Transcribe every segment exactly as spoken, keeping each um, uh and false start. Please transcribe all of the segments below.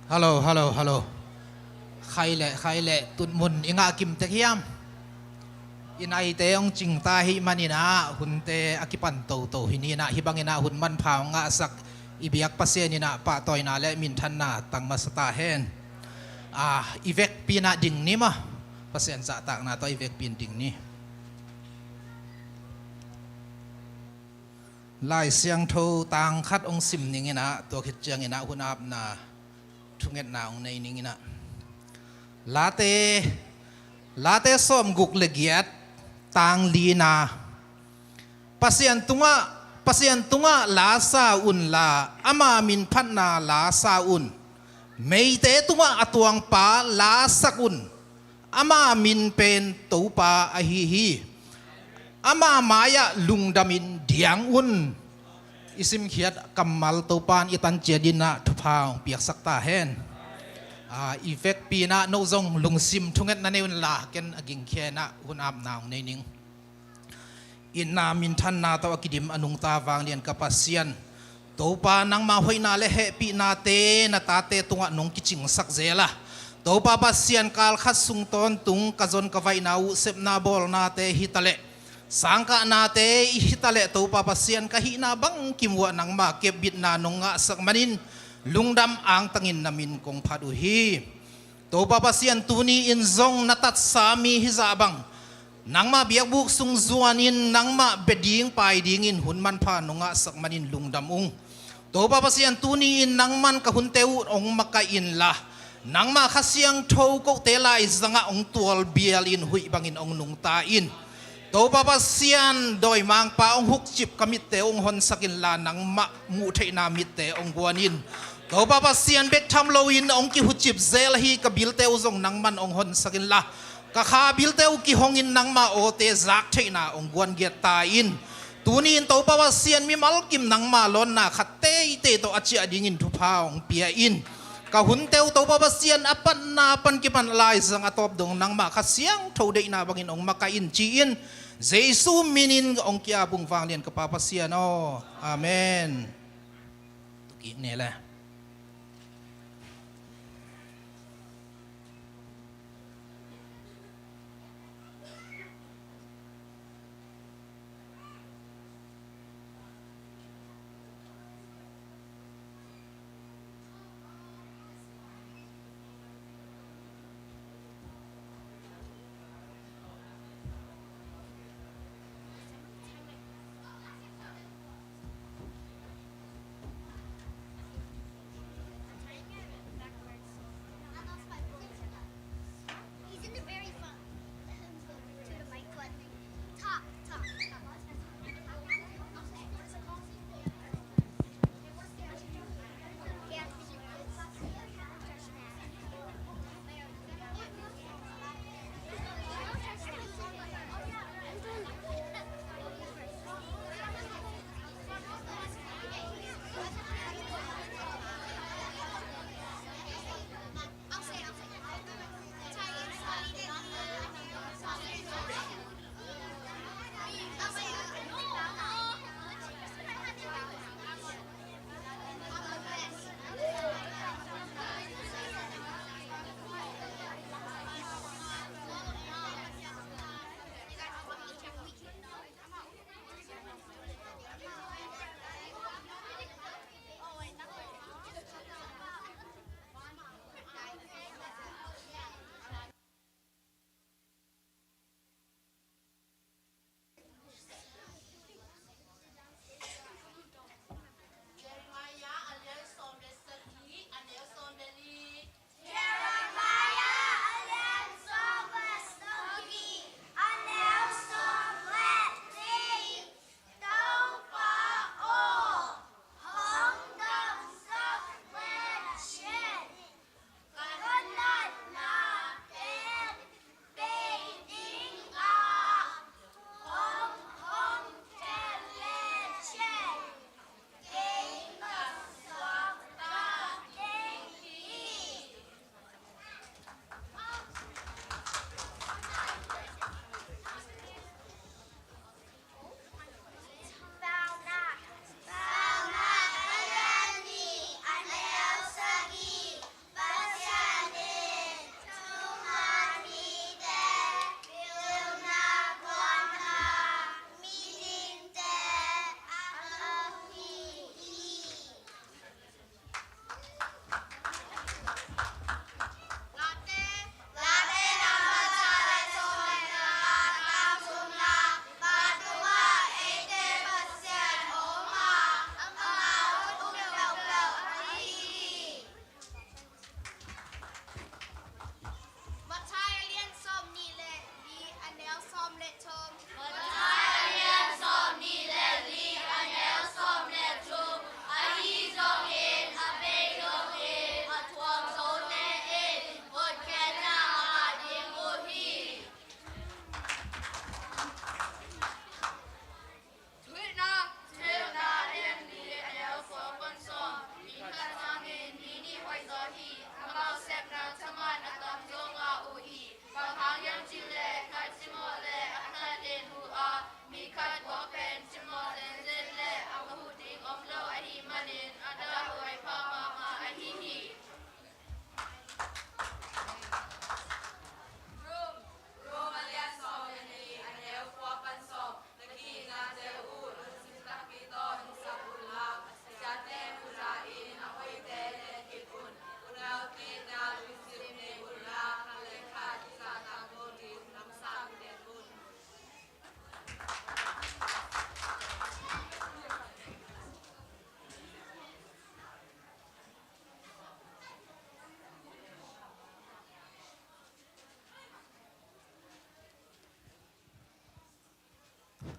Hallo, hallo, hallo. Khai le, khai le, tutmun i ngah kim tek hiam? I naite hong cingta hi maninah hunte a kipan toto hi ninah, hih banginah hun manpha hong ngahsak i biak Pasian inah pahtawina le minthanna tang masa ta hen. Ah, i vekpi inah ding ni maw? Pasian zahtakna tawh i vekpi in ding ni. Lai Siangtho tang khat hong sim ninginah, tua khit cianginah hun apna thungetna hong nei ninginah. Late, Late sawmguk le giat, tang lina. Pasian tungah, Pasian tungah lasa unla, ama min phatna lasa un. Meite tungah a tuangpa lasak un. Ama min pen Topa ahi hi. Ama mai-ah lungdamin diang un. I simkhiat kammal Topa in i tanciat inah thupha hong piaksak ta hen. Ah, i vekpi inah no zong lungsim thungetna nei unla, ken a gingkhia inah hun apna hong nei ning. Itna minthanna tawh a kidim a nungta vanglian ka Pasian, Topa, nangma hoihna le hehpihnate na tate tungah nong kicingsak zel a, Topa Pasian, kal khat sung tawntung ka zon ka vaihna uh, sepna bawlnate hitaleh, sangkahnate i hitaleh, Topa Pasian, ka hihna bangkim uhah nangma kepbitna nong ngahsak manin lungdam angtangin na min kong phat uh hi. Topa Pasian, tuni in zong na tatsa mi hizah bang, nangmah biakbuk sung zuanin nangmah bia ding pai dingin hun manpha nong ngahsak manin lungdam ung. Topa Pasian, tuni in nangman ka hunte uh hong makaih inla, nangmah Kha Siangtho kote laizangah hong tualbialin huih bangin hong nungta in. Topa Pasian, dawimangpa hong hukcip ka mitte uh hong honsak inla, nangmah muhtheihna mitte hong guan in. Topa Pasian, bek tham loin hong kihucip zel ahi ka bilte uh zong nangman hong honsak inla, ka kha bilte uh kihongin nangmah awte zaktheihna hong guan giat ta in. Tuni in Topa Pasian, mimal kim nangmah lawnna khat teitei tawh a ciah dingin thupha hong pia in. Ka hunte uh Topa Pasian, a patna pan kipan laizang a tawp dong nangmah Kha Siangtho deihna bangin hong makaih in ci-in, Jesu minin hong ki-ap ung vanglian ka Pa Pasian aw. Amen. Tukik ne le.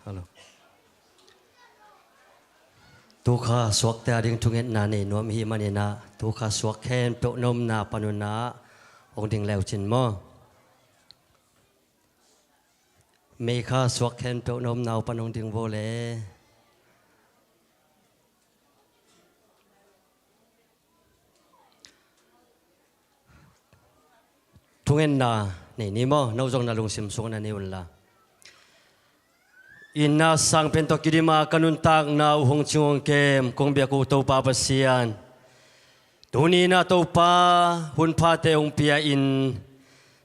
Hello. Tukha suakte ading thungetna nei nuam i hih manin ah, tukha suak khempeuh na omna panun ah hong ding le uh cin maw? Meikha suak khempeuh na omna uh pan hong ding vo le. Thungetna nei ni maw? No zong na lungsim sungah na nei un la. Itna sang pen tawh kidim a ka nuntakna uh hong cing hong kem kong biak uh Topa Pasian, tuni in ah Topa, hun phate hong pia in,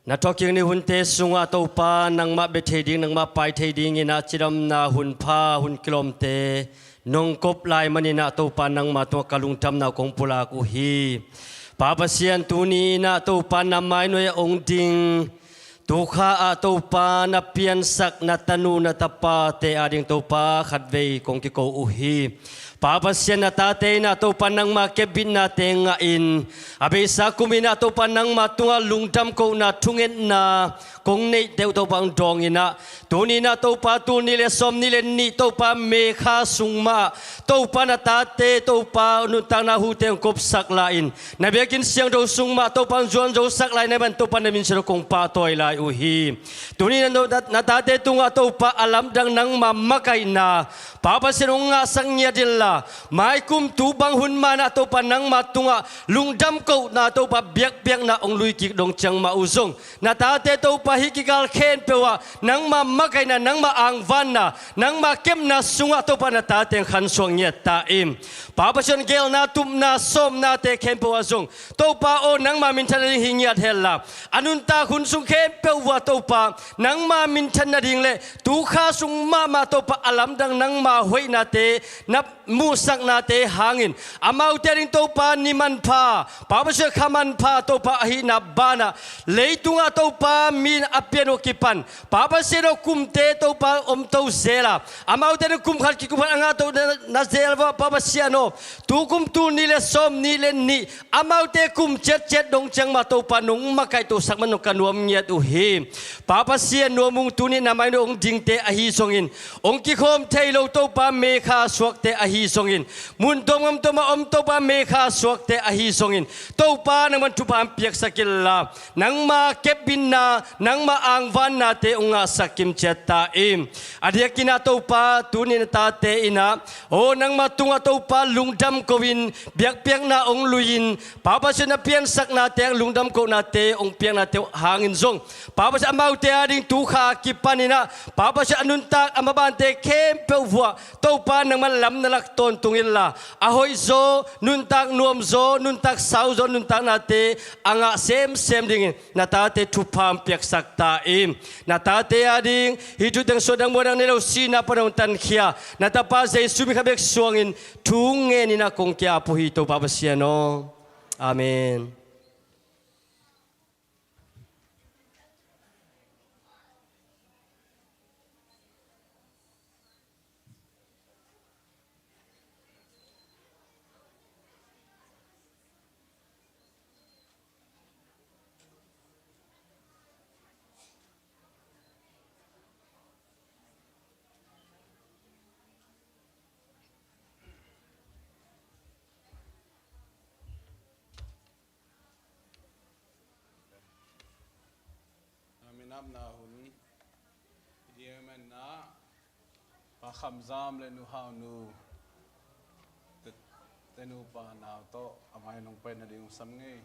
na thawhkik ni hunte sungah Topa, nangmah bia thei ding, nangmah pai thei dingin ah cidamna hun pha, hun kilawmte nong kop lai manin ah Topa, nangma tungah ka lungdamna uh kong pulak uh hi. Pa Pasian, tuni in ah Topa, na mainuai ah hong ding, tukha ah Topa, na piansak na tanu na tapate ading Topa, khatvei kong kiko uh hi. Pa Pasian, na tate in ah Topa, nangma kepbitnate ngah in, a beisa kum in ah Topa, nangma tungah lungdam kohna thungetna kong neihte uh Topa, hong dawng in ah, tuni in ah Topa, tul nih le sawm nih le nih Topa, May kha sung mah ah Topa, na tate Topa, nuntakna hute hong kopsak lai-in, na biakinn siangtho sung mah Topa, hong zuan zosak lai na hih man Topa, na min siangtho kong pahtawi lai uh hi. Tuni in ah na, na tate tungah Topa, a lamdang nangma makaihna, Pa Pasian, hong ngahsak ngiat in la, maikum tu bang hun man ah Topa, nangma tungah lungdam kohna Topa, biakpiakna hong lui kik dong ciang mah uh zong, na tate Topa, hih kikal khempeuh ah nangma makaihna, nangma angvanna, nangma kepna sungah Topa, na tate hong khansuak ngiat ta in. Pa Pasian, geelna, tupna, sawmnate khempeuh ah zong Topa aw, nangma minthan nading hi ngiat hen la, a nuntak hun sung khempeuh uh ah Topa, nangma minthan nading le tukha sung mahmah Topa, a lamdang nangma hoihnate, na muhsaknate hangin, amaute ading Topa, ni manpha, Pa Pasian, kha manpha Topa ahihna banah, leitungah Topa, mi in a pian uh a kipan, Pa Pasian aw, kumte Topa, om to zel a, amaute ading kum khat kikum khat a ngah to na, na zel uh ah, Pa Pasian aw, tu kum tul nih le sawm nih le nih, amaute kum ciatciat dong ciang mah Topa, nong makaihtosak man uh ka nuam ngiat uh hi. Pa Pasian, nuam ung, tuni na mai-in hong dingte ahi zongin, hong kikhawm thei lo Topa, May kha suakte ahi zongin, mun tuam gam tuam ah om Topa, May kha suakte ahi zongin, Topa, nangman thupha hong piaksak in la, nangma kepbitna, nangma angvannate hong ngahsak kimciat ta in. A diakin ah Topa, tuni na tate in ah, aw, nangma tungah Topa, lungdam ko-in, biakpiakna hong lui-in, Pa Pasian, na piansaknate, lungdam kohnate hong piaknate hangin zong, Pa Pasian, amaute ading tukha a kipan in ah, Pa Pasian, a nuntak a mabante khempeuh uh ah Topa, nangman lam na lak tawntung in la, a hoihzaw, nuntak nuamzaw, nuntak sauzaw nuntaknate a ngah semsem dingin na tate thupha hong piaksak ta in. Na tate ading hih thu teng suah dang muan dang nei lo, sihna pan hong tankhia na Tapa Jesu min khat bek suangin thu ngenin ah kong ki-ap uh hi, Topa Pasian aw. Amen. A minamna hun i ding ahih manin ah, Pa Kham Zam le Nu Hau Nu, te, te nupa nau tawh a mai nong pai nading uh sam ngei.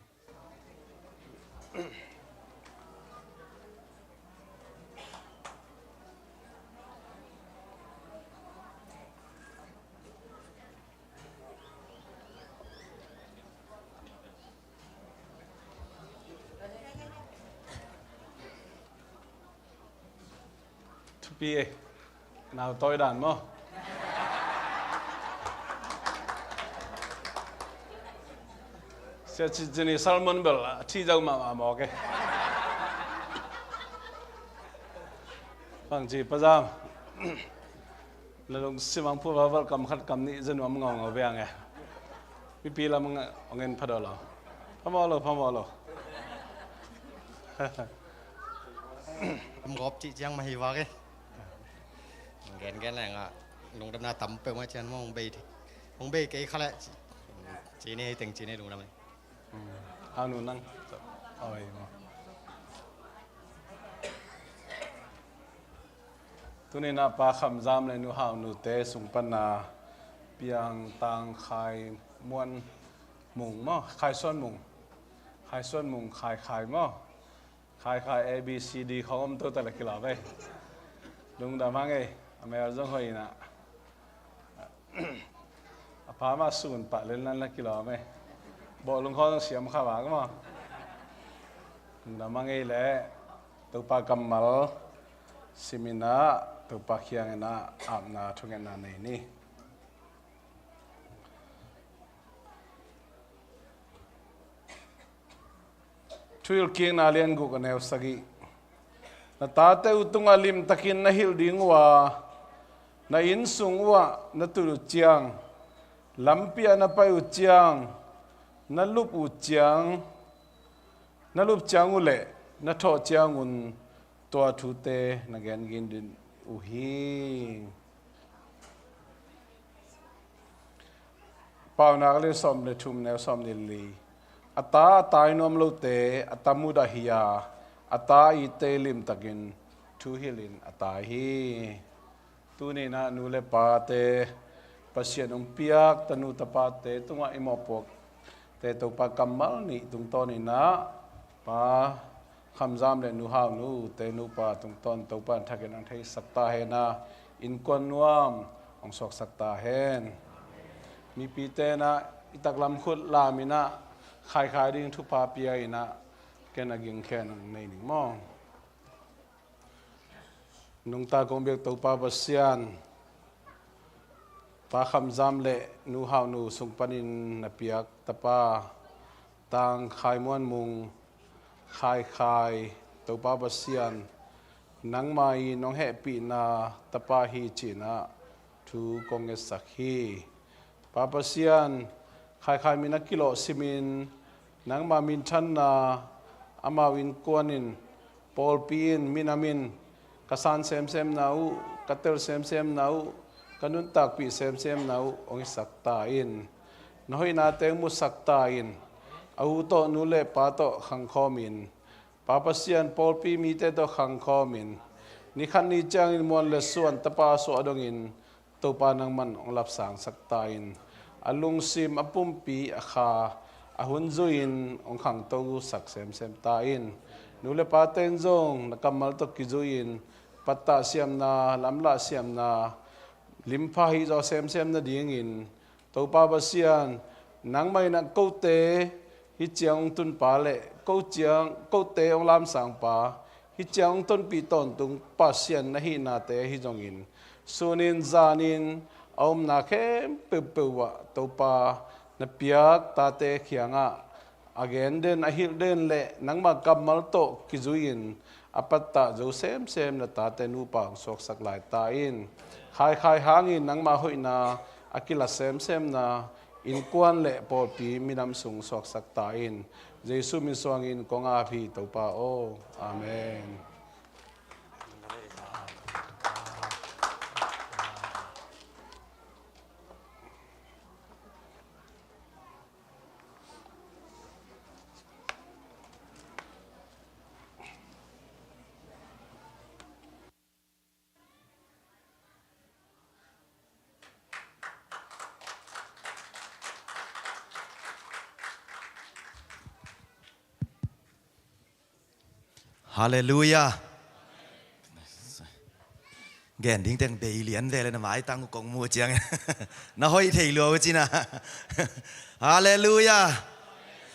Thupi e. Nau tawi dan maw? Sia Ci, Ci ni Salmon bel a thi zo mahmah mawk e. Bang ci Pa Zam. Na lungsim ah phuba val kam khat kam nih za nuam ngaungau ve ang e. Mipi lam ang, ang en pha daw lo. Phamawh lo, phamawh lo. Lam gawp cih ciang mah hi vak e. Gen gen leng ah lungdamna tam peuhmah cian maw, hong bei, hong bei kei kha leh ci ni, hei teng ci ni, lungdam ni. Hau nu nang. Oi maw. Tuni-in ah Pa Kham Zam le Nu Hau Nute sung pan a piang tang Khai Muan Mung maw, Khai Suan Mung, Khai Suan Mung, Khai Khai maw, Khai Khai A B C D khawng om to ta le kilawm ei. Lungdam hang ei, a mel zong hoih in ah. A pha mah sun pah lenlan la kilawm ei. Bawhlung khawng zong siam kha vak maw. Lungdam hang ei leh, Topa kammal sim in ah, Topa kiang in ah apna thungetna nei ni. Thuhilhkikna lian guk, a neu sagih. Na tate uh tungah limtakin na hilh ding uh a, na inn sung uhah na tut uh ciang, lampi ah na pai uh ciang, na lup uh ciang, na lup ciang uh leh na thawh ciangun tua thute na gen gin ding uh hi. Paunak a lian sawm le thum, neu sawm nih le li. A ta a tai nuam lote a ta mudah hi a, a ta itte limtakin thuhilhin a tai hi. Tuni-in ah nu le pate, Pasian hong piak tanu tapate tungah i mawhpuakte Topa kammal nih tungtawn in ah, Pa Kham Zam le Nu Hau Nute nupa tungtawn Topa in thakin hong theisak ta hen a, innkuan nuam hong suaksak ta hen. Mipite in ah i taklam khut lam in ah, Khai Khai ding thupha pia in ah, ken a gingkhen hong nei ning maw. Nungta kong biak Topa Pasian, Pa Kham Zam le Nu Hau Nu sung panin na piak tapa, tang Khai Muan Mung, Khai Khai, Topa Pasian, nangmah in hong hehpihna tapa hi ci-in ah thu kong ngetsak hi. Pa Pasian, Khai Khai min a kilawh simin, nangma minthanna, amau innkuan in, pawlpi in, minam in, ka san semsemna uh, ka tel semsemna uh, ka nuntakpih semsemna uh hong hisak ta in. Na hoihnate hong musak ta in. A u tawh, nu le pa tawh khangkhawm in, Pa Pasian, pawlpi mite tawh khangkhawm in, ni khat ni ciangin muan le suan tapa suah dongin Topa nangman hong lapsangsak ta in. A lungsim, a pumpi, a kha, a hun zui-in hong khangtosak semsem ta in. Nu le pate in zong na kammal tawh kizui-in pattah siamna, lamlah siamna, limpha hihzaw semsem nadingin Topa Pasian, nangmah in ah kote hih ciang hong tunpa le ko ciang, kote hong lamsangpa, hih ciang hong tonpih tawntung Pasian na hihnate ahi zongin, sunin zanin a omna khempeuh peuh ah Topa na piak tate kiangah a gen den, a hilh den le nangma kammal tawh kizui-in a pattah zo semsem na tate nupa hong suaksak lai ta in. Khai Khai hangin nangma hoihna a kila semsemna innkuan le pawlpi minam sung suaksak ta in. Jesu min suangin kong ap hi, Topa aw. Amen. Halleluiah. Gen ding teng bei lian ve le na maitang uh kong muh ciang na hoih thei lua uh cina. Halleluiah.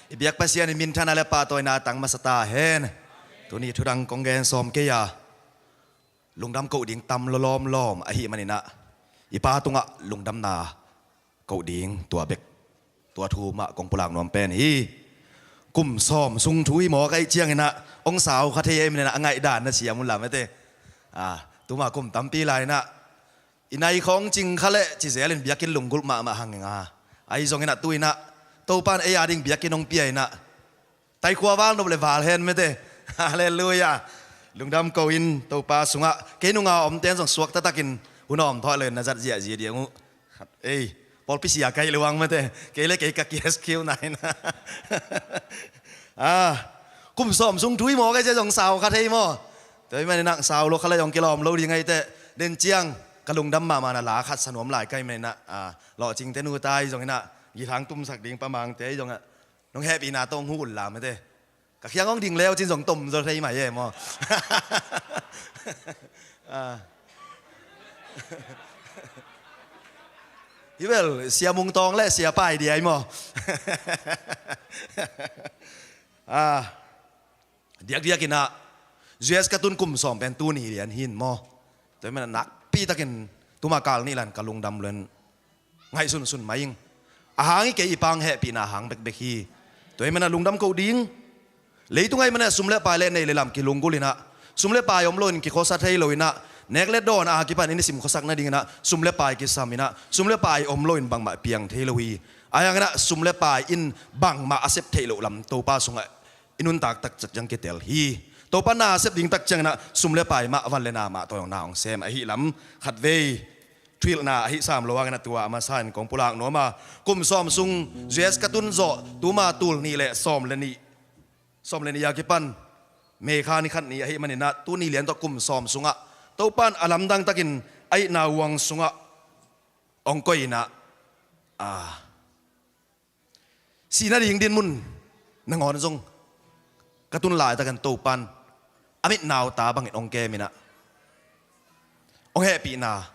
I biak Pasian in minthanna le pahtawina tang masa ta hen. Tuni thudang kong gen sawm kei a, lungdam koh ding tam lawlawm lawm ahih manin ah, i Pa tungah lungdamna koh ding tua bek, tua thu mah kong pulak nuam pen hi. Kum sawm sung thu hi mawk ahih ciangin ah hong sau kha thei ahih manin ah a ngaihdan na siam uh lam ete. Ah, tuma kum tampi lai-in ah i nai khawng cing kha leh ci zelin biakinn lunggulh mahmah hang ing a, ahi zongin ah tu-in ah Topa in ei a ding biakinn hong pia in ah, taikhua val nop le val hen mete. Halleluiah. Lungdam ko in Topa sungah kei nunga omten zong suak taktakin Hun a om thawh lo in na zat ziahziah ding uh. Ei, pawlpi sia kaih lo ang mate. Kei le kei ka kias kiu nai na. Ah, kum sawm sung tui maw ka cia zong sau kha thei maw? Tua ahih manin ah sau lo kha le zong kilawm lo ding ahih teh. Den ciang ka lungdam mahmah na la khat sa nuam lai ka hih manin ah, ah, lawhcing te nu tai zong in ah githang tumsak ding Pa Mang te zong ah nong hehpihna tawh hong huh un la mate. Ka khiang hong ding leu cin zong tom zaw thei mai e maw? Ah. Hi bel, Sia Mung Tawng le Sia Pai Dia hi maw? Ah. Diakdiak in ah, U S ka tun kum sawm pen tuni lian hi in maw? Tua ahih manin ah nakpi takin tuma kal nih lan ka lungdam lua in ngaihsunsun mai ing. A hang hi kei, i Pa hong hehpihna hang bekbek hi. Tua ahih manin ah lungdam ko ding. Leitung ahih manin ah sum le pai le neih le lam kilunggulh in ah, sum le pai om lo in kikhuasa thei lo in ah, nek le dawn a kipan in i sim khuasak nading in ah sum le pai kisam in ah, sum le pai om lo in bangmah piang thei lo hi. Ahi hangin ah sum le pai in bangmah a sep theih loh lam Topa sungah i nuntak tak ciang kitel hi. Topa na a sep ding tak ciangin ah sum le pai mah van le na mah tawh na hong sem ahih lam khatvei thuhilhna ahih sam lo hangin ah tua a masa in kong pulak nuam a, kum sawm sung U S ka tun zawh tuma tul nih le sawm le nih, sawm le nih a kipan May kha ni khat ni ahih manin ah tuni lian tawh kum sawm sungah Topa in a lamdang takin a itna huang sungah hong koih in ah, ah, sihna ding dinmun nangawn zong ka tun laitakin Topa in a mit nauta bangin hong kem in ah, hong hehpihna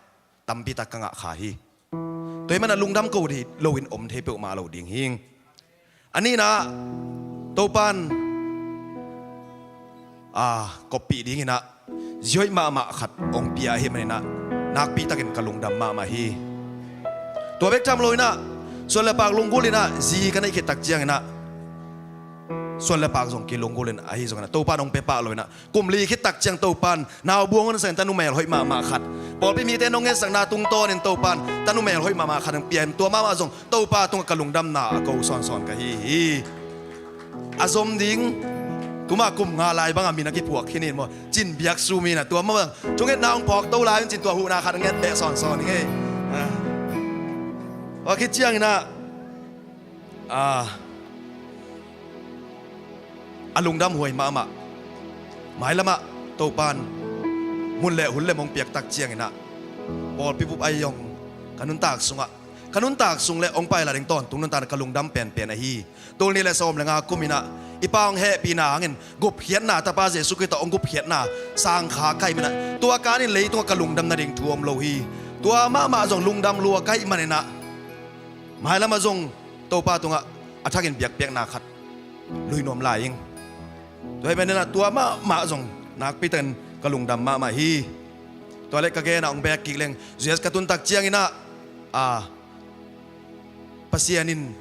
tampi tak ka ngah kha hi. Tua ahih manin ah lungdam ko ding lo in om thei peuhmah lo ding hi. A nihna, Topa in, ah, koppih ding in ah zi hoih mahmah khat hong pia ahih manin ah nakpi takin ka lungdam mahmah hi. Tua bek tham lo in ah suan le pak lunggulh in ah zi ka neih khit tak ciangin ah suan le pak zong kilunggulh in ahi zongin ah Topa in hong pia pah lo in ah kum li khit tak ciang Topa in nau buang hun sangin tanu mel hoih mahmah khat, pawlpi mite in hong etsakna tungtawnin Topa in tanu mel hoih mahmah khat hong pia in, tua mahmah zong Topa tungah ka lungdamna a ko sawnsawn ka hi hi. A zom ding, tuma kum nga lai bangah min a kiphuak khin in maw, cin biak sum in ah tua mah bang thungetna hong phawk to lai un cin tua huhna khat hong nget beh sawnsawn hi ngei. Ah. Tua khit ciangin ah, ah, a lungdam huai mahmah. Mailamah Topa in mun le hun le mong piak tak ciangin ah pawlpi bup ahi zong ka nuntak sungah, ka nuntak sung le hong pai la ding tawntung nuntakna ka lungdam penpen ahi. Tul nih le sawm le nga kum in ah i Pa hong hehpihna hangin gupkhiatna, Tapa Jesu Khrih tawh hong gupkhiatna sang kha ka hih manin ah tua kanin leitungah ka lungdam nading thu om lo hi. Tua mahmah zong lungdam lua ka hih manin ah mailamah zong Topa tungah a thakin biakpiakna khat lui nuam lai ing. Tua ahih manin ah tua mahmah zong nakpi takin ka lungdam mahmah hi. Tua le ka gen ah hong beek kik leng, U S ka tun tak ciangin ah, ah, Pasian in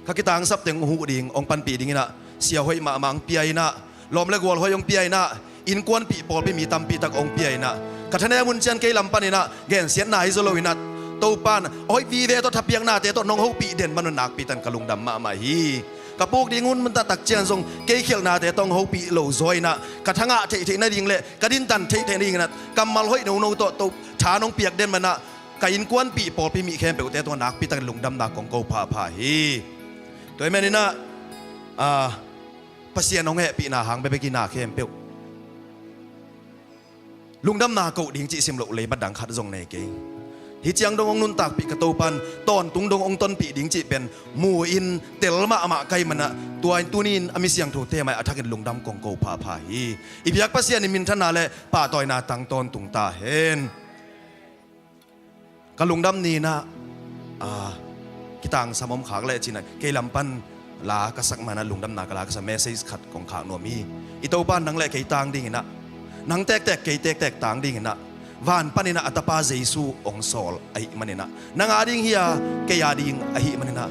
ka kitangsap teng huh ding hong panpih dingin ah sia hoih mahmah hong pia in ah, lawm le gual hoih hong pia in ah, innkuanpih pawlpi mi tampi tak hong pia in ah, ka thanem hun ciang kei lam panin ah gensiatna hi zaw lo in ah, Topa in hoih vive tawh thapiaknate tawh nong hopih den man un nakpi takin ka lungdam mahmah hi. Ka puk ding hun man tak ciang zong kei khialhnate tawh hong hopih lo zaw in ah, ka thangah theihtheih nading le ka dintan theihtheih nading in ah kammal hoih nono tawh to tha nong piak den man ah, ka innkuanpih pawlpi mi khempeuhte tungah nakpi takin lungdamna kong ko phapha hi. Tua ahih manin ah, ah, Pasian hong hehpihna hang bekbek hi na khempeuh. Lungdamna koh ding cih sim loh leibat dang khat zong nei kei. Hih ciang dong hong nuntakpih ka Topa in tawntung dong hong tonpih ding cih pen mu-in tel mahmah ka hih manin ah, tua in tuni in a mi siangthote mai a thakin lungdam kong ko phapha hi. I biak Pasian in minthanna le pahtawina tang tawntung ta hen. Ka lungdam ni in ah, ah, kitangsam om khak leh ci-in ah kei lam pan la ka sak man ah lungdamna ka la ka sa message khat kong khak nuam hi. I Topa in nang le kei tang dingin ah, nang tektek kei tektek tang dingin ah, van panin ah a Tapa Jesu hong sawl ahih manin ah, nang a ding hi a, kei a ding ahih manin ah,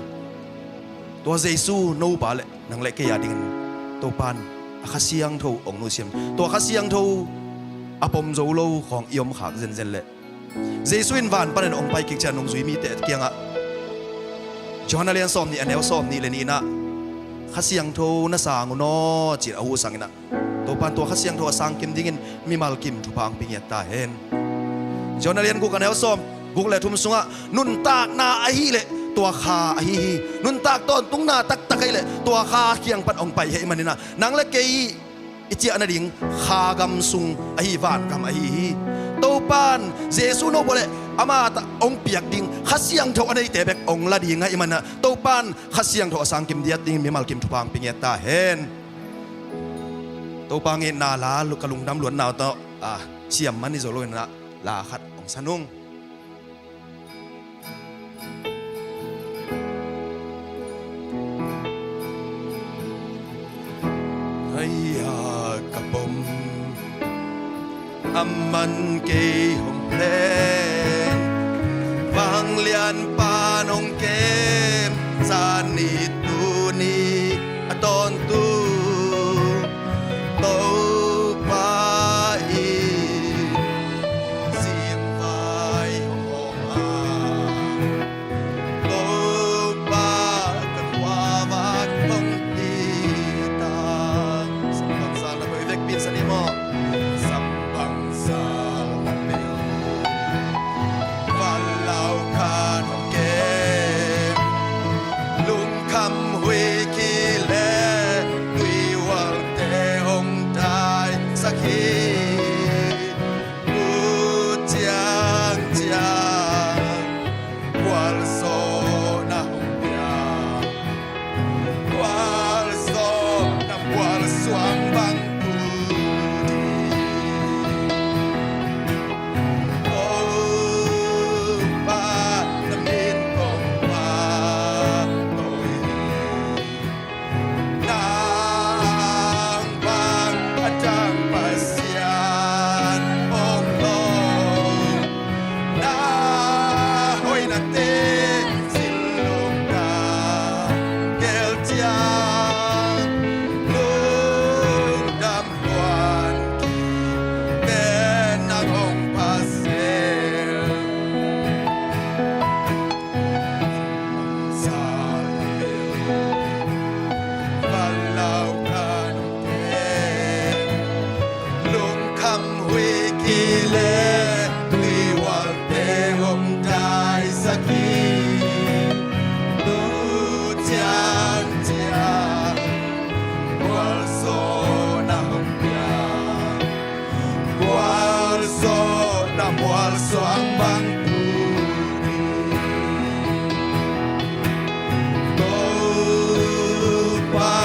tua Jesu no pa le nang le kei a dingin Topa in a Kha Siangtho hong nusiam. Tua Kha Siangtho a pom zo lo khawng i om khak zenzen leh Jesu in van panin hong pai kik ciang nungzui mite kiangah, Johan a lian sawm nih a neu sawm nih le nih in ah, Kha Siangtho na sang un aw, ci-in a huh sangin ah, Topa in tua Kha Siangtho a sang kim dingin mimal kim thupha hong pia ngiat ta hen. Jonah lian guk a neu sawm guk le thum sungah nuntakna ahih leh tua kha ahi hi. Nuntak tawntungna taktak ahih leh tua kha kiang pan hong pai hi ahih manin ah nang le kei i ciah nading kha gam sung ahi, vangam ahi hi. Topa'n Jesuh nopbawl leh ama ta hong piak ding Kha Siangtho a neite bek hong la ding ahih manin ah Topa'n Kha Siangtho a sang kim diat dingin mimal kim thupha hong pia ngiat ta hen. Topa' ngetna la ka lungdam luatna tawh a siam man hi zo lo in ah la khat hong sa nung. Haiya ka pom, aman kei hong plen, vanglian pan hong kem, zani tuni a tawntung Topa in singvai hong om a, Topa ka khuavak hong hi ta. Sambanzalna peuh i vekpi in sa ni maw? Sambanzalna peuh, vanlau khan hong kem, lungkham huih kileh tuihualte hong daisak hi. Tu ciangciang gualzawhna hong pia, gualzawhna mualsuang bang put hi. Topa na min kong pahtawi hi. Nang bang a dang Pasian om lo, na hoihnate zillung ka gel ciang, lungdam luan kik ten nang hong pha zel. Vanlau khan hong kem, lungkham huih kileh tuihualte hong daisak hi. Tu ciangciang gualzawhna hong pia, gualzawhna mualsuang bang put hi. Topa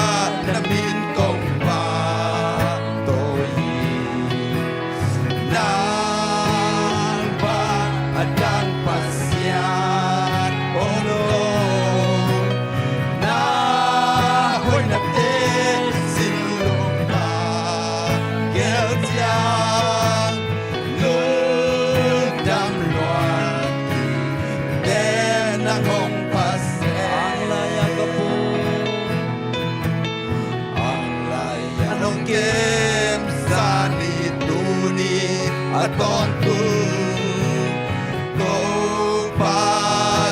na min kong pahtawi hi. Nang bang a dang Pasian om lo, na hoihnate zillung ka gel ciang, lungdam luan kik ten nang hong pha zel. Ang lai-ah ka pom, ang lai-ah nong kem, zani tuni a tawntung Topa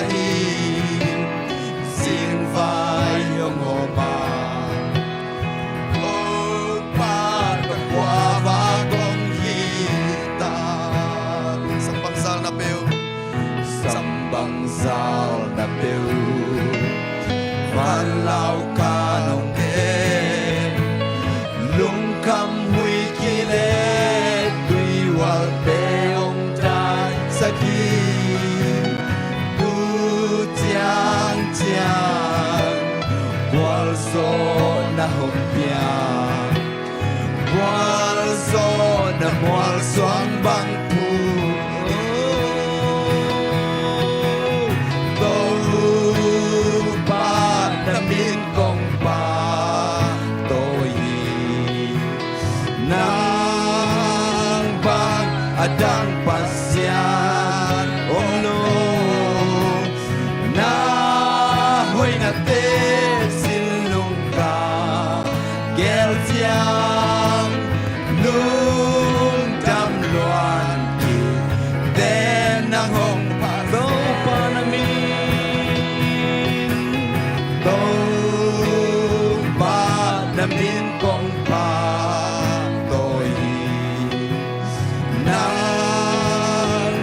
in singvai hong om a, Topa ka khuavak hong hi ta. Sambanzalna peuh, sambanzalna peuh, vanlau khan hong kem, lungkham huih kileh tuihualte hong daisak hi. Tu ciangciang gualzawhna hong pia, gualzawhna mualsuang bang put hi. Topa na min kong pahtawi hi. Nang bang a dang Pasian om lo, na hoihnate zillung ka gel ciang, lungdam luan kik ten nang hong pha. Topa na min, Topa na min kong pahtawi hi. Nang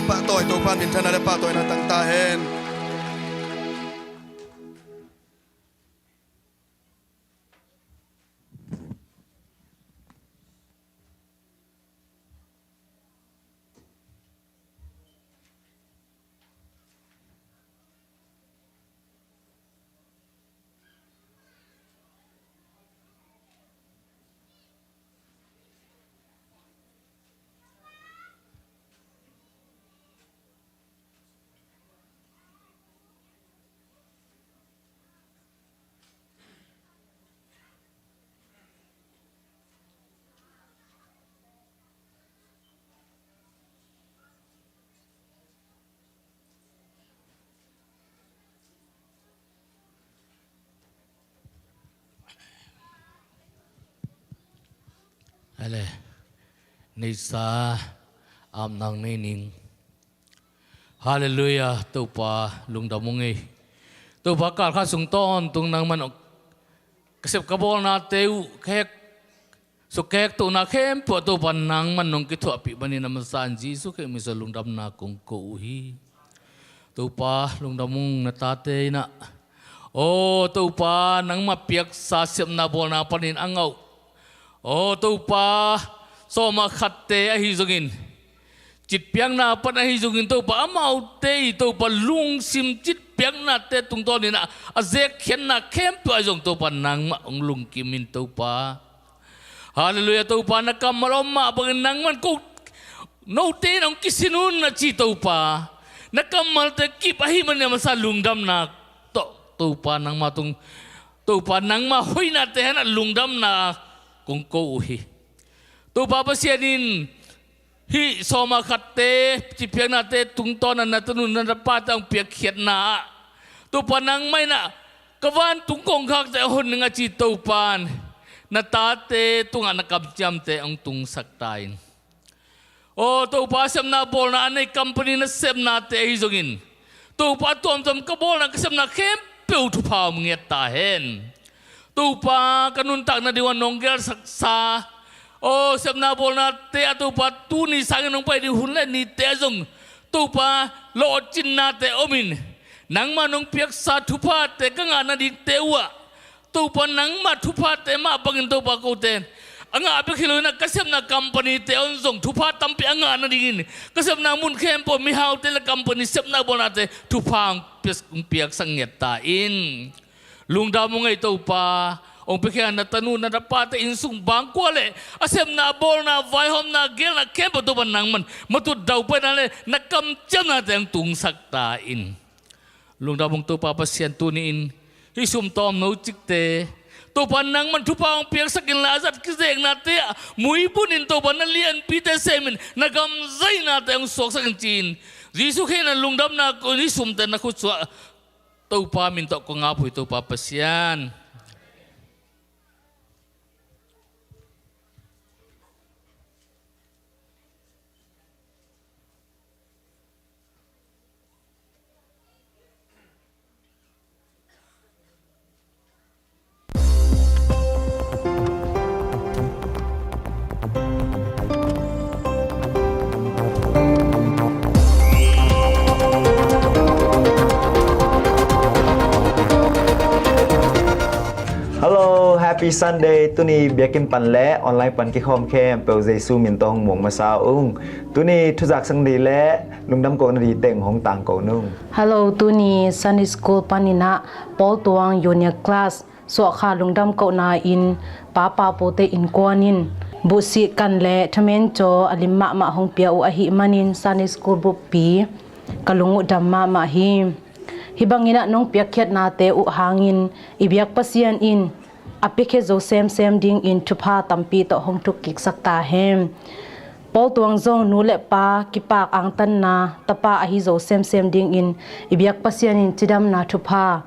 Pahtawi, Topa minthanna le pahtawina tang ta hen. Hale. Neisa amnang nei ning. Halleluiah. Topa lungdam ung ei. Topa kalkha sung tawntung nangman ka sep ka bawlnate uh khek suk khek tohna khempeuh Topa nangman nong kithuahpih manin a masa in Jesu Khrih min suang lungdamna kong ko uh hi. Topa lungdam ung na tate in ah. Aw Topa nangmah piaksa sepna bawlna panin a ngah uh. Aw Topa sawma khatte ahi zongin citpiakna pan ahi zongin Topa amaute i Topa lungsim citpiaknate tungtawnin ah a zekkhiatna khempeuh ahi zong Topa nangmah hong lungkimin Topa. Halleluiah. Topa na kammal om mah bangin nangman ko note in hong kisin un a ci Topa. Na kammalte kip ahih manin a masa lungdamna tawh Topa nangmah tung Topa nangmah hoihnate hen a lungdamna kong ko uh hi. Topa Pasian in hih sawma khatte citpiaknate tungtawn a na tanu na tapate hong piakkhiatna ah Topa nangmah in ah ka vantung kongkhakte a hon ning a ci Topa in na tate tungah na kamciamte hong tungsak ta in. Aw Topa sepna bawlna a nei company na sepnate ahi zongin Topa tuamtuam ka bawlna ka sepna khempeuh thupha om ngiat ta hen. Topa ka nuntak nading uh a nong gelsaksa aw sepna bawlnate a Topa tuni sangin hong pai ding hun le nite a zong Topa lawhcinnate omin nangmah nong piaksa thuphate ka ngah nadingte uh ah Topa nangmah thuphate mah bangin Topa kote a ngah bek hi loin ah ka sepna companyte hong zong thupha tampi a ngah nadingin ka sepna mun khempeuh mihaute le company sepna bawlnate thupha hong piak- hong piaksak ngiat ta in. Lungdam ung ei Topa. Hong piakhia na tanu na tapate innsung bangkua le a sepna bawlna vaihawmna gelna khempeuh Topa nangman matut daupaina le na kamciamnate hong tungsak ta in. Lungdam ung Topa Pasian tuni in hih sum tawmno cikte Topa nangman thupha hong piaksak inla a zat kizeknate ah muibunin Topa na lianpite semin na gamzainate hong suaksak in ci-in Jesu Khrih na lungdamna ko in hih sumte na khutsuah Topa min tawh kong ap uh hi Topa Pasian. Hello, happy Sunday. Tuni biakinn pan le online pan kikhawm khempeuh Jesu min tawh hong muang masa ung. Tuni thuzak sang dih le lungdam kohna dih teng hong tang ko nung. Hello, tuni Sunday School panin ah Paul Tuang Junior Class suahkha lungdam kohna in Papa Pote innkuan in buhsih kan le thamen caw a lim mahmah hong pia uh ahih manin Sunday School buppi ka lung uh dam mahmah hi. Hih bangin ah nong piakkhiatnate uh hangin i biak Pasian in a piakhia zo semsem dingin thupha tampi tawh hong thukkiksak ta hen. Paul Tuang zong nu le pa kipak angtanna tapa ahi zo semsem dingin i biak Pasian in cidamna thupha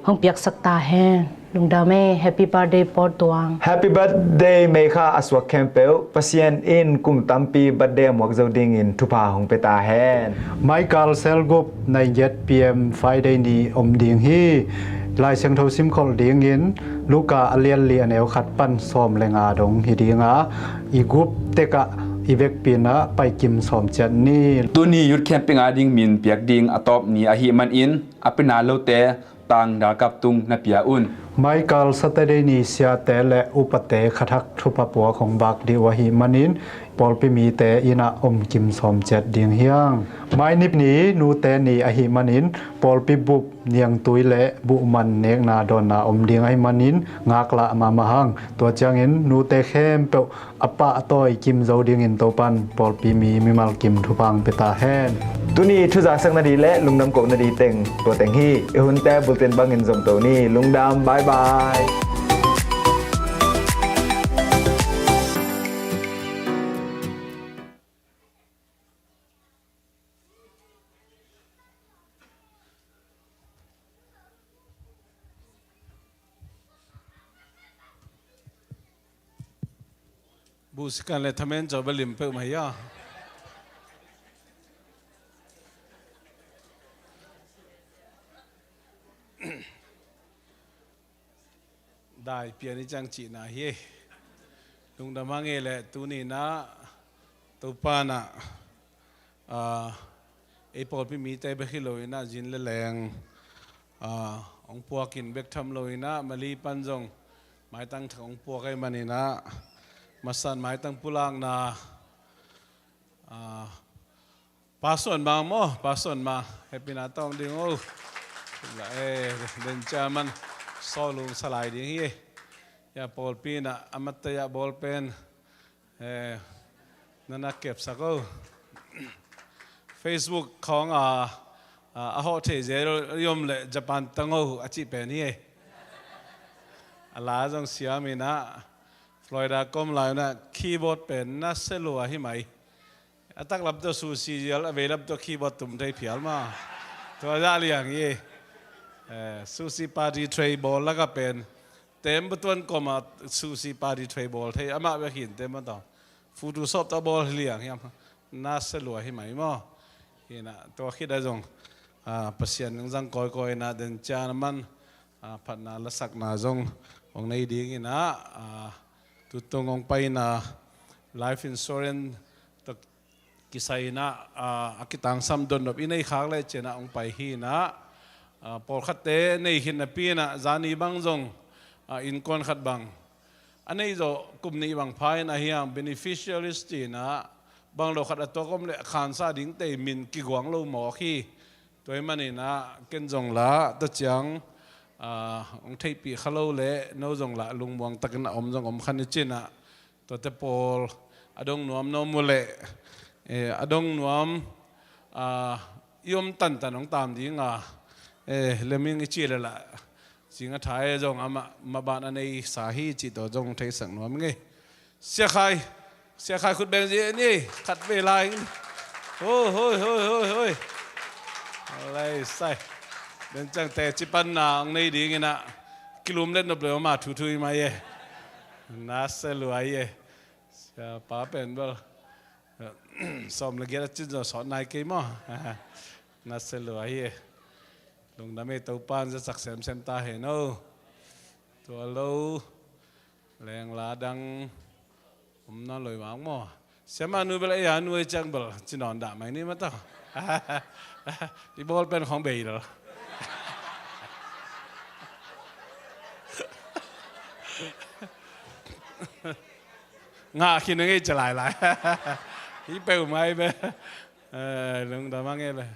hong piaksak ta hen. Lungdam e. Happy birthday Paul Tuang. Happy birthday. Meikha a suak khempeuh Pasian in kum tampi birthday a muak zo dingin thupha hong pia ta hen. Michael Selgup, nine P M Friday ni om ding hi. Lai Siangtho simkholh dingin Luka a lianli a neu khat pan sawm le nga dong hi dinga, i gup tekah I vekpi in ah paikim sawm ciat ni. Tuni youth camping a ding min piak ding a tawp ni ahih manin a pina lote tang dalkap tung na pia un. Michael Saturday ni siate le upate khathak thupha puak hong vak dih uh ahih manin pawlpi mite inn ah omkim sawm ciat ding hi hang. Mai Nip ni nute ni ahih manin pawlpi bup niangtui le buhman nekna dawnna om ding ahih manin ngaklah mahmah hang. Tua ciangin nute khempeuh a pahtawi kim zo dingin Topan pawlpi mi mimal kim thupha hong pia ta hen. Tuni thuzaksakna ding le lungdam kohna ding teng tua teng hi. I hunte bulletin bangin zomto ni. Lungdam, bye bye. Buhsikan le thamen cawba lim peuhmah hi a. Dai pian i ciang cihna hi. Lungdam hang e le tuni in ah Topan ah, ah, ei pawlpi mite bek hi lo in ah zin le leng, ah, hong puakin bek tham lo in ah Mali pan zong maitang thak hong puak ahih manin ah masan maitang pulakna, ah, Pastor Mang maw, Pastor Mang, happy na tawng ding o. La, eh, den chairman, sawlung salai ding hi. Ya pawlpi in ah a mataya ball pen, eh, nana kepsak o. Facebook khawng a, a, a hawh thei zel i om le Japan tang o a cih pen hi. A la zong siam in ah Florida kom lai in ah keyboard pen na se lua hi mai. A taklam tawh sushi zial, a veilam tawh keyboard tum thei phial ma. Tua zah liang hi. Eh, sushi party tray bawl lak a pen tem batuan kawm a sushi party tray bawl thei amah bek hin tem batuan. Photoshop tawh bawl hi liang hiam. Na se lua hi mai maw. Hi in ah tua khit a zong, ah, Pasian nang zang kawikawi in ah den ciang a man, ah, phatna lasakna zong hong nei ding in ah, ah, tutung hong pai in ah life insurance tawh kisai in ah, ah, a kitangsam dotnop i nei khak le cih in ah hong pai hi in ah, ah, pawlkhatte nei khit napi in ah zani bang zong, ah, innkuan khat bang a nei zawh kum nih bang pha in ah hiang beneficiaries cih in ah bang lo khat a tuak om le khansa ding tei min kiguang lo mawk hi. Tua ahih manin ah ken zong lah tua ciang, ah, hong theihpih kha lo le no zong lah lungmuang takin a om zong om kha ni cih in ah tuate pawl a dong nuam no mu leh, eh, a dong nuam, ah, i om tantan hong tam ding a, eh, leming i ci le lah zing a thai zong amah maban a nei sa hi cih tawh zong theisak nuam ing ei. Sia Khai, Sia Khai khut beng zi ni khat vei lai. Hoi, hoi, hoi, hoi, hoi. Lai sai. Den ciang teci panna hong nei ding in ah kilum let nop le ma thu thu i mai e. Na se lua hi e. Sia pa pen bel sawm le giat a cin zaw sawt nai kei maw. Na se lua hi e. Lungdam e, Topan zatsak semsem ta hen o. Tua lo lengla dang om nawn lo i vang maw. Siamah nu bel ei a nu ei ciang bel ci nawn dah mai ni mah ta. I bawl pen khawng bei lo. Ngah khin a ngei ci lailai. Hi peuhmah hi bel. Eh, lungdam a ngei bel.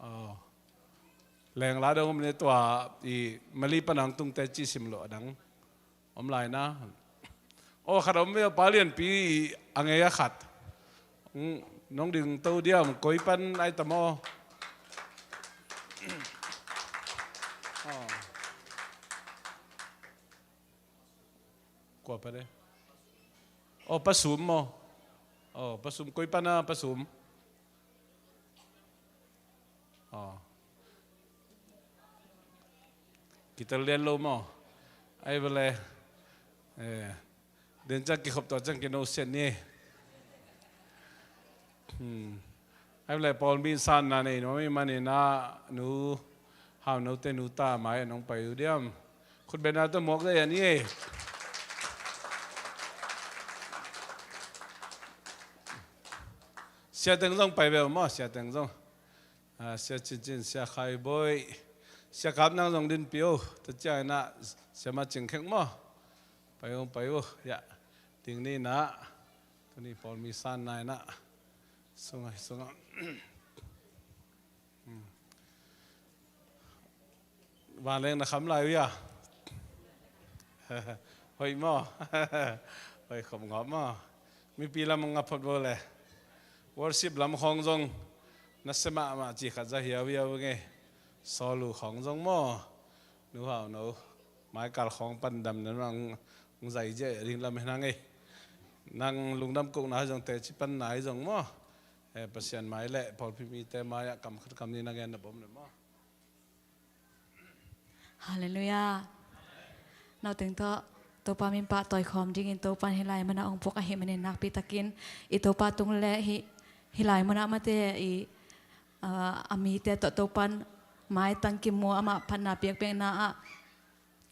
Aw. Lengla dong om le tua i Mali pan a hong tungte cih sim lo a dang om lai na. Aw, khat a om ve, pa lianpi a ngei a khat. Mm, nong ding to diam, koi pan ai tam aw. Aw. Kua pa de? Aw, Pa Sum maw? Aw, Pa Sum, koi pan a Pa Sum? Aw. Kitel lian lo maw? Ai bale. Eh. Den ciang kikhop tua ciang kino sian ni. Hmm. Ai bale pawl min sanna nei nuam i manin ah nu Hau Note nu ta mai nong pai uh diam. Khut bengna tawh muak dai a ni e. Sia teng zong pai ve uh maw, sia teng zong. Ah, sia Cincin, sia Khaibawi, sia Kap nang zong dinpi uh. Tua ciang inah sia Macing Khek maw. Pai uh, pai uh. Ya. Ding ni inah. Tuni pawl mi san na inah. Sungah, sungah. Vanleng na kham lai uh ia. Hoih maw? Hoih khop ngawp maw? Mipi lam nga phot bo le. Worship lam khawng zong na sia mahmah ci khat za hiauhiau ngei. Sawl uh khawng zong maw? Nu Hau No. Maikal khawng pan dam nan ang zai zia ring lam hi na ngei. Nang lungdam kokna hi zong teci panna hi zong maw? Eh, Pasian mai le pawlpi mite mai-ah kam khat kam ni na gen na bawm le maw? Halleluiah. Nauteng tawh Topa min pahtawi khawm dingin Topa in hih lai munah hong puak ahih manin nakpi takin i Topa tung le hih, hih lai munah mate i, ah, a mite tawh Topa in maitang kimu, amah phatna piakpiakna ah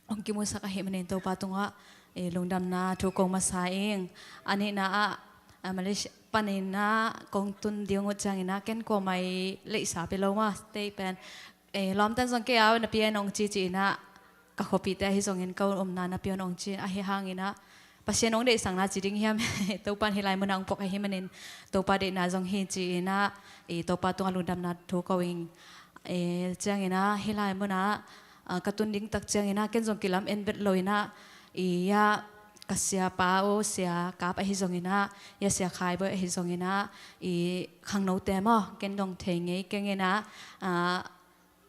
hong kimusak ahih manin Topa tungah i lungdamna thu kong masa ing. A nihna ah, ah, Malaysia panin ah kong tun ding uh ciangin ah ken kuamah i leihsa pia lo maw, tei pen. Eh, lawmten zong kei a napi en hong ci ci inah ka khuapite ahi zongin ka omna napi en hong ci ahi hangin ah Pasian hong deihsakna ci ding hiam? Topa in hih lai munah hong puak ahih manin Topa deihna zong hi ci inah i Topa tungah lungdamna thu ko ing. Eh, ciangin ah hih lai munah, ah, ka tun ding tak ciangin ah ken zong kilam en bet lo inah i ya ka siapa uh, sia Kap ahi zongin ah, ya sia Khaibawi ahi zongin ah, i khangnote maw, ken dong thei ngei keng inah, ah,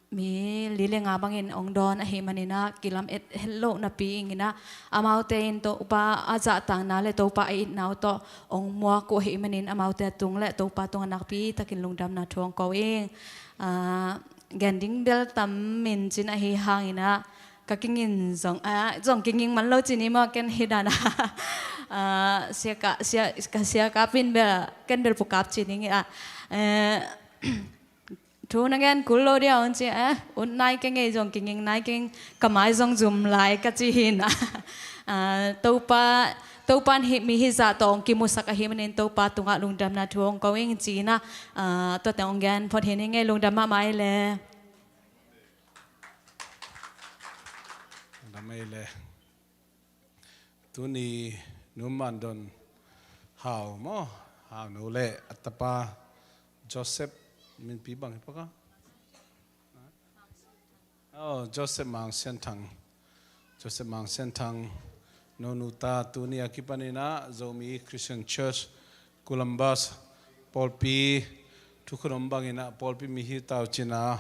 mi li le nga bangin hong dawn ahih manin ah kilam et het loh napi ing inah, amaute in Topa a zahtakna le Topa a itna uh tawh hong muak uh ahih manin amaute tung le Topa tungah nakpi takin lungdamna thu hong ko ing. Ah, gen ding bel tam min cin ahi hangin ah ka kingin zong, ah, zong kinging man lo cin i maw, ken hi dan ah, ah, sia Ka, sia, ka sia Kap in bel ken bel pu Kap cin ing ah, eh, thu na gen kul lo dia un ci, eh, ut nai keng ei, zong kinging nai keng, ka mai zong zum lai ka ci hi inah. Ah, Topa, Topa in hih mi hih zah tawh hong kimusak ahih manin Topa tungah lungdamna thu hong ko ing ci inah, ah, tua teng hong gen phot hi ning ei, lungdam mahmah ei le. Lungdam ei le. Tuni Nu Mandon Hau maw, Hau No le a tapa Joseph, minpi bang hi paka? Oh, Joseph Mang Sian Thang. Joseph Mang Sian Thang, no nu ta tuni a kipan inah Zomi Christian Church Columbus pawlpi thukhun om bangin ah pawlpi mi hi tau cin a,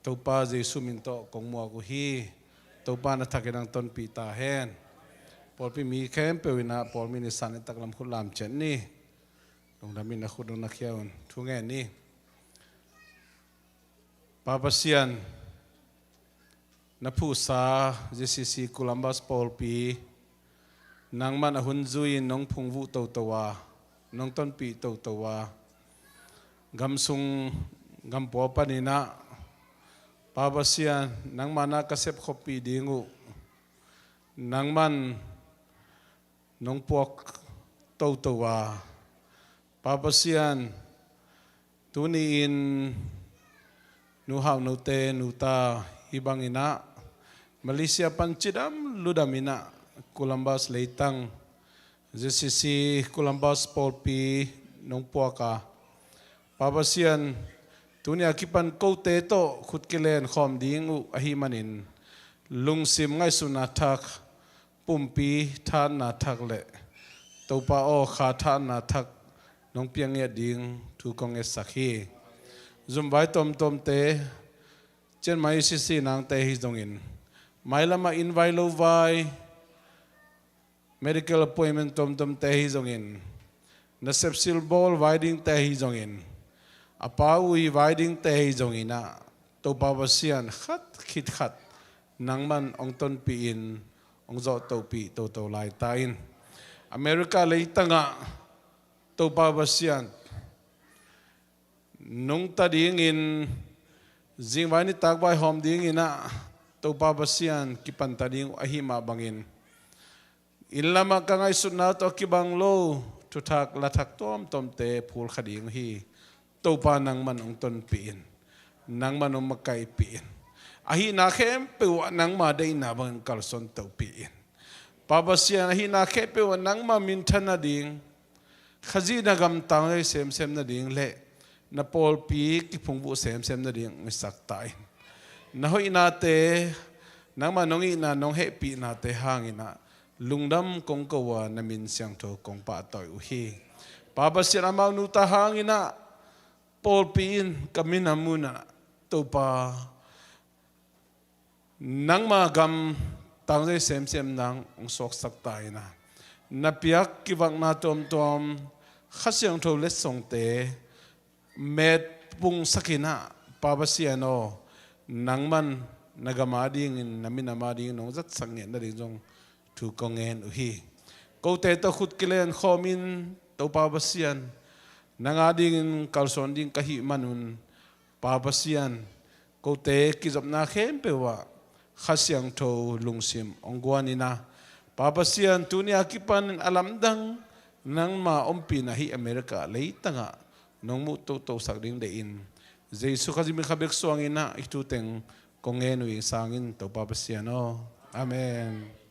Topa Jesu min tawh kong muak uh hi. Topa na thakin hong tonpih ta hen. Pawlpi mi khempeuh inah pawlpi ni san i taklam khut lam ciat ni. Lungdam in na khut dong na khia un. Thu ngen ni. Pa Pasian, na phuhsa J C C Columbus pawlpi, nangman a hun zui-in nong phungvuh toto a, nong tonpih toto a, gam sung gam pua panin ah, Pa Pasian, nangman ah ka sepkhoppih ding uh, nangman nong puak toto a, Pa Pasian, tuni-in Nu Hau Note nu ta hih bangin ah Malaysia pan cidam ludam in ah Columbus leitang, J C C Columbus pawlpi nong puak a, Pa Pasian, tuni a kipan kote tawh khut kilen khawm ding uh ahih manin lungsim ngaihsutna thak, pumpi thahatna thak le Topa aw kha thahatna thak nong piang ngiat ding thu kong ngetsak hi. Zumvai tuamtuamte, cianmai sisi nangte hi zongin, mailam ah inn vai lo vai, medical appointment tuamtuamte hi zongin, nasep silbawl vai dingte hi zongin, a pa ui vai dingte hi zongin ah, Topa Pasian, khat khit khat nangman hong tonpih in hong zawhtohpih toto lai ta in. America leitang ah Topa Pasian, nungta dingin, zingvai nitak vaihawm dingin ah Topa Pasian kipanta ding uh ahih mah bangin, inn lamah ka ngaihsutna tawh kibang lo thuthak lathak tuamtuamte phulkha ding uh hi. Topa nangman hong tonpih in, nangman hong makaihpih in, ahihna khempeuh ah nangma deihna bangin kalsuan tohpih in. Pa Pasian, ahihna khempeuh ah nangma minthan nading, Khazih na gam tangzai semsem nading le na pawlpi kiphungvuh semsem nading hong hisak ta in. Na hoihnate, nangma nong itna nong hehpihnate hangin ah lungdam kong ko a, na min siangtho kong pahtawi uh hi. Pa Pasian, amau nuta hangin ah pawlpi in ka minam un ah, Topa, nangma gam tangzai semsem nang hong suaksak ta in ah, na piak kivakna tuamtuam, Kha Siangtho letsongte metpungsak in ah, Pa Pasian aw, nangman na gam adingin, na minam adingin hong zatsak nget nading zong thu kong ngen uh hi. Kote tawh khut kilen khawmin, Topa Pasian, nang adingin kalsuan ding ka hih manun, Pa Pasian, kote kizopna khempeuh ah Kha Siangtho lungsim hong guan in ah, Pa Pasian, tuni a kipanin a lamdang nangma ompihna hih America leitangah nong muh totosak ding deih in, Jesu Khazih min kha bek suangin ah hih thu teng kong ngen uh hi. Sangin Topa Pasian aw. Amen.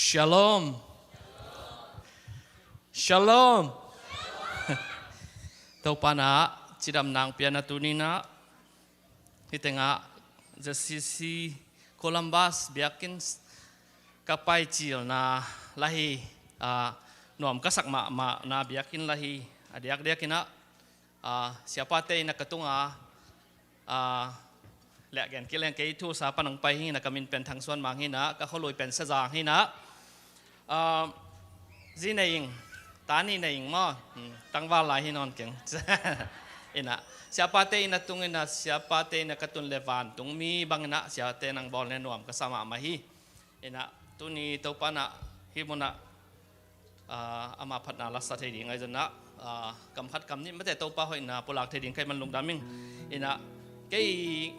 Shalom. Shalom. Topa in ah cidamna hong pia in ah, tuni in ah hih tengah Z C C Columbus biakinn ka pai cilna la hi. Ah, nuam ka sak mahmahna biakinn la hi. A diakdiakin ah, ah, siapate in ah ka tunga, ah, leh gen kileng kei, Tulsa pan hong pai hi in ah, ka min pen Thang Suan Mang hi in ah, ka khualui pen Sazang hi in ah. Ah, zi nei ing, ta nih nei ing maw? Hmm, tangval lai hi nawn keng. In ah, siapate in ah tung in ah, siapate in ah ka tun le vantung mi bang in ah, siate nang bawl ne nuam ka sa mahmah hi. In ah, tuni Topa in ah hih mun ah, ah, ama phatna la sa thei ding ahi zong ah, ah, kam khat kam nih mate Topa hoihna pulak thei ding ka hih man lungdam ing. In ah, kei,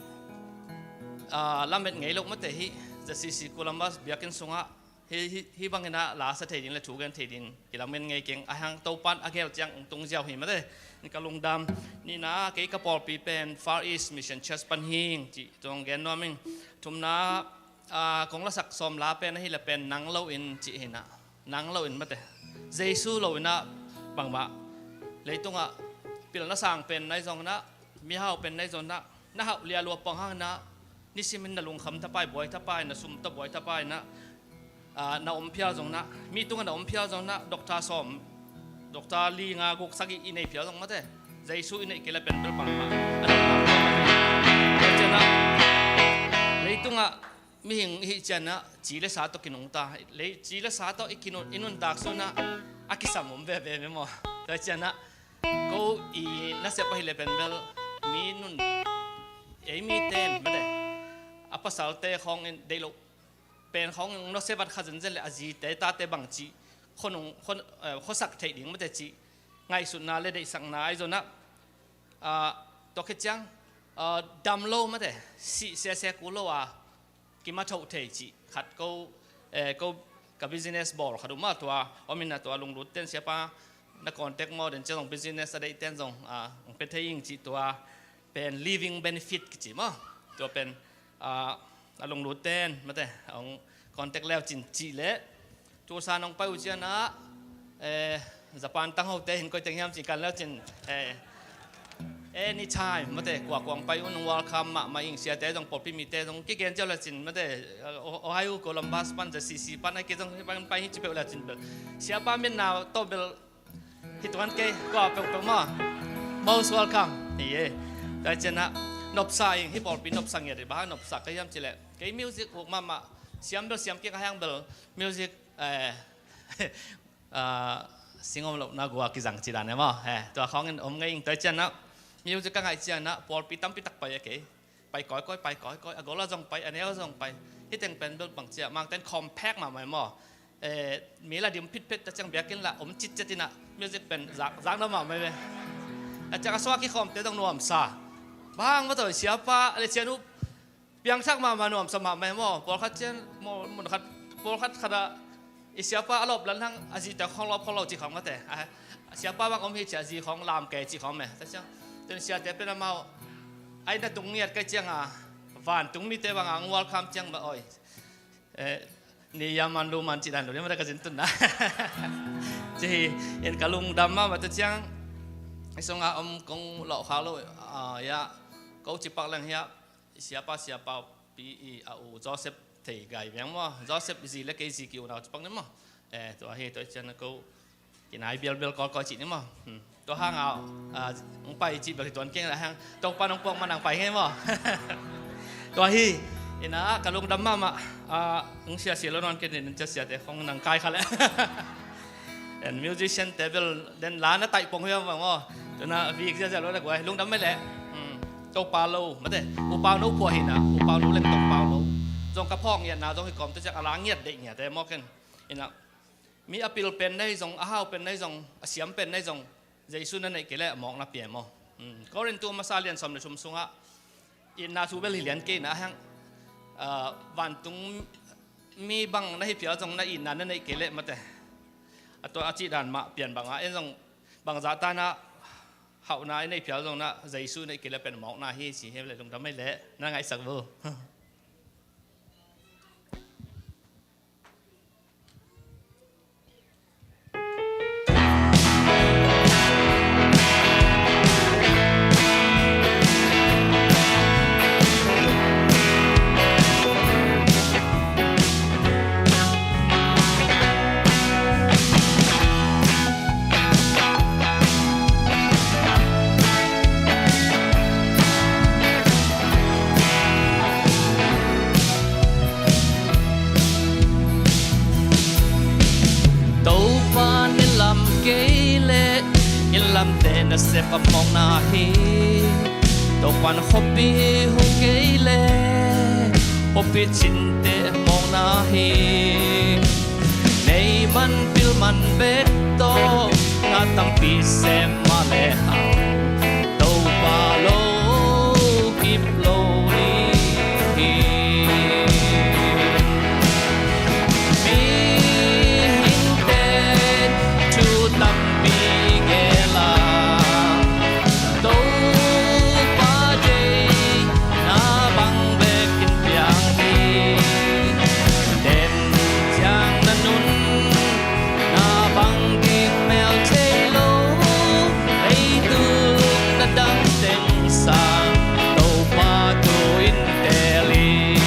ah, lamet ngei lo mate hih Z C C Columbus biakinn sungah hih, hih, hih bang in ah la sa thei ding le thu gen thei ding kilamen ngei keng, ahang Topa in a gel ciang hong tung ziau hi mate. Ka lungdam. Nihna, kei ka pawlpi pen Far East Mission Church pan hi ing cih tung gen nuam ing. Thumna, ah, kong lasak sawm la pen ahih leh pen Nang Lo In cih hi in ah. Nang Lo In mate, Jesu lo in ah bangmah, leitungah pilna sang pen nai zong in ah, mihau pen nai zong in ah, na hauh lialua pang hang in ah, nisimin na lungkham thapai, buai thapai, na sum tawh buai thapai in ah, ah, na om phial zong in ah, mi tungah na om phial zong in ah, doctor sawm, doctor li nga guk sagih i nei phial zong mate, Jesu i neih kei leh pen bel bangmah a dang mah. Tua ciangin ah, leitungah mihing i hih ciangin ah ci le sa tawh kinungta, lei ci le sa tawh i kinun, i nuntak sungin ah a kisam om veve meh maw. Tua ciangin ah ko i nasep ahih leh pen bel mi nun, ei mite in mate, a pasalte khawng in deih loh pen khawng in hong nusia vat kha zenzen leh a zite tate bangci khuanung, khuan, eh, khuasak theih ding mate cih ngaihsutna le deihsakna ahi zong ah, ah, tua khit ciang, ah, dam lo mate, sih siasia kul lo a kimatho thei cih khat ko, eh, ko ka business bawl khat uh mah tua om in ah, tua lunglut ten siapa na contact maw, den ciang zong business a deih ten zong, ah, hong pia thei ing cih tua pen living benefit kici maw. Tua pen, ah, a lunglut ten mate hong contact leu cin cih leh Tulsa nong pai uh ciangin ah, eh, Japan tanghote hin koi teng hiam cih kan leu cin, eh, anytime mate, kua kua hong pai un hong welcome mahmah ing. Siate zong, pawlpi mite zong kigen ciau leu cin mate, eh, O-, Ohio Columbus pan, Z C C pan, a kei zong pai, pai hi ci peuh leu cin bel, siapa min na tawh bel hih tuan kei kua peuhpeuh maw. Most welcome. Hi e. Tua cianah nopsa ing, hih pawlpi nopsa ngiat hi. Bang hang nopsa ka hiam cileh, kei music huk mahmah, siam bel siam kik a, hang bel music, eh, ah, singom lohna gua kizang ci dan e maw. Eh, tua khawngin om ngei ing. Tua cianah music ka ngaih cianah pawlpi tampi tak pai a kei. Pai kawikawi, pai kawikawi, a gol ah zong pai, a neu ah zong pai. Hih teng pen bel bang ciah, Mangte'n compact mahmah e maw. Eh, mi la dim phitphet ta ciang biakinn la om citcet inah music pen zak, zak na mahmah e. A ciang a sua kikhawmte zong nuamsa. Bang maw, tua siapa le sianu piangthak mahmah, nuamsa mahmah e maw. Pawlkhat cian, maw, mun khat, pawlkhat khat ah i siapa a lawp lan hang a zite khawng lawp khawng lo ci khawng mate. A, a siapa bang om hi ci a, zi khawng lam kei ci khawng me. Tua ciang, tun siate pen amau ai na tung ngiat kai cianga, vantung mite banga ang welcome ciang ba oi. Eh, ni ya man lu man ci dan lo ni mate ka zin tun na. Ci hi, in ka lungdam mahmah. Tua ciang, i sunga om kong lawh khak lo, ah, ya, ko ci pak leng hiah, i siapa, siapa pi i a u Joseph thei gai veng maw. Joseph zi le kei zi ki unau ci pak ni maw. Eh, tua hi, tua cian ko kinai bialbial kawlkawi cih ni maw. Hmm. Tua hanga, ah, hong pai cih bel hi tuan keng la hang. Topa nong puak man ang pai ngei maw. Tua hi, ina ka lungdam mahmah. Ah, hong sia sia lo nawn kei nin, cia siate khong nang kai kha le. En musician te bel den la na taih pong hiam bang maw. Tuna vik zia zia lo na guai, lungdam mai le. Hmm. Topa lo mate, upau no phuah hina, upau no leng Topa lo. Zong ka phawk ngiatna zong hi kawm te ciak a la ngiat deih ngiat e maw ken. Ina mi a pil pen nei zong, a hau pen nei zong, a siam pen nei zong, Jesu na neih kei le a mawkna pia maw. Hmm. Korintu masa lian sawm le thum sungah itna thu bel hi lian kei na hang, ah, vantung mi bang na hi phial zong na itna na neih kei leh mate. A tua a cih dan mah pian bangah en zong bangzah tanah hauhna i neih phial zong na Jesu neih kei leh pen mawkna hi ci hi le lungdam mai leh na ngaihsak vo. Topa nilam kei leh, nilamte nasep a mawkna hi. Topan khuapi hong kei leh, khuapi cinte mawkna hi. Nei man pil man bek tawh, na tampi sem mah lehang, Topa lo kip lo ding hi. Mihingten thu tampi gel a, Topa deihna bang bekin piang hi. Den ciang na nunna bang dik mel thei lo, leitung na dang teng sang, Topa thu in teel in.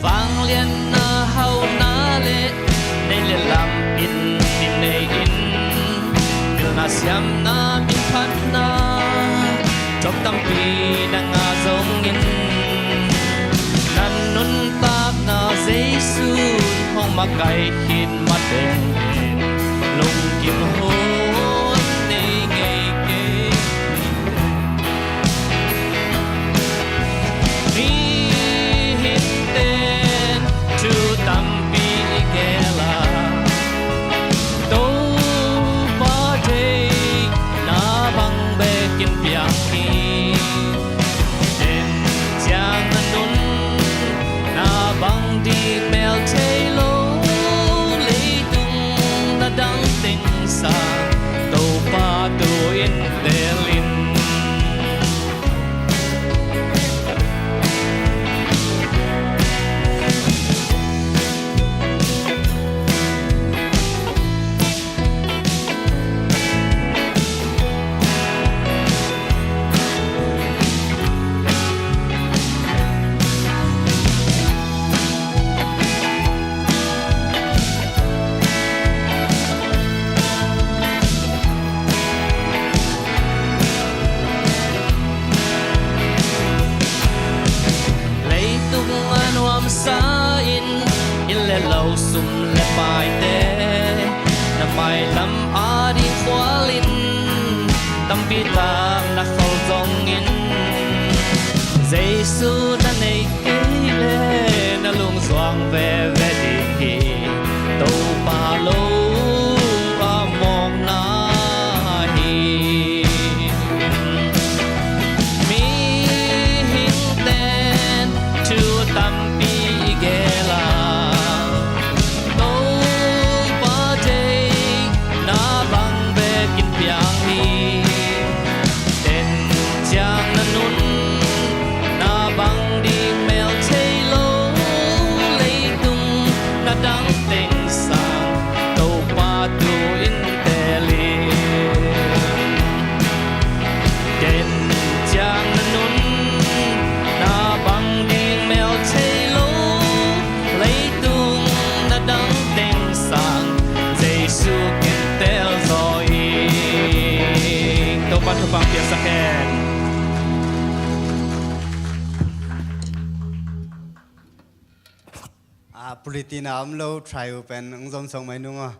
Vangliatna hauhna le nei le lam in i nei in, pilna siamna minphatna thawk tampi na ngah zongin, na nuntakna Jesu hong makaih khit mateng in, lungkim hun nei ngei kei. Mihingten thu tampi i gel a, Topa deihna bang bekin piang hi. Den ciang na nunna bang dik mel thei lo, leitung na dang teng sang, Jesu na neih kei leh na lungzuang veve ding hi. Topa lo a mawkna hi. Mihingte'n thu tampi i geel a, Topa deihna bang bekin piang hi. Ten ciang na nunna bang ding mel thei lo, leitung na dang teng sang Topa tu-in teel in. Ten ciang na nunna bang ding mel thei lo, leitung na dang teng sang Jesu kin teel zaw ing. Topa thupha piaksak hen. A, puliti na om lo, try u pen ong zom song mai nung aw.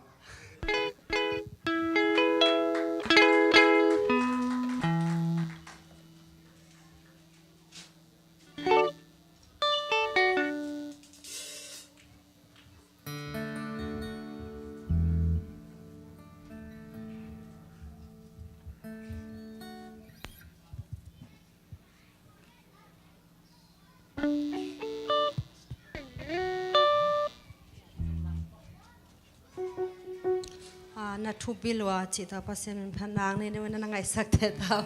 A, na thupi lua cih tawh Pasian min phat nang ni, ni na ngaihsak te tau.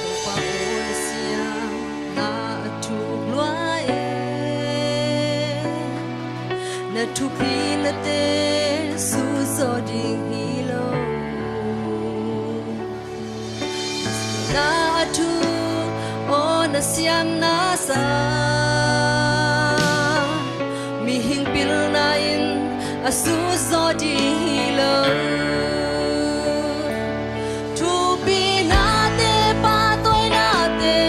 Topa aw, na siamna a thuk lua e, na thupi nate suzaw ding hi lo. Na a thuk aw, na siamna sang mihing pilna in a suzaw ding hi lo. Thupinate, pahtawinate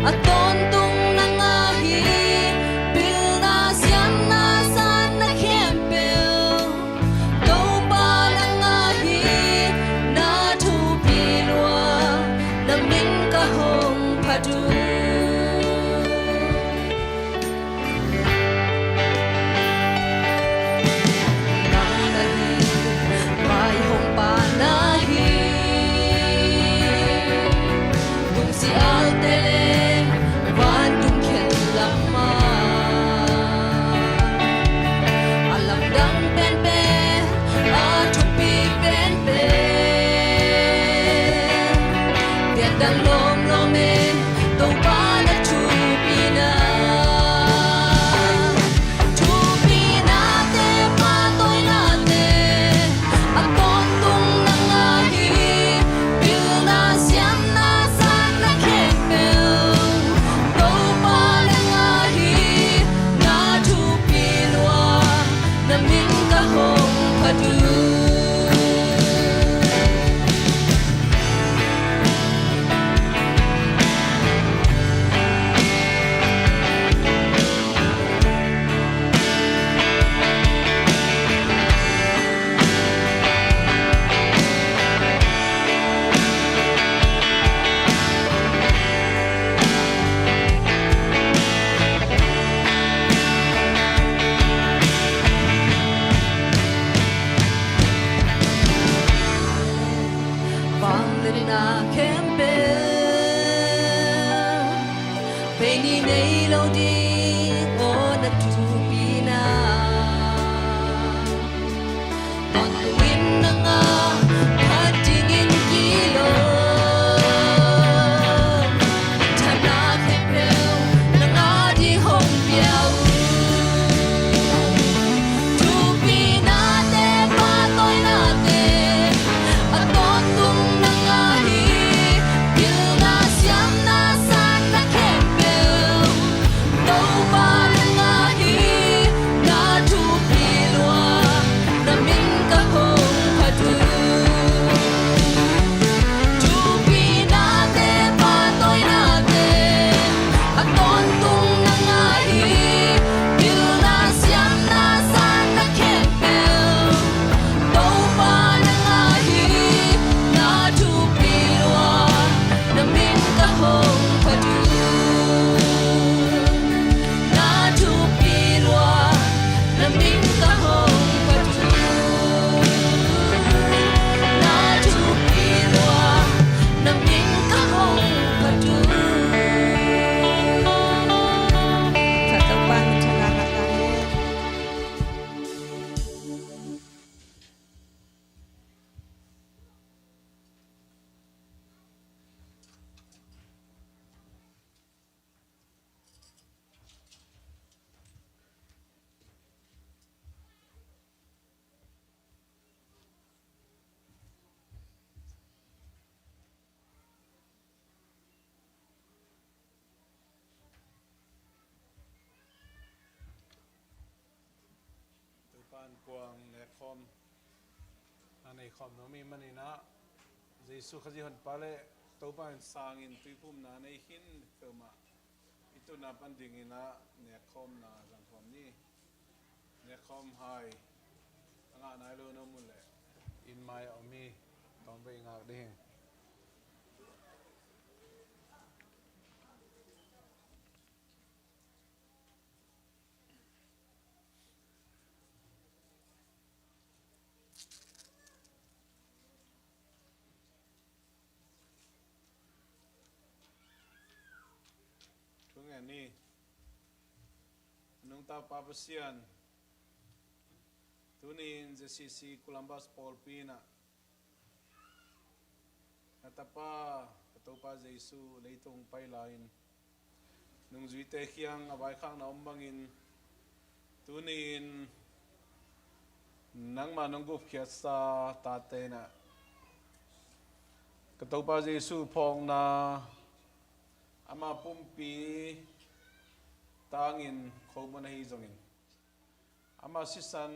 a tawntung nang ahi, pilna siamna sanna khempeuh Topa nang ahi, na thupi lua na min ka hong phat uh. Nang na hi, vaihawmpa na hi, lungsim alte le vantung khen lam ah a lamdang penpen, a thupi penpen, piandang lawmlawm e, Topa na thupina. Thupinate, pahtawinate a tawntung nang ahi, pilna siamna sanna khempeuh Topa nang ahi, na thupi lua na min ka hong phat uh. Vangliatna khempeuh vei ni nei lo ding aw, na thupina. Tawntungin nang a phat dingin kilawm, thana khempeuh nang a ding hong pia uh. Thupinate, pahtawinate a tawntung nang ahi, pilna siamna sanna khempeuh Nei khawm nuam i hih manin ah Jesu Khazih Honpa le Topa in sangin tuiphumna nei khin peuhmah i tutna pan dingin ah nekkhawmna zangkhawm ni. Nekkhawm hai a ngah nai lo na om uh leh inn mai a om hi. Tawmvei ngak ding. Thu ngen ni. Nungta Pa Pasian, tuni in Z C C Columbus pawlpi in ah na Tapa, ka Topa Jesu leitung pai lai-in nungzuite kiang a vaikhakna om bangin, tuni in nangmah nong gupkhiatsa tate in ah ka Topa Jesu phawkna, ama pumpi tangin khomun ahi zongin, ama sisan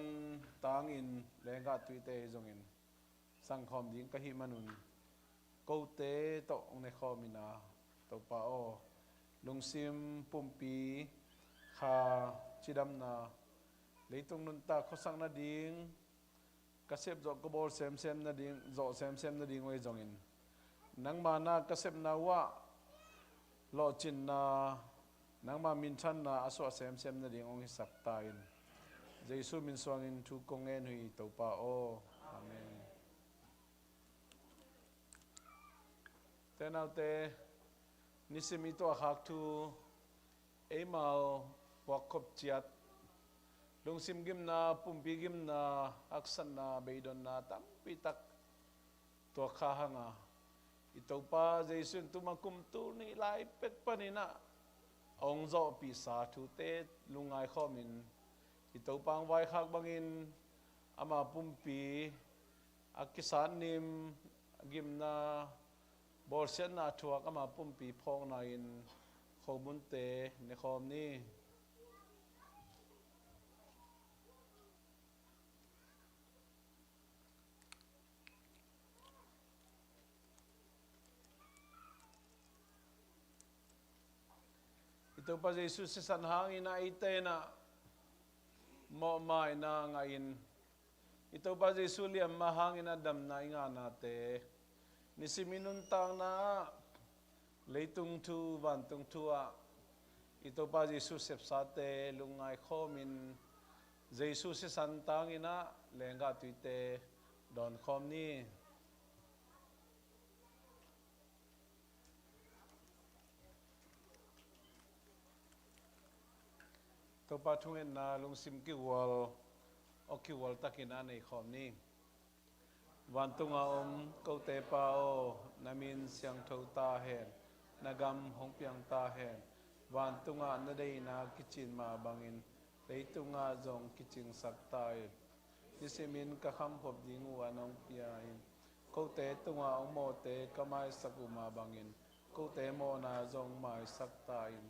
tangin lenggah tuite ahi zongin, zangkhawm ding ka hih manun kote tawh hong nekhawm in ah, Topa aw, lungsim pumpi kha cidamna, leitung nuntak khuasak nading, ka sep zawh ka bawl semsem nading, zawh semsem nading uh ahi zongin, nangma na ka sepna uh ah lawhcinna, nangma minthanna a suah semsem nading hong hisak ta in. Jesu min suangin thu kong ngen uh hi, Topa aw. Amen. Te naute, nisim i tuahkhak thu, eimau puakkhop ciat, lungsim gimna, pumpi gimna, haksatna, beidonna tampi tak tuakkha hang a, i Topa Jesu in tuma kum tul nih lai pek panin ah a hong zawhpihsa thute lungngai khawmin, i Topa hong vaikhak bangin ama pumpi a kisatnim, a gimna, bawlsiatna a thuak ama pumpi phawkna in khomunte nekhawm ni. I Topa Jesu sisan hangin ah eite in ah mawhmaina ngah in, i Topa Jesu liamma hangin ah damna i ngahnate, nisim i nuntakna ah leitung thu, vantung thu ah i Topa Jesu sepsate lungngai khawmin, Jesu sisan tangin ah lenggah tuite dawn khawm ni. Topa thungetna lungsim kihual, aw kihual takin a nei khawm ni. Vantunga om kote Pa aw, na min siangtho ta hen, na gam hong piang ta hen, vantungah na deihna kicin mah bangin leitungah zong kicingsak ta in. Nisimin ka khamphop ding uh a nong pia in, kote tungah hong mawhte ka maisak uh mah bangin kote mawhna zong maisak ta in.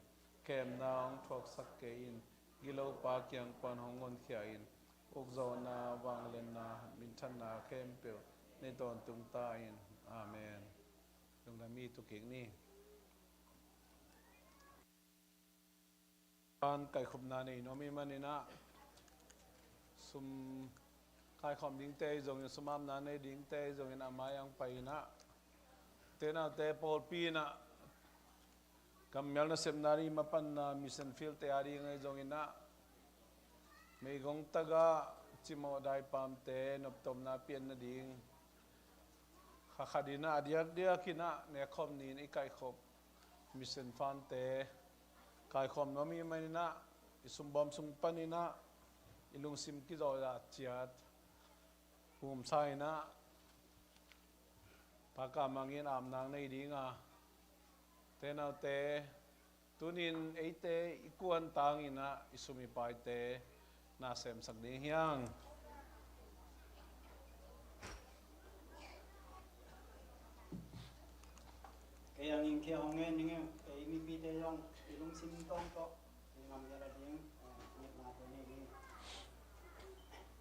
Khemna hong thuaksak kei in, gilopa kiang pan hong honkhia in, ukzawhna, vangliatna, minthanna khempeuh ne tawntung ta in. Amen. Lungdam i tu kik ni. Pan kaikhupna nei nuam i hih manin ah, sum kaikhawm dingte zongin, sum apna nei dingte zongin a mai ang pai in ah, te naute pawlpi in ah, kammial nasepna ding mapanna mission field te a ding ahi zongin ah, meigong tagah cimawh daipamte noptomna pian nading, kha khat in ah a diakdiak in ah nekkhawm ni in i kaikhop mission fund te kaikhawm nuam i hih manin ah, i sumbawm sung panin ah i lungsim kizawh ciat humsa in ah, paka mangin apna nei ding a, te naute, tunin eite i kuan tangin ah i sum i paite na semsak ding hi hang. Kei hangin kei hong ngen ning, ei mipite zong i lungsim tawng tawh i ngamzel a ding, eh, ngetnate nei ding.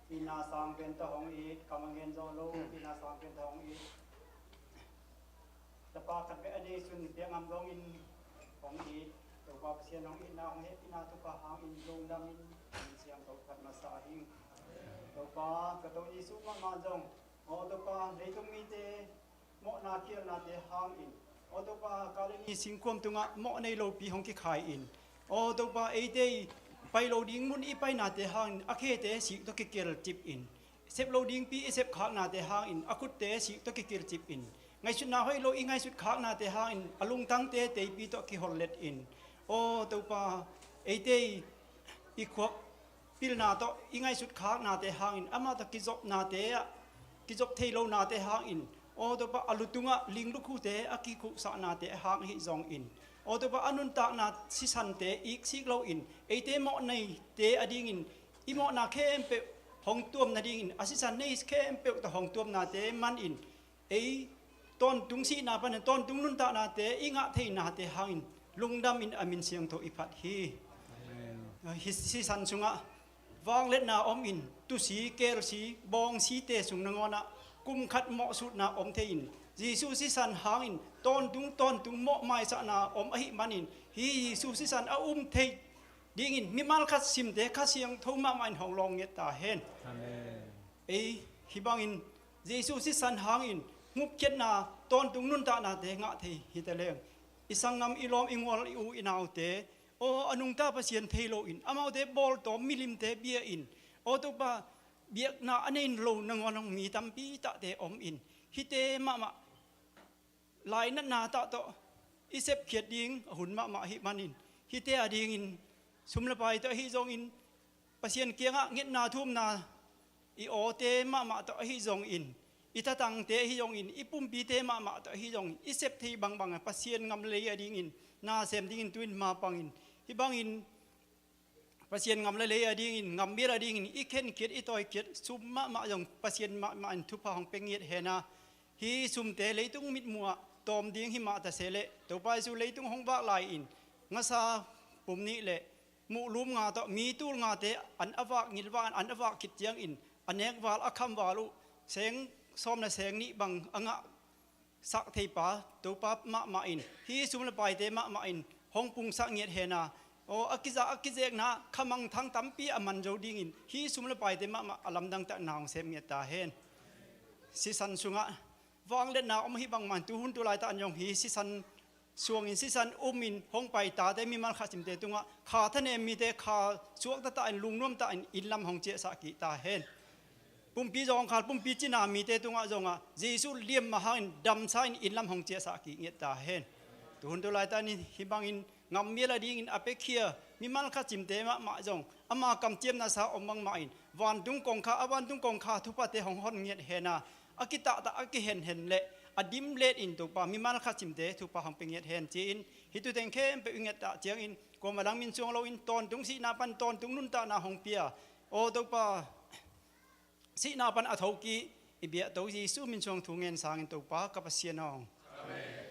Itna sang pen tawh hong it, kam a ngen zawh lo, itna sang pen tawh hong it. Tapa khat bek a nei sun piangam zongin hong it. Topa Pasian hong itna, hong hehpihna thupha hangin lungdamin, min siangtho phat masa hi. Topa, ka To Jesuh mahmah zong, aw Topa, leitung mite mawhna kialnate hangin, aw Topa, Kalini singkuam tungah mawh nei lopi hong kikhai-in, aw Topa, eite i pai lo ding mun i painate hangin a khete sik tawh kikilcip in, sep lo dingpi i sepkhaknate hangin a khutte sik tawh kikilcip in, ngaihsutna hoih lo i ngaihsutkhaknate hangin a lungtangte teipi tawh kihollet in, aw Topa, eite i, i khuak pilna tawh i ngaihsutkhaknate hangin, amah tawh kizopnate ah, kizop thei lonate hangin, aw Topa, a lu tungah ling lukhute a kikhuhsahnate hang ahi zongin, aw Topa, a nuntakna sisante iksik loin, eite mawh neite adingin i mawhna khempeuh hong tuam nadingin, a sisan nei khempeuh tawh hong tuamnate manin, ei tawntung sihna panin tawntung nuntaknate i ngah theinate hangin lungdamin a min siangtho i phat hi. Amen. Hih sisan sungah vangliatna omin, tusi, kelsi, bawngsite sung nangawnah kum khat mawhsutna om thei-in, Jesuh sisan hangin tawntung tawntung mawh maisakna om ahih manin, hih Jesuh sisan a um thei dingin mimal khat simte Kha Siangtho mahmah in hong lawng ngiat ta hen. Amen. Ei hih bangin Jesuh sisan hangin ngupkhiatna, tawntung nuntaknate ngah thei hi ta leng, i sanggam, i lawm, i gual, i u i naute, aw a nungta Pasian thei loin, amaute bawltawm milimte bia in, aw Topa, biakna a nei lo nangawn hong mi tampi tahte om in, hihte mahmah lainatna tah tawh i sepkhiat ding a hun mahmah ahih manin, hihte adingin sum le pai tawh ahi zongin, Pasian kiangah ngetna thumna i awte mahmah tawh ahi zongin, i tatangte ahi zongin, i pumpite mahmah tawh ahi zongin, i sep thei bangbang a Pasian ngam lei adingin na sem dingin tu-in mapangin, hih bangin Pasian ngam le lei adingin, ngam mial adingin i khenkhiat, i tawikhiat sum mahmah zong Pasian mahmah in thupha hong pia ngiat hen a, hih sumte leitung mitmuh ah tawm ding hi mah ta se leh, Topa Jesuh leitung hong vak lai-in ngasa pum nih le muh lum nga tawh mi tul ngate an a vak, ngilvak an a vak khit ciangin, a nek val, a kham val uh seng sawm le seng nih bang a ngah sak theipa Topa mahmah in, hih sum le paite mahmah in hong pungsak ngiat hen a, aw a kiza, a kizekna khamangthang tampi a man zo dingin, hih sum le paite mahmah a lamdang takna hong sem ngiat ta hen. Sisan sungah vangliatna om ahih bangmah in, tuhun tu laitak in zong hih sisan suangin, sisan umin hong pai tate, mimal khat simte tungah kha thanem mite kha suakta tahin, lungnuam tahin inn lam hong ciahsah kik ta hen. Pumpi zawngkhal, pumpi cina mite tungah zongah Jesuh liamma hangin damsa in inn lam hong ciahsah kik ngiat ta hen. Tuhun tu laitak in hih bangin ngam mial adingin a piakhia mimal khat simte mahmah zong ama kamciamna sa om bangmah in, vantung kongkha, a vantung kongkha thuphate hong hon ngiat hen a, a kitahtah, a kihenhen le a dim let in Topa mimal khat simte thupha hong pia ngiat hen ci-in, hih thuteng khempeuh i nget ah ciangin kuamah dang min suang loin tawntung sihna pan tawntung nuntakna hong pia, aw Topa, sihna pan a thokik i biakto Jesuh min suang thu ngen sangin Topa ka Pasian aw. Amen.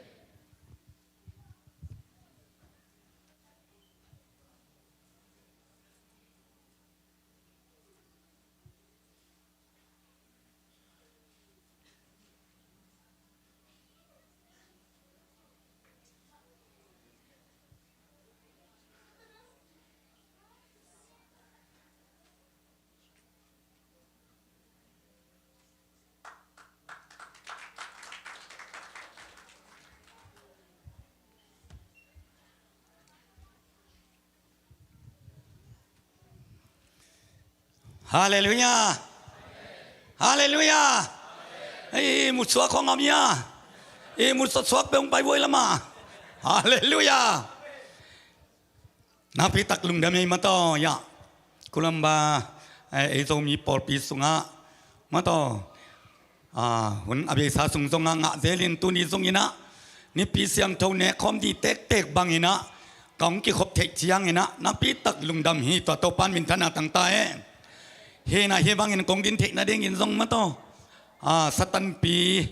Halleluiah. Halleluiah. Ei, musuak khong am ia. Ei, musuak suak peng pai voi lama. Halleluiah. Nakpi tak lungdam ei mataw, ia. Kulamba, eh, ei Zomi pawlpi sungah mataw, ah, hun a beisa sung zongah ngah zelin tuni zong inah, Nipi siangtho nekkhawm dih tektek bang inah ka hong kikhop theih ciang inah nakpi tak lungdam hi. Tua Topan minthanna tangta e. Hinah hih bangin kong din theih nadingin zong mataw, ah, Satanpi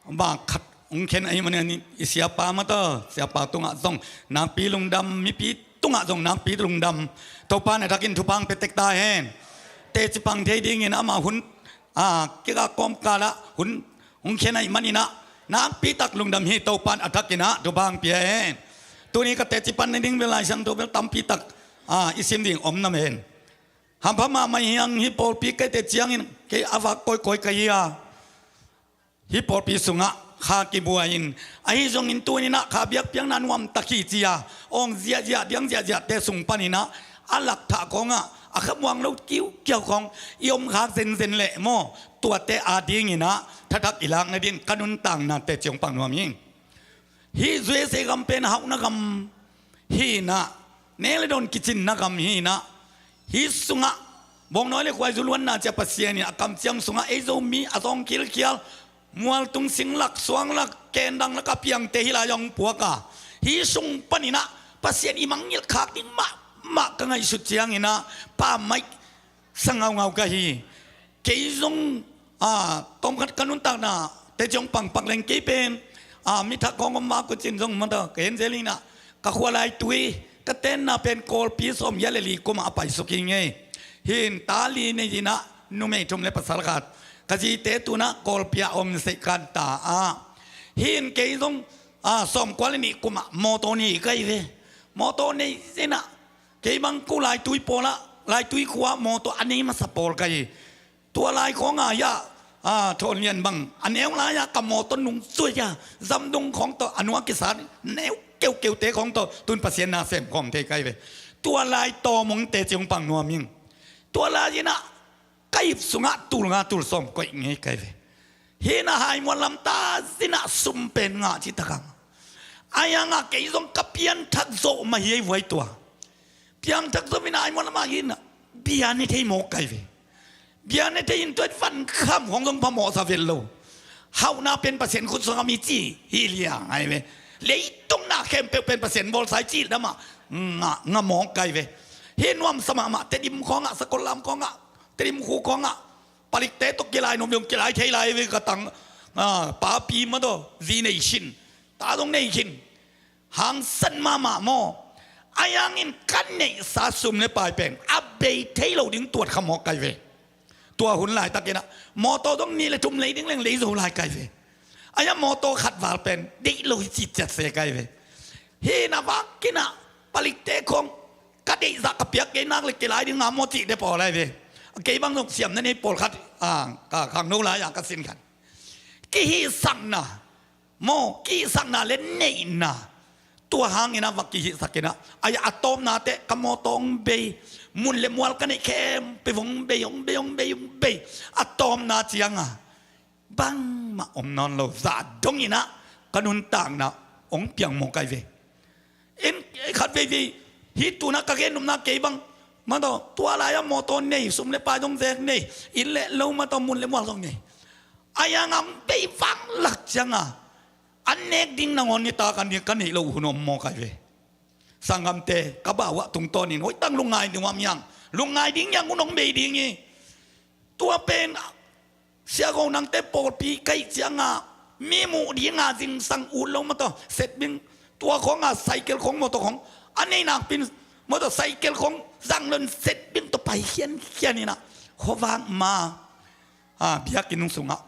bang khat hong khen ahih manin i siapa mataw, siapa tungah zong nakpi lungdam, mipi tungah zong nakpi lungdam. Topa na takin thupha hong pia tek ta hen. Teci pang thei dingin amah hun, a, kikah kawmkalah hun hong khia ahih maninah nakpitak lungdam hi. Topa'n a thakinah thupha hong pia hen. Tuni ka teci pan nading bel Lai Siangtho bel tampitak, a, i sim ding om nam hen. Hampha mahmah hi hang, hih pawlpi ka teci ciangin kei a vak kawikawi ka hi a, hih pawlpi sungah kha kibuai-in, ahi zongin tuninah kha biakpiakna nuamtak hi ci-a awng ziahziah diang ziahziahte sung paninah a lakthah khawngah a khamuang lo kiukiau khawng i om khak zenzen leh maw, tuate adinginah thathak i lak nading ka nuntakna teci hong pang nuam hi. Hih U S A gam pen hauhna gam hinah, nek le dawn kicinna gam hinah, hih sungah bawngnawi le khuaizu luanna cia Pasian in a kamciam sungah ei Zomi a zawng khilkhial, mualtung singlak suanglak kendang lak a piangte hih lai-ah hong puak a, hih sung paninah Pasian i mangngilh khak ding mahmah ka ngaihsut cianginah Pa Mike sa ngaungau ka hi. Kei zong, a, tawmkhat ka nuntakna teci hong pangpak leng kei pen, a, mi thak khawng om mah kua cin zong mata ka hen zel inah, ka khua Laitui ka tenna pen Kawlpi sawmgiat le li kumah a paisuk hi ngei. Hin ta li nei inah numei thum le pasal khat, ka zite tunah Kawlpi ah om seihkan ta a. Hin kei zong, a, sawmkua le nih kumah mawtaw nei ka hi ve. Mawtaw nei zinah kei bang ko Laitui pawlah, Laitui khua mawtaw a nei masa pawl ka hi. Tua lai khawngah hiah, a, Thawn Lian bang a neu lai-ah ka mawtaw nungzuai a, zamdung khawng tawh a nua kisat neu keukeute khawng tawh tun Pasian na sem khawm thei ka hi ve. Tua lai tawm hong teci hong pang nuam ing. Tua lai inah ka ip sungah tul nga tul sawm koih ngei ka hi ve. Hinah Haimual lam ta zinah sum pen ngah cih tak hang. Ahi hangah kei zong ka pianthak zawh mah hi ei vuai tua. Piangthak zawh inah Haimual lamah hinah bia ne thei mawk ka hi ve. Bia ne thei in tua van kham khawng zong phamawhsa vet lo. Hauhna pen Pasian khut sungah mi ci hi liang ahi ve. Leitung na khempeuh pen Pasian bawlsa hi cih lamah nga, nga mawk ka hi ve. Hi nuamsa mahmah, Tedim khawngah, Sakollam khawngah, Tedim khu khawngah palikte tawh kilai nuam ding, kilai thei lai ve ka tang, a, papi mah tawh zi nei khin, ta zong nei khin. Hangsan mahmah maw. Ahi hangin ka neihsa sum le pai pen a bei thei lo ding tuat kha mawk ka hi ve. Tua hun laitakinah mawtaw zong nih le thum lei ding leng lei zo lai ka hi ve. Ahi a mawtaw khat val pen deih lo hi cih ciat se ka hi ve. Hinah vakinah palikte khawng ka deihzah ka piak kei nak le kilai ding nga maw cihte pawl ahi ve. Kei bang zong siamna nei pawlkhat, a, ka khangno lai-ah ka sin khan kihihsakna maw, kihihsakna le neihna. Tua hanginah va kihihsakinah, ahi a tawpna teh ka mawtaw hong bei, mun le mual ka neih khempeuh hong bei, hong bei, hong bei, hong bei. A tawpna cianga bangmah om nawn lo, zah donginah ka nuntakna hong piang mawk ka hi ve. In, khat veivei, hih tunah ka gen nopna kei bang mah tawh, tua lai-ah mawtaw nei, sum le pai zong zek nei, inn le lo mah tawh, mun le mual zong nei. Ahi hangah hong bei vanglak cianga a nek ding nangawn nitak a nek ka neih loh hun om mawk ka hi ve. Sanggamte, ka bau ah tungtawnin hoih tak lungngai ding uh a miang, lungngai ding hiang, hun hong bei ding hi. Tua pen Sia Go Nangte pawlpi ka hih cianga mi muh dinga zingsang ut lo mah tawh setbing, tua khawnga cycle khawng, mawtaw khawng a neih nakpin, mawtaw cycle khawng zang lon setbing tawh pai khiankhian inah khuavak ma, a, biakinn sungah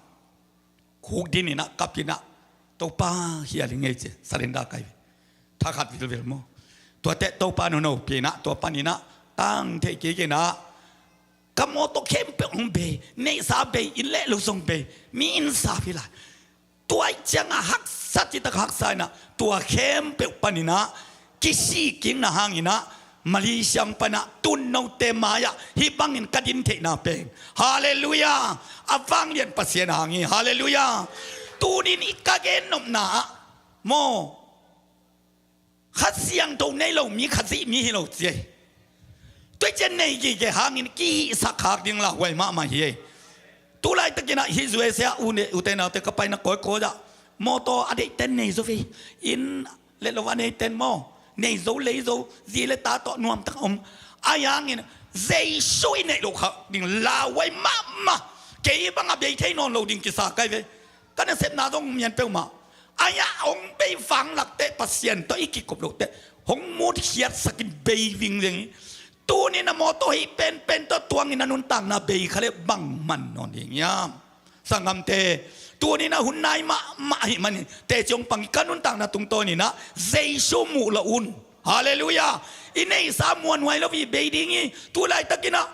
khuk dininah kap inah, Topa, khial hi ing ei ci, surrender ka hi ve. Thakhat vilvel maw. Tuate Topa nunopinah tua paninah tang theih kik inah ka mawtaw khempeuh hong bei, neihsa bei, inn le lo zong bei, mi inn sa hi lai. Tua ih ciangah haksa, citak haksa inah tua khempeuh paninah kisih kikna hanginah Malaysia hong panah tun note mai-ah hih bangin ka din theihna pen, halleluiah, a vanglian Pasian hang hi, halleluiah. Tunin i ka gen nopna ah maw, Kha Siangtho nei lo mi, Khazih mi hi lo ci ei. Tua ih ciang nei gige hangin kihihsak khak ding lauhuai mahmah hi ei. Tu laitakinah hih U S A ah u ne, ute naute ka paina kawikawi ah mawtaw a deihten nei zo ve. Inn le lo a neiten maw, nei zo lei zo, zi le ta tawh nuamtak om. Ahi hangin Jesu i neih loh khak ding lauhuai mahmah. Kei bangah bei thei nawn lo ding kisa ka hi ve. Ka nasepna zong mian peuhmah. Ahi a hong bei vanglak teh Pasian tawh i kikup loh teh hong mutkhiatsakin bei vingveng hi. Tuni-in a mawtaw hih penpen tawh tuangin a nuntakna bei kha leh bang man nawn ding hiam? Sanggamte, tuni-in a hun nai mahmah ahih manin teci hong pang hi, ka nuntakna tungtawnin ah Jesu muh loh un. Halleluiah. I neihsa muanhuai lo hi, bei ding hi. Tu laitakin ah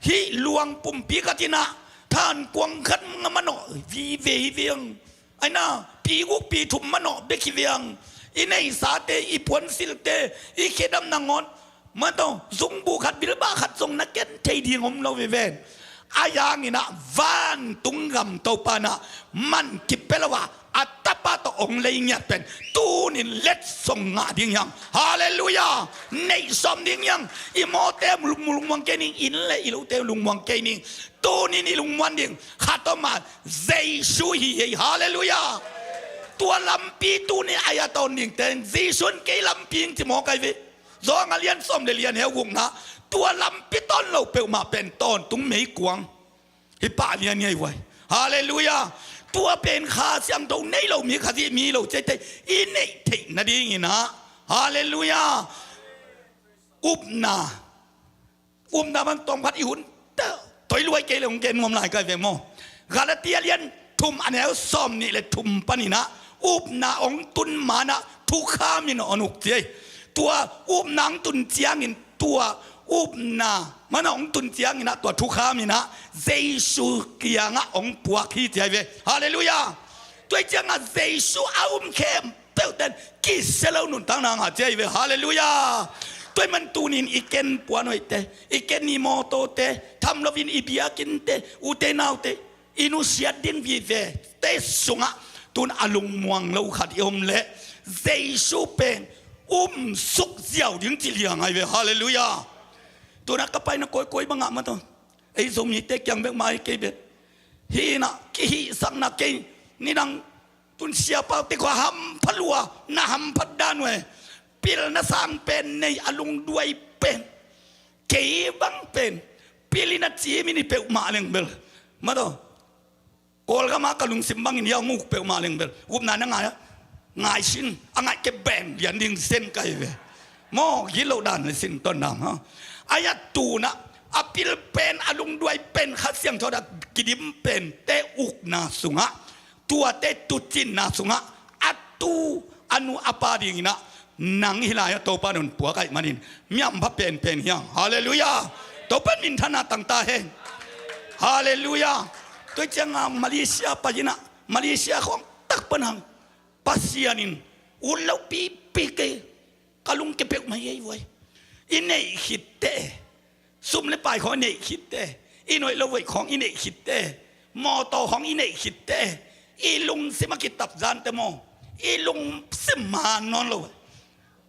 hih luang pumpi khat in ah thankuang khat nga manawh vive hi veng. Aina, pi guk pi thum manawh bek hi veng. I neihsate, i puansilhte, i khedam nangawn, mataw, zungbuh khat, bilbah khat zong na ken thei ding om lo hi ven. Ahi hangin ah vantung gam Topa in ah man kipia lo a, a Tapa tawh hong lei ngiat pen tuni-in letsong ngah ding hi hang. Halleluiah. Neih sawm ding hi hang. I mawte lungmuang kei ning, i inn leh i lote lungmuang kei ning. Tuni-in i lungmuang ding khat om a, Jesu hi hi. Halleluiah. Tua lampi tuni-in a ya tawn dingte, Jesu in kei lampi hi ci mawk ahi ve. Johan a lian sawm leh li, a neu gukna, tua lampi tawn lo peuhmah pen tawntung meikuang. Hih pah lian hi ei vai. Halleluiah. Tua pen Kha Siangtho nei lo mi, Khazih mi lo ciaite i neih theih nadingin ah. Halleluiah. Upna. Upna bang tawm khat i hun teh, toi luai kei leh hong gen nuam lai ka hi ve maw. Galatia lian thum, a neu sawm nih leh thum panin ah upna hong tun ma-in ah thukham in hong uk ci ei. Tua upna hong tun ciangin, tua upna man hong tun ciangin ah tua thukham in ah Jesu kiangah hong puak hi ci ei ve. Halleluiah. Tua hi ciangah Jesu a um khem peuhten kisia lo nuntakna ngah ci ei ve. Halleluiah. Tua ahih man tuni-in i ken puanhoihte, i ken i mawtawte, tham loin i biakinnte, ute naute, i nusiat ding vivete sungah tun a lungmuang lo khat i om leh Jesu pen umsuk ziau ding ci liang ahi ve. Halleluiah. Tun a ka paina kawikawi bangah mataw, ei Zomite kiang bek mah hi kei ve. Hih in ah kihihsakna kei, nidang tun siapaute khua hampha lua, na hamphat dan uh e. Pilna sang pen nei, a lungduai pen, kei bang pen pil in a cim in i peuhmah leng bel, mataw, Kawlgam ah ka lungsim bangin hih a hong uk peuhmah leng bel upna na ngai a, ngai sin, a ngaih kei beng lian ding sen ka hi ve. Maw, gilo dan le sin ton dam ha. Ahi a tun ah a pil pen, a lungduai pen, Kha Siangtho tawh a kidim pente ukna sungah, tuate tuucinna sungah a tu a nu a pa dingin ah nang hih lai-ah Topa in hong puak ahih manin mi hampha penpen hi hang. Halleluiah. Topa in minthanna tang ta hen. Halleluiah. Tua hi ciangah Malaysia pai-in ah, Malaysia khawng tak pan hang, Pasian in ut lo pipi kei, ka lungkia peuhmah hi ei vai. I neih khitte, sum le pai khawng i neih khitte, i nuaih lo veih khawng i neih khitte, mawtaw khawng i neih khitte, i lungsim a kitap zante maw, i lungsim man nawn lo vai.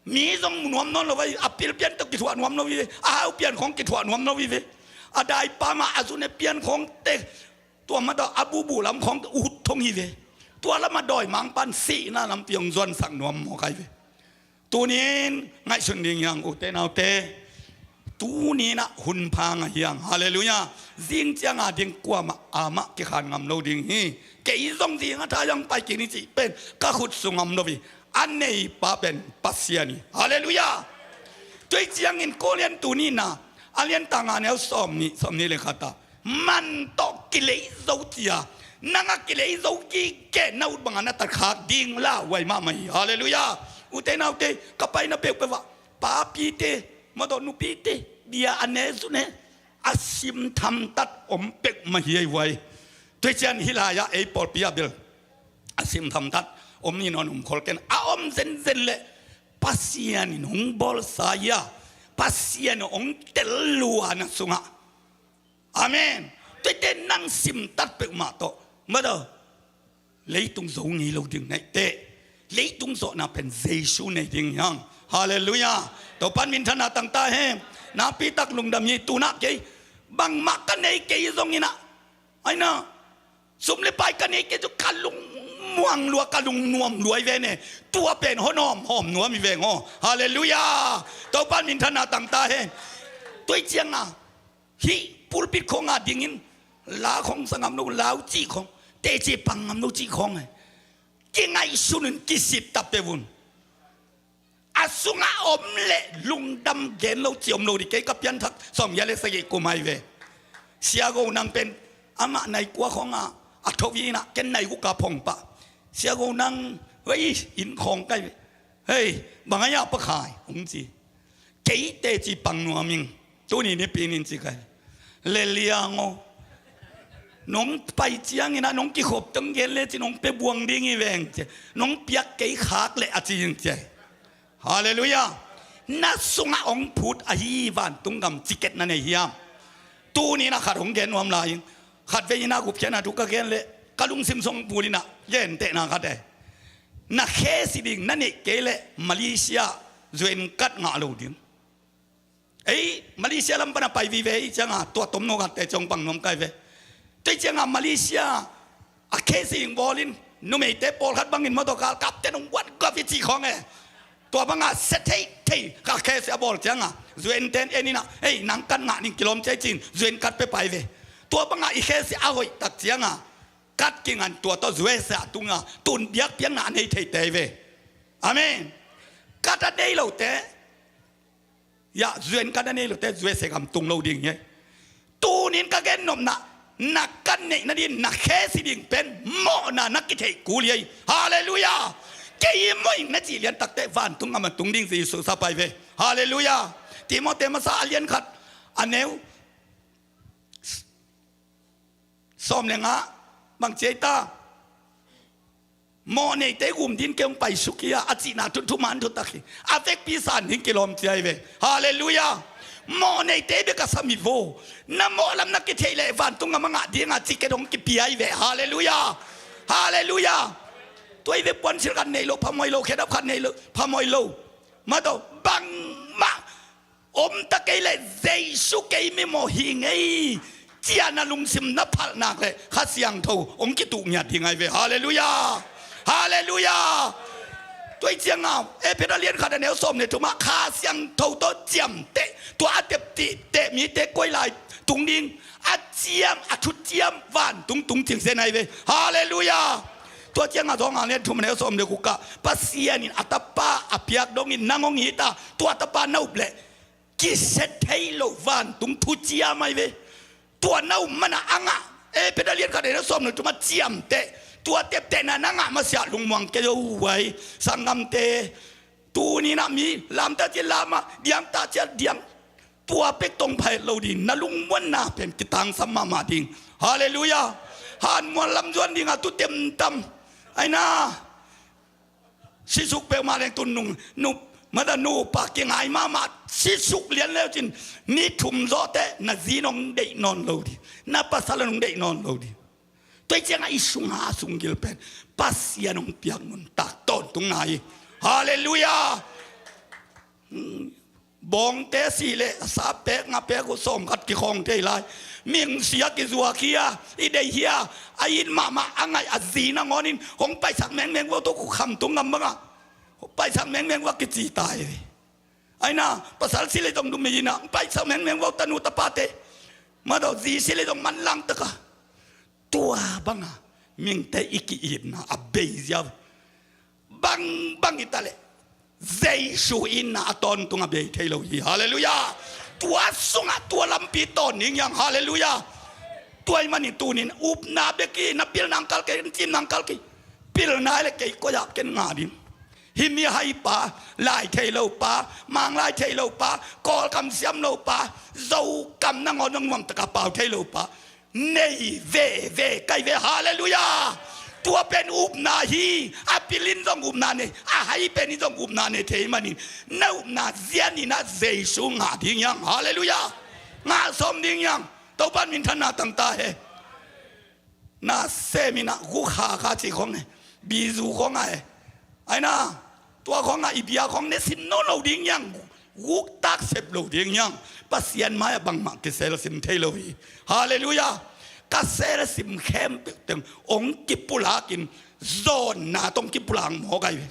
Mi zong mu nuam nawn lo vai. A pil pian tawh kithuah nuam lo hi ve. A hau pian khawng kithuah nuam lo hi ve. A daipa mah a zune pian khawngte, tua mah tawh a bubu lam khawngte ut thong hi ve. Tua lamah dawimangpa'n sihna lampi hong zuansak nuam mawk ahi ve. Tuni-in ngaihsun ding hi hang, ute naute. Tuni-in ah hun pha ngah hi hang. Halleluiah. Zing ciang a ding kuamah amah kikhan ngam lo ding hi. Kei zong zing a tha hong pai kik ni cih pen ka khut sung ngam lo hi. A neipa pen Pasian hi. Halleluiah. Tua hi ciangin Korin tuni-in ah, a lian tang a neu sawm nih, sawm nih le khat ah, man tawh kilei zo ci-a, nang a kilei zo kikeh na ut bangah na tatkhak ding lauhuai mahmah hi. Halleluiah. Ute naute, ka paina peuhpeuh ah papite, mawtaw nupite, bia a ne zu ne, a simthamtat om peuhmah hi ei vai. Tua hi ciang hih lai-ah ei pawlpi ah bel a simthamtat om ni nawn um khol ken, a om zenzen leh Pasian in hong bawlsa hi a, Pasian in hong tel lua na sungah. Amen. Tuate nang simtat peuhmah tawh, mawtaw, leitung zo ngei lo ding na hi teh, leitung zawhna pen Jesu nei ding hi hang. Halleluiah. Topa'n minthanna tang ta hen. Nakpi tak lungdam hi. Tu-in ah kei bangmah ka nei kei zongin ah, aina, sum le pai ka nei kei zong ka lungmuang lua, ka lungnuam lua hi ven e. Tua pen hawm hawm nuam hi veng aw. Halleluiah. Topa'n minthanna tang ta hen. Tua hi ciangah hih pulpit khawngah dingin la khawng sa ngam lo, lau cih khawng, teci pang ngam lo cih khawng e. Kingaihsun un, kisittak peuh un. A sungah om leh lungdam gen lo ci om lo ding. Kei ka pianthak sawmgiat le sagih kum ahi ve. Sia Go Nang pen amah nai kua khawngah a tho hi inah, ken nai guk a phong pah. Sia Go Nang, hei, inn khawng kai ve. Hei, bang a ya Pa Khai, hong ci. Kei teci pang nuam ing. Tuni nipi nin ci kai. Le liang aw. Nong pai ciangin ah nong kikhop tong gen le ci nong pia buang ding hi veng ci. Nong piak kei khak le a ci ing ci. Halleluiah. Na sungah hong phut ahi vantung gam ciket na nei hiam? Tuni na khat hong gen nuam lai ing. Khat vei ina gupkhiatna thu ka gen le ka lungsim song pulina gentehna khat e. Na khe si ding na neih kei le Malaysia zuenkat ngah lo ding. Ei, Malaysia lam pana pai vive ei cianga tua tomno khatte ciong pang nuam kai ve. Tei cianga Malaysia a khe si ding bawlin numeite pawlkhat bangin motor kal kapte nong buat gop i ci khong e. Tua banga sia thei thei ka khe si a bawl cianga zuenten en ina, ei, nang kat ngah ning kilawm ciai cin zuenkat pe pai ve. Tua banga i khe si a hoih tak cianga kat kingan tua tawh zuese a tunga tun biakpiakna a nei thei tei ve. Amen. Kat a nei lote, ya, zuenkat a nei lote zuese gam tung lo ding hi. Tunin ka gen nopna, na kat neih nadin na khe si ding pen mawhna na kitheih kul hi. Halleluiah. Kei mawh ing na cih lian takte vantung gam a tung ding Jesu sa pai ve. Halleluiah. Timote masa a lian khat a neu sawm le nga bang ci ei ta? Mawh neite gum din kei hong paisuk hi a, a cihna thu thuman thutak hi. A vekpi san ding kilawm ci ahi ve. Halleluiah. Mawh neite bek a sam hi vo. Na mawh lam na kitheih leh vantung gam a ngah dinga ciket hong kipia hi ve. Halleluiah. Halleluiah. Tua hi ve, puansilh khat nei lo phamawh hi lo, khedap khat nei lo phamawh hi lo. Mah tawh bangmah om ta kei leh Jesu kei mimawh hi ngei ci-a na lungsim na phalh nak leh Kha Siangtho hong kituh ngiat ding ahi ve. Halleluiah. Halleluiah. Tua hi cianga Efesa lian khat a neu sawm le thumah Kha Siangtho tawh ciamteh, tua a teptih teh mite koi lai tung ding a ciam, a thuciam vantung tung cingsen ahi ve. Halleluiah. Tua cianga Johan lian thum a neu sawm le gukah Pasian in a Tapa a piak dongin nang hong it a, tua Tapa na up leh kisia thei lo vantung thuciam ahi ve. Tua na up mana a ngah, Efesa lian khat a neu sawm le thumah ciamteh, tua teptehna na ngah masiah lungmuang kei zo uh ahi. Sanggamte, tuninah mi lamta ci lama, diangta cia diang, tua pek tong pha het lo ding, na lungmuanna pen kitangsam mahmah ding. Halleluiah. Hanmual lam zuan dinga tu temtam aina. Sisuk peuhmah leng tun nung nu, mada nupa kingai mahmah sisuk lian leucin ni thum zawhteh na zi nong deih nawn lo ding, na pasal nong deih nawn lo ding. Tua hi ciangah i sunga a sunggil pen Pasian hong piak nuntak tawntungna hi. Halleluiah. Bawngte si le sa pek nga pek uh sawm khat kikhawng thei lai. Mingsia kizuak hi a, i deih hi a, a it mahmah a ngaih a zi nangawnin hong paisak mengmeng vua tawh khamtung ngam bangah hong paisak mengmeng vua kici tai. Aina pasal si le zong dum mei ina hong paisak mengmeng vua tanu tapate. Madaw zi si le zong manlang taka. Tua banga mingte i ki-itna a bei ziau. Bangbang i ta leh Jesu itna a tawntung a bei thei lo hi. Halleluiah. Tua sungah tua lampi tawn ning hiang. Halleluiah. Tua i manin tunin upna bek hi, na pilna ang kal kei, na cimna ang kal kei. Pilna le kei koi-ah ken ngah ding. Hih mihaipa, lai thei lopa, manglai thei lopa, Kawlkam siam lopa, Zokam nangawn zong nuamtaka pau thei lopa nei veve kai ve. Halleluiah. Tua pen upna hi. A pilin zong upna nei, a hai penin zong upna nei thei manin na upna zianinah Jesu ngah ding hiang. Halleluiah. Ngah sawm ding hiang. Topan minthanna tangta he. Na seminah gukha kha ci khong e, bizu khong a e. Aina tua khong a i bia khong ne sin no lo ding hiang. Guktak sep lo ding hiang. Pasian mai-ah bangmah kiselsim thei lo hi. Halleluiah. Ka selsim khempeuh teng hong kipulakin zawnna tong kipulak mawk ahi ve.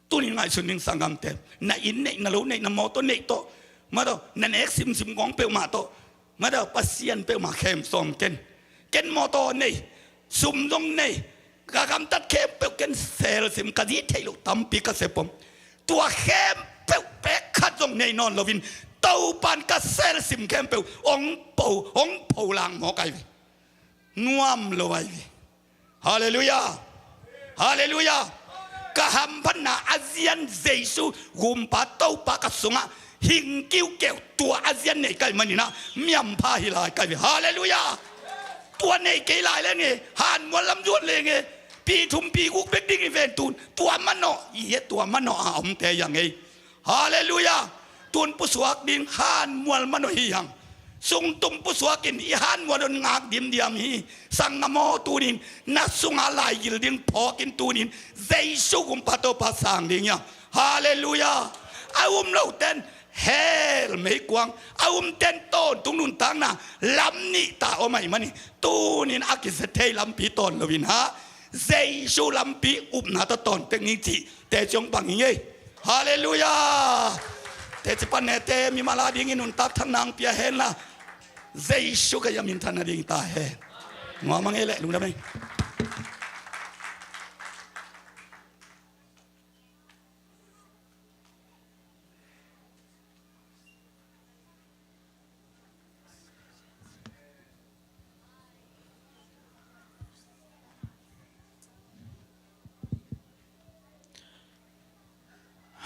Tunin ngaihsun ning sanggamte, na inn neih, na lo neih, na mawtaw neih tawh, madaw na nek simsim kong peuhmah tawh, madaw Pasian peuhmah khem sawm ken. Ken mawtaw nei, sum zong nei, ka gamtat khempeuh ken selsim, ka zih theih loh tampi ka sep om. tua khempeuh pek khat zong nei nawn loin Topa'n ka selsim khempeuh hong po, hong pho lang mawk ahi ve. Nuam lo ahi ve. Halleluiah. Halleluiah. Ka hamphatna a zian Jesu gumpa Topa ka sungah hing kiukeu tua a zian nei ka hih manin ah miampha hi lai ka hi ve. Halleluiah. Tua nei kei lai leng e, hanmual lam zuan leng e, pi thum pi guk bek ding hi ven tun. Tua manawh i he, tua manawh a omte hi hang ei. Halleluiah. Tun pusuak ding hanmual manawh hi hang. Sungtum pusuakin i hanmual un ngak dimdiam hi. Sanggam aw, tunin na sunga laigil ding phawkin tunin Jesu gumpa Topa sang ding hi hang. Halleluiah. A um loten hell meikuang, a umten tawntung nuntakna lam nih ta om ahih manin tunin a kizia thei lampi tawn loin ha, Jesu lampi upna tawh tawn tek ning cih teci hong pang hi ngei. Halleluiah. Teci pan nete mimal a dingin nuntak thang nang pia henla, Jesu ka ia minthanna ding ta hen. Nuam a ngei leh lungdam ei.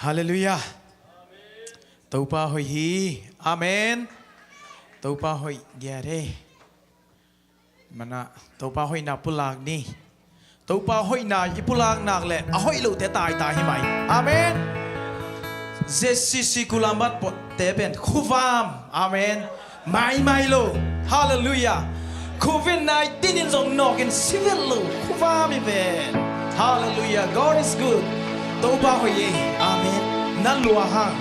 Halleluiah. Topa hoih hi. Amen. Topa hoih giat hi. Mana Topa hoihna pulak ni. Topa hoihna i pulak nak leh a hoih lote taitai hi mai. Amen. J C C Kulamat te pen khuvam. Amen. Maimai lo. Halleluiah. Covid nineteen in zong nawkin si vet lo. Khuvam hi ven. Halleluiah. God is good. Topa hoih ei. Amen. Na lua hang.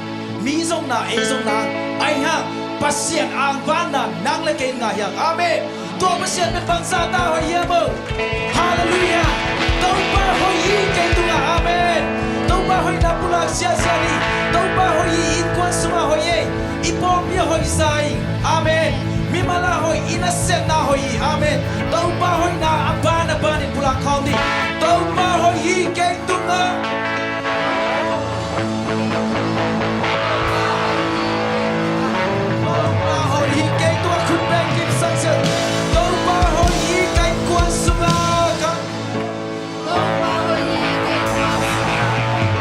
Mi zong na, ei zong na. Ahi hang Pasian angvanna nang le kei in ngah hi hang. Amen. Tua Pasian pen bangzah ta hoih hiam o? Halleluiah. Topa hoih hi kei tungah. Amen. Topa hoihna pulak siasia ni. Topa hoih hi, innkuan sungah hoih ei. I pawlpi ah hoih zai. Amen. Mimal ah hoih, i nasepna hoih hi. Amen. Topa hoihna a ban a banin pulak khawm ni. Topa hoih hi kei tungah. Topa hoih hi kei tungah khut beng kim sang sian. Topa hoih hi ka innkuan sungah ka. Topa hoih hi ka innkuan sungah.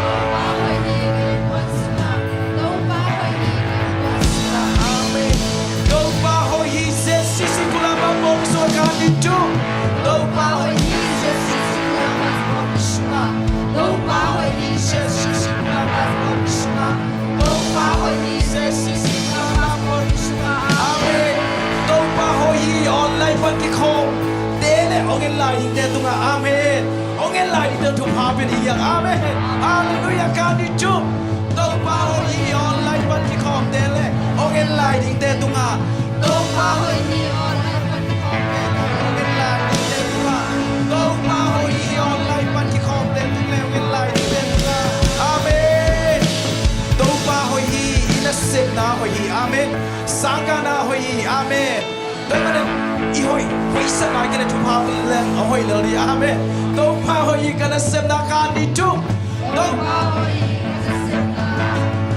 Topa hoih hi ka innkuan sungah. Topa hoih hi ka innkuan sungah. Amen. Topa hoih hi J C C Kulamat pawlpi sungah ka an ding tung. Topa hoih hi J C C Kulamat pawlpi sungah. Topa hoih hi J C C Kulamat pawlpi sungah. Topa hoih hi J C C Kulamat pawlpi sungah. Amen. Topa hoih hi online pan kikhawmte le hong en lai dingte tungah. Amen. Hong en lai dingte thupha pia ni hiang. Amen. Halleluiah. Ka an ding tung. Topa hoih hi online pan kikhawmte le hong en lai dingte tungah. Topa hoih hi online pan kikhawmte le hong en lai dingte tungah. Topa hoih hi online pan kikhawmte tung le hong en lai dingte tungah. Amen. Topa hoih hi, i nasepna hoih hi. Amen. Sangkahna hoih hi. Amen. Tua ahih manin i hoih, hoihsak nai kei le thupha pia leng a hoih lel ding. Amen. Topa hoih hi, ka nasepna ka an ding tung. Topa hoih hi, ka nasepna.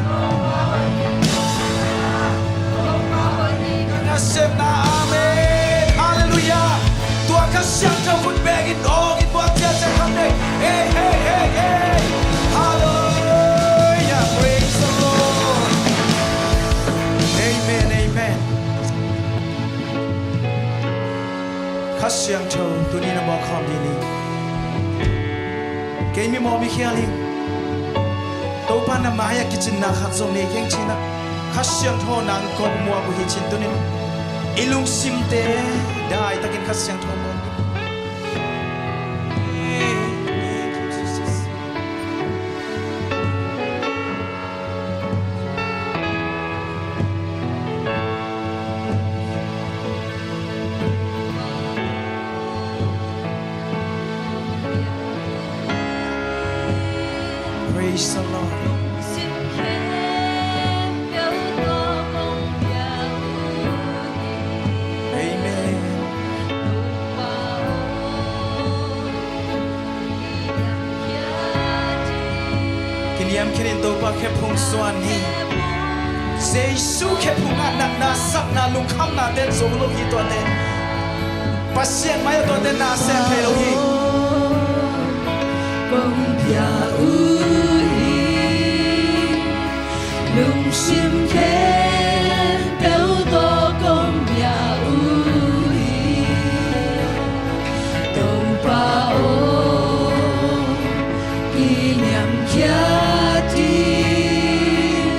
Topa hoih hi, ka nasepna. Topa hoih hi, ka nasepna. Amen. Halleluiah. Tua Kha Siangtho khut bengin awngin buang ciatciat kham nei. Hey, hey, hey, hey. Halleluiah. Praise the Lord. Amen, amen. Kha Siangtho tuni na mawk khawm ding hi. Kei mi mawh mi khial hi. Topa na mai-ah kicinna khat zong nei keng ci-in ah, Kha Siangtho nang kong muak uh hi ci-in tuni-in i lungsimte daitakin Kha Siangtho mawk ding. Praise the Lord. Amen. Liam khin in Topa khephung suan hi. Jesu khephung ah natna, satna, lungkhamna ten zo lo hi tuate. Pasian mai ah tuate na sem thei lo hi. Kong pia uh hi. Lungsim khempeuh tawh kong pia uh hi. Topa aw, kiniam khia ding,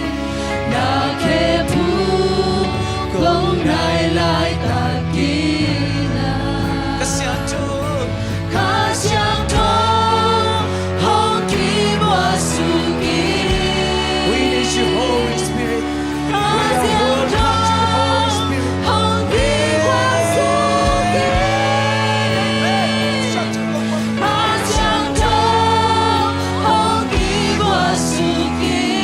na khephung kong nai laitak in ah. Ka Siangtho, Kha Siangtho hong kimuak suk in. We need you, Holy Spirit. Kha Siangtho hong kimuak suk in. Kha Siangtho hong kimuak suk in.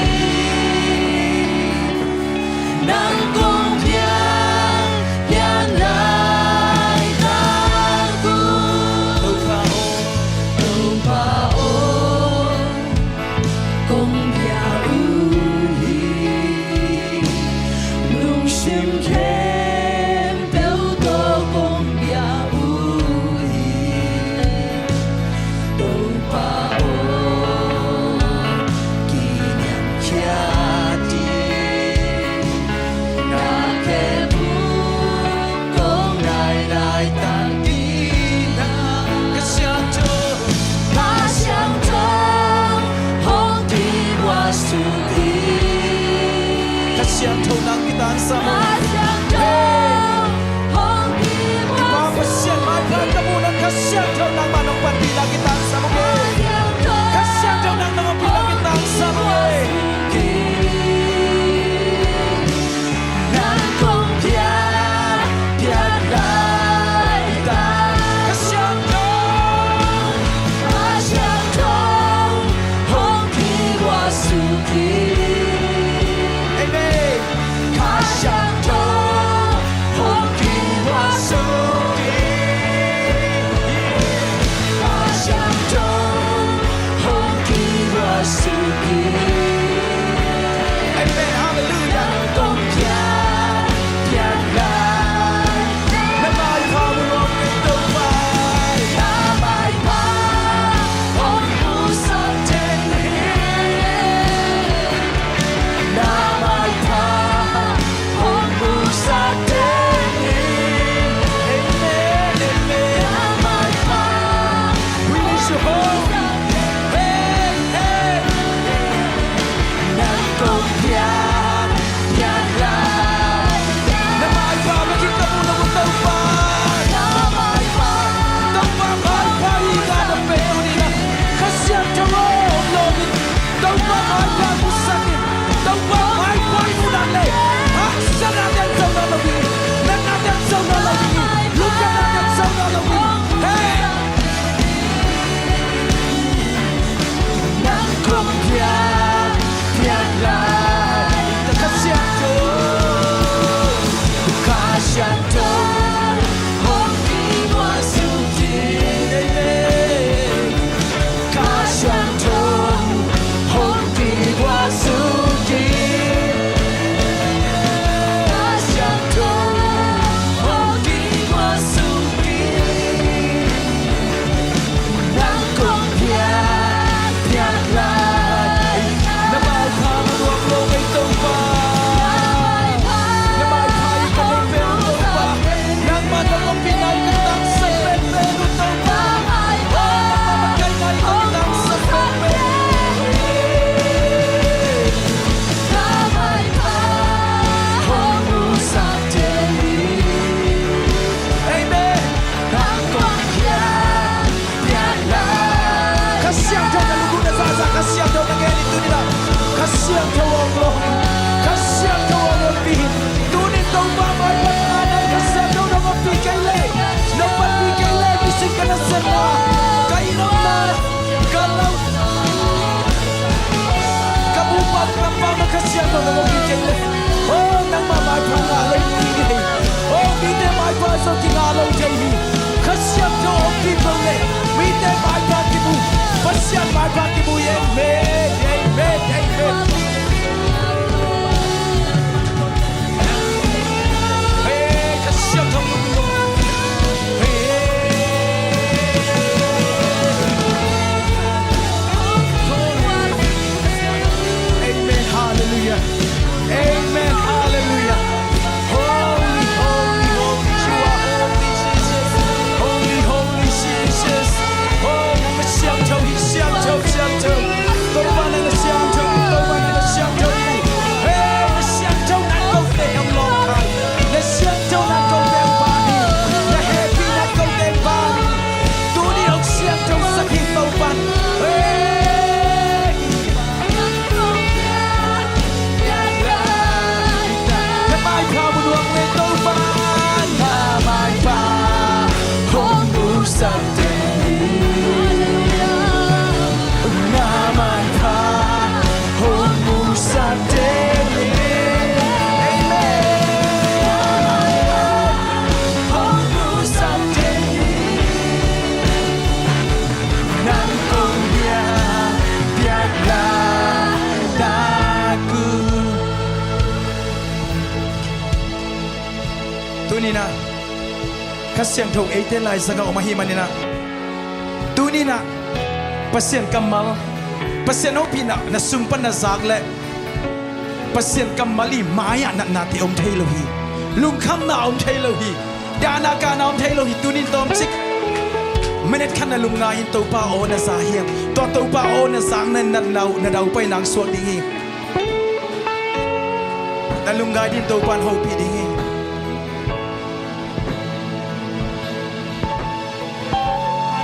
Nang kong piak, piak laitak un. Topa aw, Topa aw, kong pia uh hi. Lungsim khempeuh tawh kong pia uh hi. Topa aw, kiniam khia ding, na khephung kong nai laitak in ah. Kha Siangtho, Kha Siangtho hong kimuak suk in. Kha Siangtho nang kitangsam uh. Kha Siangtho hong kimuak suk in. Pa Pasian maipha ka muh nang Kha Siangtho nangmah nong panpihna kitangsam uh. Kha Siangtho nang nong ompihna kitangsam uh. Nang kong piak, piak laitak. Kha Siangtho, Kha Siangtho hong kimuak suk in. Amen. Kha Siangtho hong kimuak suk in. Kha Siangtho hong kimuak suk in. Amen. Hallelujah. Nang kong piak, piak lai. Na maipha mu nuam ing Topa. Na maipha hong musak teng in. Na maipha hong musak teng in. Amen, amen. Na maipha. We need you, Holy. Hey, hey. Nang kong piak, piak lai. Na maipha bek in ka muh nong om Topa. Na maipha. Topa maipha hi ka na pe tuni in ah. Kha Siangtho aw, om lo in. Topa maipha musak in. Topa maipha i muh nak leh, haksatna ten zo nawn lo ding hi. Natna ten zo nawn lo ding hi. Lungkhamna ten zo nawn lo ding hi. Hey! Nang kong piak, piak lai. Kha Siangtho, Kha Siangtho hong kimuak suk in. Kha Siangtho hong kimuak suk in. Kha Siangtho hong kimuak suk in. Nang kong piak, piak lai. Na maipha mu nuam lo ing Topa. Na maipha i ka nei pen uh Topa. Nangmah nong ompihna i ka tangsam penpen uh Topa. Oh, nangmah makaihna i ka tangsam penpen uh. Na maipha hong musak teng in. Amen. Nang kong piak, piak lai. Kha Siangtho na lungkhamna zahzah, Kha Siangtho na gen in tuni in ah. Kha Siangtho hong lawng in. Kha Siangtho hong ompih in. Tuni in Topa maipha ka ngai, Kha Siangtho nong ompih kei leh, nong panpih kei leh, missing ka nasepna, ka innopna, ka lau, ka bupa, ka pamna Kha Siangtho nong ompih kei leh. Oh, nangmah maipha ngah lo ding hi. Oh, mite maipha zong kingah lo ding hi. Kha Siangtho ompih peuh leh mite maipha kimu, Pasian maipha kimu hi. Amen, amen, Tuninah Kha Siangtho eite laizangah om ahih maninah, tuninah Pasian kammal, Pasian hopihna na sung pan na zak leh Pasian kammal i mai-ah natnate om thei lo hi. Lungkhamna om thei lo hi. Dahna kahna om thei lo hi. Tunin tawmcik minute khat na lungngai in. Topa aw na za hiam? Tua Topa aw na zak na natna uh na daupai nang suak ding hi. Na lungngai din Topa in hopih ding hi.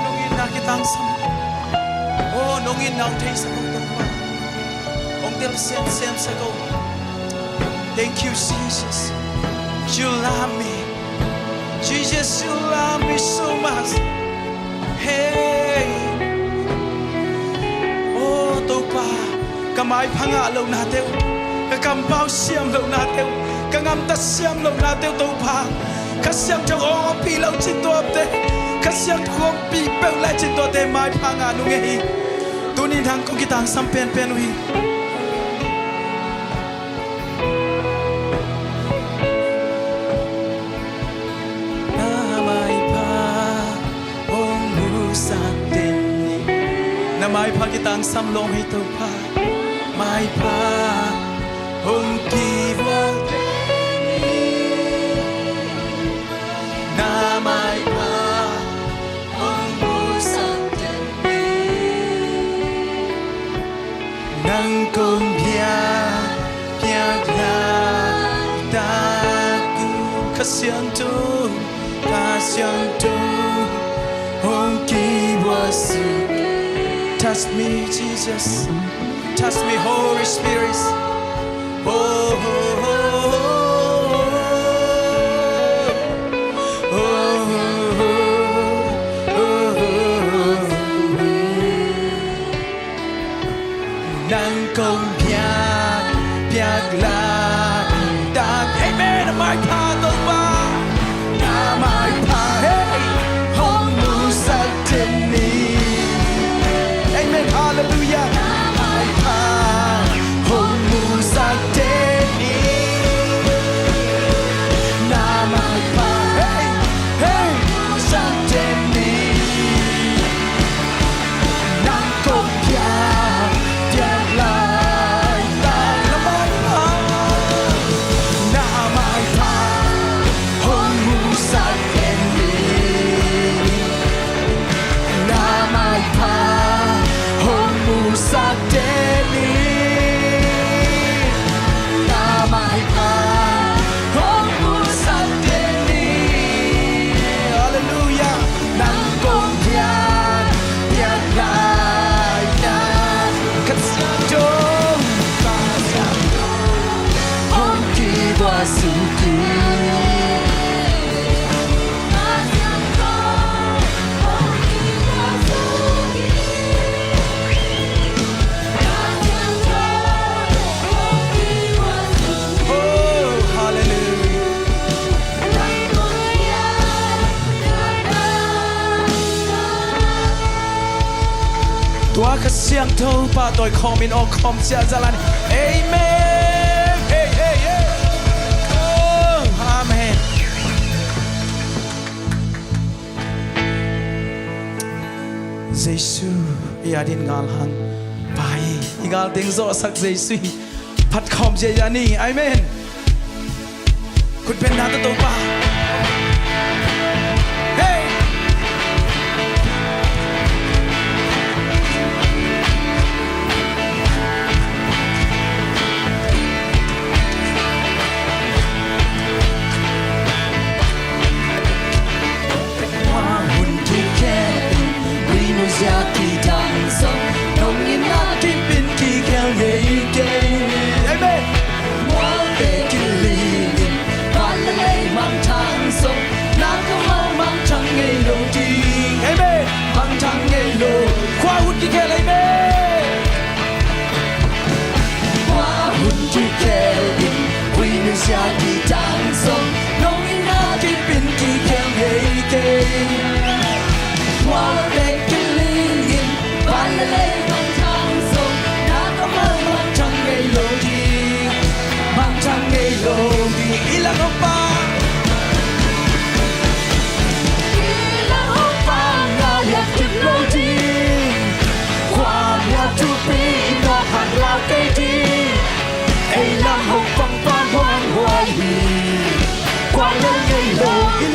Nong itna kitangsam. Oh, nong itna hong theisak hong Topa. Hong tel siamsiam sak hong. Thank you, Jesus. You love me. Jesus, you love me so much. Hey. Oh, Topa, ka maipha ngah lohnate uh, ka kampau siam lohnate uh, ka gamtat siam lohnate uh, Topa, Kha Siangtho hong ompih lo cin tuate, Kha Siangtho hong ompih peuh lai cin tuate maipha ngah nung e hi. Tunin hang kong kitangsam penpen uh hi. Na maipha hong musak den ni. Na maipha kitangsam lawm hi Topa. Maipha hong kivuak den ni. Na maipha hong musak den ni. Nang kong piak, piak laitak uh. Kha Siangtho, Kha Siangtho hong kivuak suk. Touch me, Jesus. Touch me, Holy Spirit. Oh, oh, oh, oh, oh. Nang kong piak, piak laitak. Amen. Na maipha Topa. Na maipha, hey, hong musak den ni. Amen. Hallelujah. Na maipha hong musak den ni. Na maipha, hey, hey, musak den ni. Nang kong piak, piak laitak. Na maipha, na maipha hong musak den ni. Na maipha hong musak den ni. Na maipha hong musak den ni. Hallelujah. Nang kong piak, piak laitak. Kha Siangtho, Kha Siangtho hong kivuak suk hi. Oh, hallelujah. Tua Kha Siangtho pahtawi khawm in awk khawm ciah zalan. Amen. Hey, hey, hey. Oh, amen. Jesu, i adin ngal hang. Pai, i gal teng zawhsak Jesu hi. Phat khawm ziahziah ni. Amen. Khut bengna tawh Topa. Hey! Hun thukhel in rinuzia kidang zong nong itna kip in kikhel ngei kei. Amen. Mualte kilin in van le lei mangthang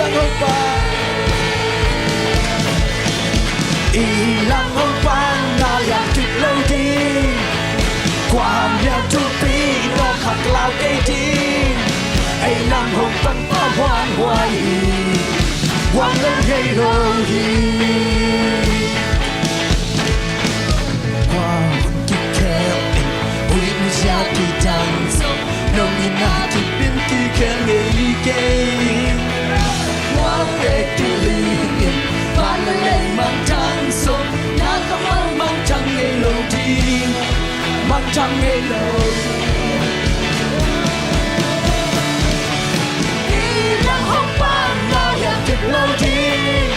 Hong Pa, i lang hong pang na liam kip lo ding. Kua mial thupi nawk hak lau kei ding. Ei lang hong pang Pa muanhuai hi. Guang lo ngei lo hi. Kua hun kikhel in huih mizia kidang zong nong in a kip in kikhel ngei kei. Kua pek kiling in van le lei mangthang zong na kammal mangthang ngei lo ding. Mangthang ngei lo. I lang hong pang na liam kip lo ding.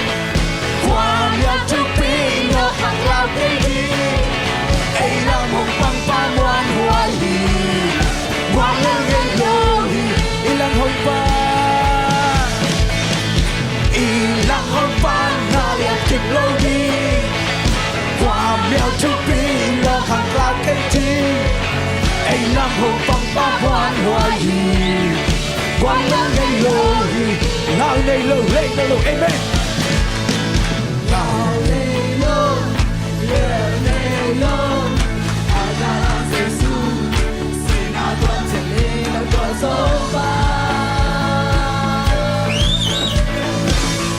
Kua mial thupi nawk hak lau kei ding. Ei lang hong pang Pa muanhuai hi. Guang lo ngei lo hi. I lang hong pang, i lang hong pang na liam kip lo ding. Kua mial thupi nawk hak lau kei ding. Ei lang hong pang Pa muanhuai hi. Guang lo ngei lo hi. Lau nei lo, lei lo lo. Amen. Lau nei lo, lei nei lo. A la la Jesu, sina tuan chin in a tuan so pa.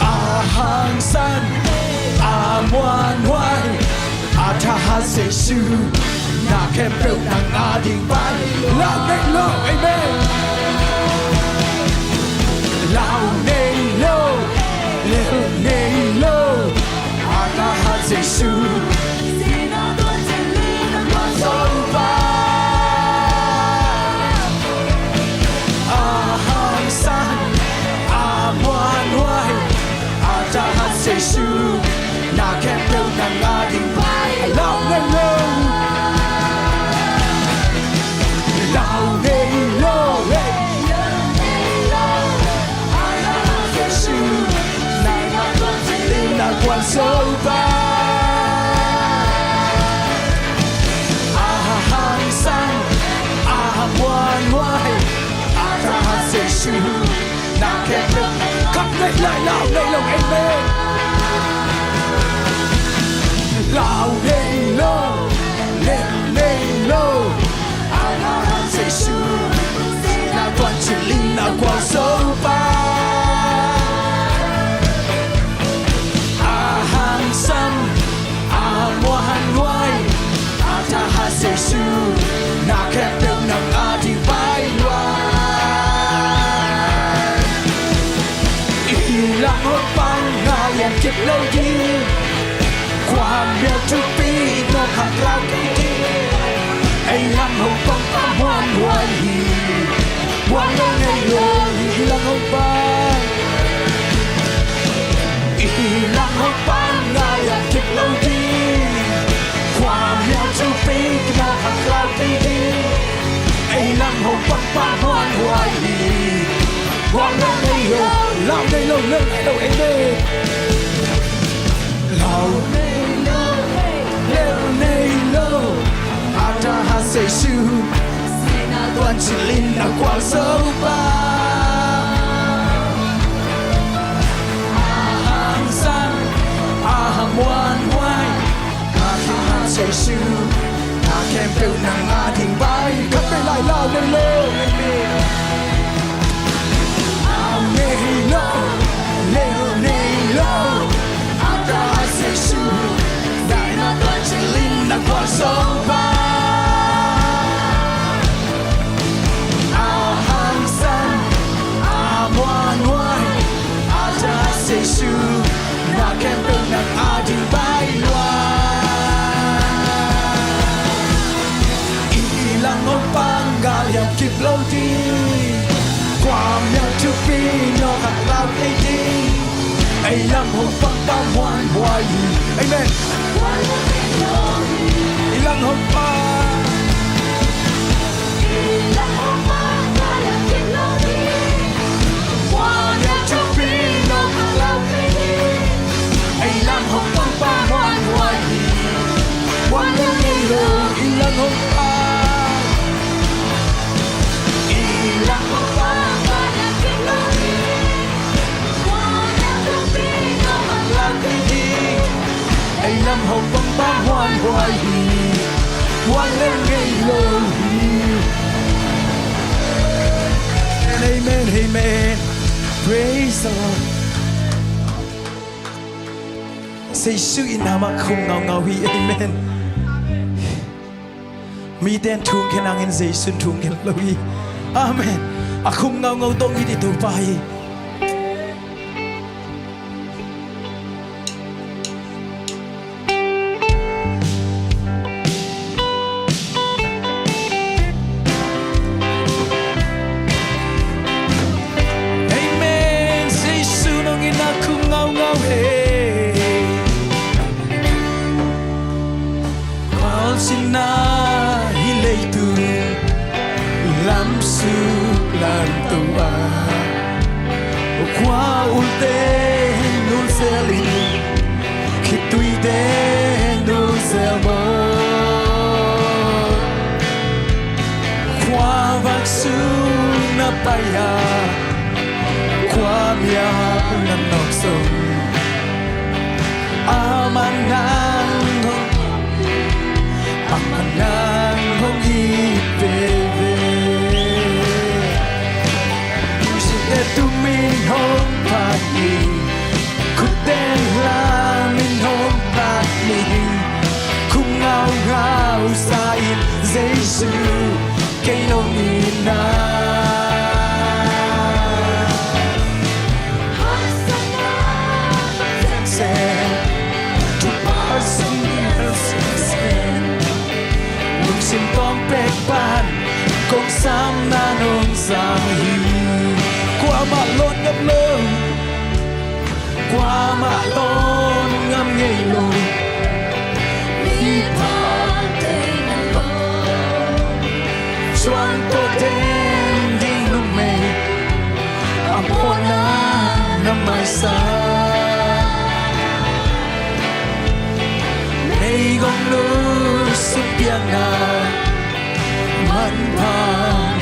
A hangsan, a muanhuai, a thahat Jesu, na khempeuh nang a ding pai. Lau nei lo, amen. Lau nei lo, lel nei lo, a thahat Jesu, a hangsan, a muanhuai, a thahat Jesu, na khempeuh nang a ding pai. Lau nei lo. Lau nei lo, hey. Jesu, na, na, na kuan so pa. A hangsan, a muanhuai, a thahat Jesu, na khempeuh. Khap nei lai, lau nei lo, amen. Lau nei lo, lel nei lo, a thahat Jesu, na tuan chin in a kuan so pa. A hangsan, a muanhuai, a thahat Jesu, na khempeuh nang a ding pai lua. I lang hong pang na liam kip lo ding. Kua mial thupi nawk hak lau kei ding. Ei lang hong pang Pa muanhuai hi. Guang lo ngei lo hi. I lang hong pang, i lang hong pang na liam kip lo ding. Kua mial thupi nawk hak lau kei ding. Ei lang hong pang Pa muanhuai hi. Guang lo ngei lo, lau nei lo, lel nei lo, amen. Lau nei lo, lel nei lo, a thahat Jesu, na tuan chin in a kuan so pa. A hangsan, a muanhuai, a thahat Jesu, na khempeuh nang a ding pai. Khap nei lai, lau nei lo, amen. Lau nei lo, lel nei lo, a thahat Jesu, na tuan chin in a kuan so pa. A hangsan, a muanhuai, a thahat Jesu, na khempeuh nang a ding pai lua. I lang hong pang na liam kip lo ding. Kua mial thupi nawk hak lau kei ding. Ei lang hong pang Pa muanhuai hi. Amen. I lang hong pang, i lang hong pang na liam kip lo ding. Kua mial thupi nawk hak lau kei ding. Ei lang hong pang Pa muanhuai hi. Guang lo ngei lo, i lang hong pang, i lang hong pang na liam kip lo ding. Kua Lam hong pang pang huan huai hi. Huan lel ngei lo hi. Amen, amen. Praise the Lord. Jesu in a mah khum ngaungau hi. Amen. Mite in thum khen hangin Jesu in thum khen lo hi. Amen. A khum ngaungau tawh it i Topa hi. Amen. Jesu nong in a khum ngaungau hi. Khualzinna hi leitung lam suk lam to a, khua ulte in ulzel in, khitui te in ulzel maw. Khua vak sung na pai a, khua mial na nawk zong, a man nang hong, a man nang hong it veve. Music te tum in hong phat ning, khut te lam in hong phat ning, khum ngaungau sa in Jesu kei nong it na. Haksatna semsem, thupha zong nial semsem, lungsim tawng pek pan kong sam na nong za hi. Kuamah lawn ngam lo, kuamah lawn ngam ngei lo. Mipa teng a lawn, cuang tawh den ding numei, a mawhna na maisak. Meigong nu sum piakna manpha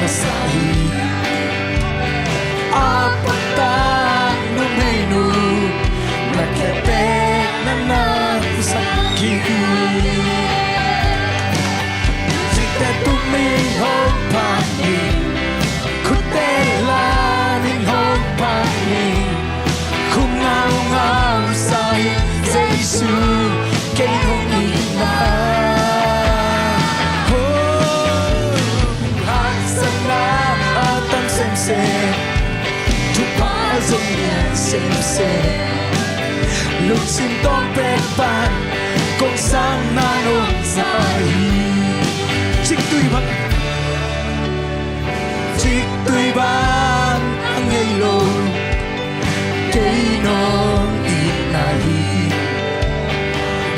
na sa hi. A paktat numeinu na khepekna na sak hi. Zikte tum in hong phat ning, khutte lam in hong phat ning, khum ngaungau sa in Jesu kei hong it na. Oh, haksatna a tam semsem, thupha zong nial semsem, lungsim tawng pek pan kong sam na nong za hi. Ciktui bang, ciktui bang a ngei lo, kei nong it na hi.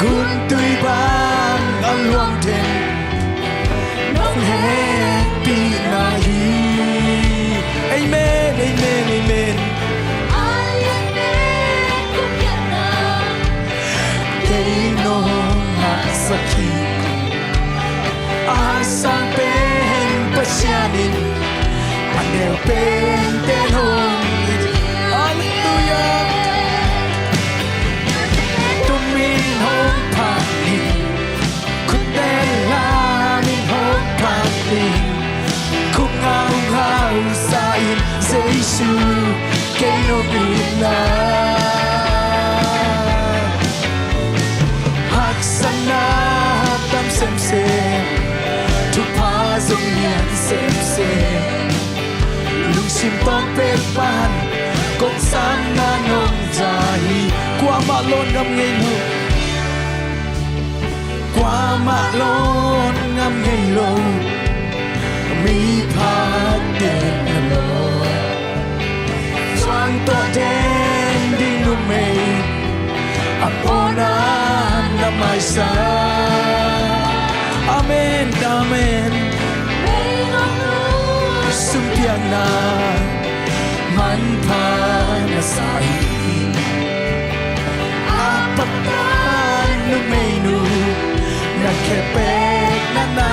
Guntui bang a luang den, nong hehpih na hi. Amen, amen, amen. Kei nong ngahsak hi. A sang pen Pasian in a neu pente nong it. Halleluiah. Tum in hong phat ning, khutte lam in hong phat ning, khum ngaungau sa in Jesu kei nong it na. Haksatna tam semsem, thupha zong nial semsem, lungsim tawng pek pan kong sam na nong za hi. Kuamah lawn ngam ngei lo, kuamah lawn ngam ngei lo, mipa teng a lawn, cuang tawh den ding numei, a mawhna na maisak. Amen, amen. Sum piakna manpha na sa hi. A paktat numeinu na khepekna na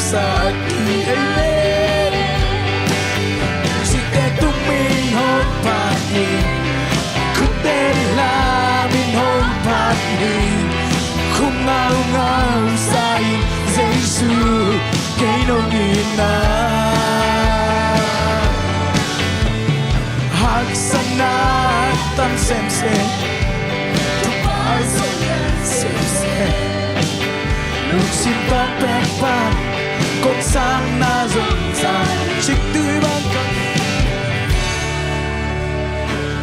sak hi. Amen. Zikte tum in hong phat ning, khutte lam in hong phat ning, Ngaungau sa ing Jesu, kei nong it na. Haksatna tam semsem, thupha sung lian semsem. Lungsim tawng pek pan kong samna zong zai. Ciktui bang ka,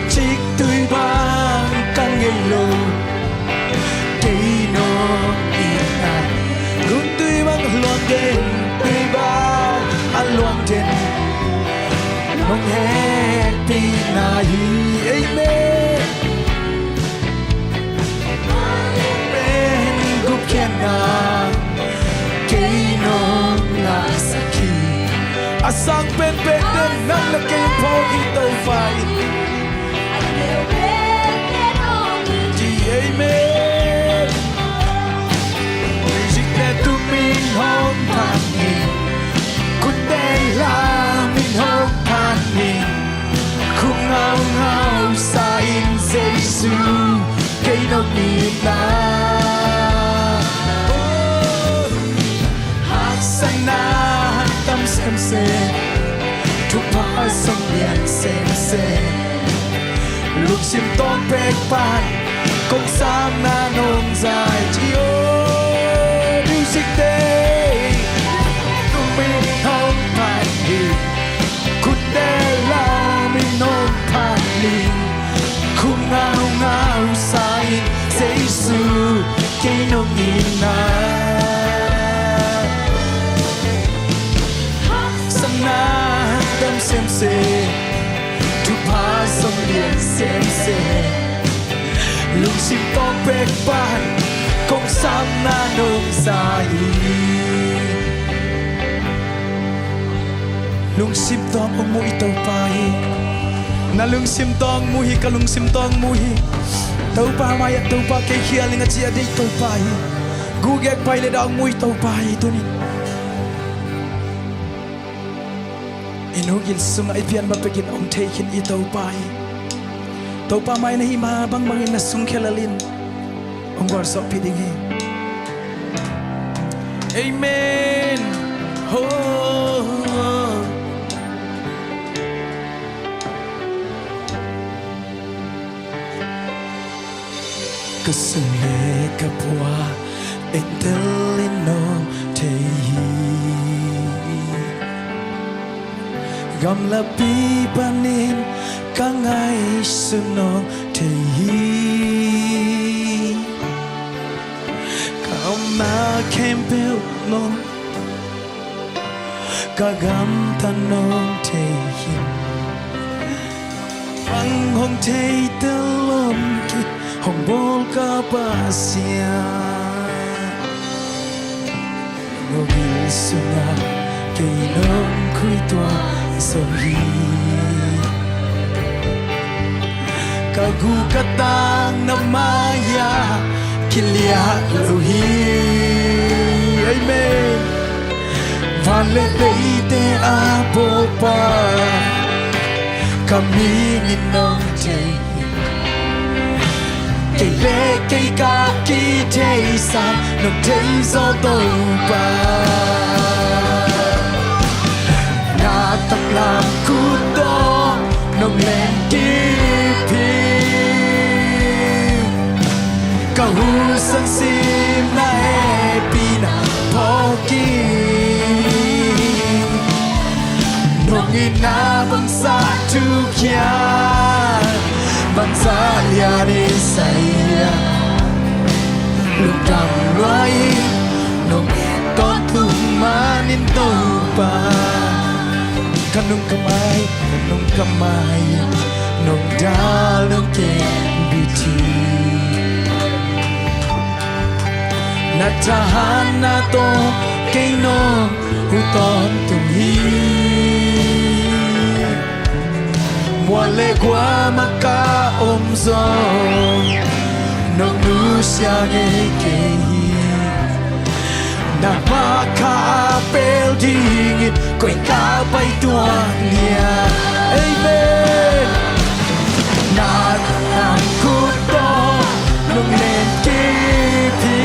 ciktui bang ka ngei lo. Kei nong itna, lungtui bang a luang den, tui bang a luang den, nong hehpihna hi. Amen. Pen gupkhiatna kei nong ngahsak hi. A sang penpen den nang le kei phawk hi Topa in. Amen. Music te tum in hong phat ni, khut te lam in hong phat ni. Khut ngaungau sa ing Jesu, kei nong itna. Oh, haksatna tam semsem, thupha sung lian semsem. Lungsim tawng pek pan kong samna nong zai ci. Oh, music te tum in hong phat hi, khut te lam in hong phat hi. Khut ngaungau sa ing Jesu, kei nong itna. Haksatna tam semsem, thupha sung lian semsem. Lungsim tawng pek pan kong samna nong zai hi. Lungsim tawng hong mu i Topa hi. Na lungsim tawng mu hi, ka lungsim tawng mu hi. Topa mai-ah Topa kei khial ning a ci a deih Topa hi. Gugek pai le dah hong mu i Topa hi tuni. I nu gil sungah i pian ma pekin hong thei khin i Topa hi. Topa mai na hih ma bangbangin na sung khia lel in hong gualzawhpih ding hi. Amen. Ho, ho. Ka sung le ka pua entel in nong thei hi. Gamlapi panin ka ngaihsun nong thei hi. Ka omna khempeuh nong, ka gamtat nong thei hi. Bang hong thei tel om kei, hong bawl ka Pasian. No gil sungah kei nong khui tuah zo hi. Ka gu ka tang na mai-ah kiliah lo hi. Amen. Van le leite a bawlpa, ka minin nong thei hi. Kei le kei ka kithei sang nong thei zaw Topa. Na tanglam khut tawh nong len kip hi. Ka husan sim na hehpihna phawk hi. Nong itna bangzah thuk hiam, bangzah lian i sa hiam. Lungdam lua ing, nong et tawntung manin Topa. Ka nung ka mai, ka nung ka mai, nong dal nong kem bit hi. Na thahatna tawh kei nong huh tawntung hi. Mual le guam ah ka om zong nong nusia ngei kei hi. Na mah kha a pel dingin koi ka pai tuak lian. Amen. Na tanglam khut tawh nong len kip hi.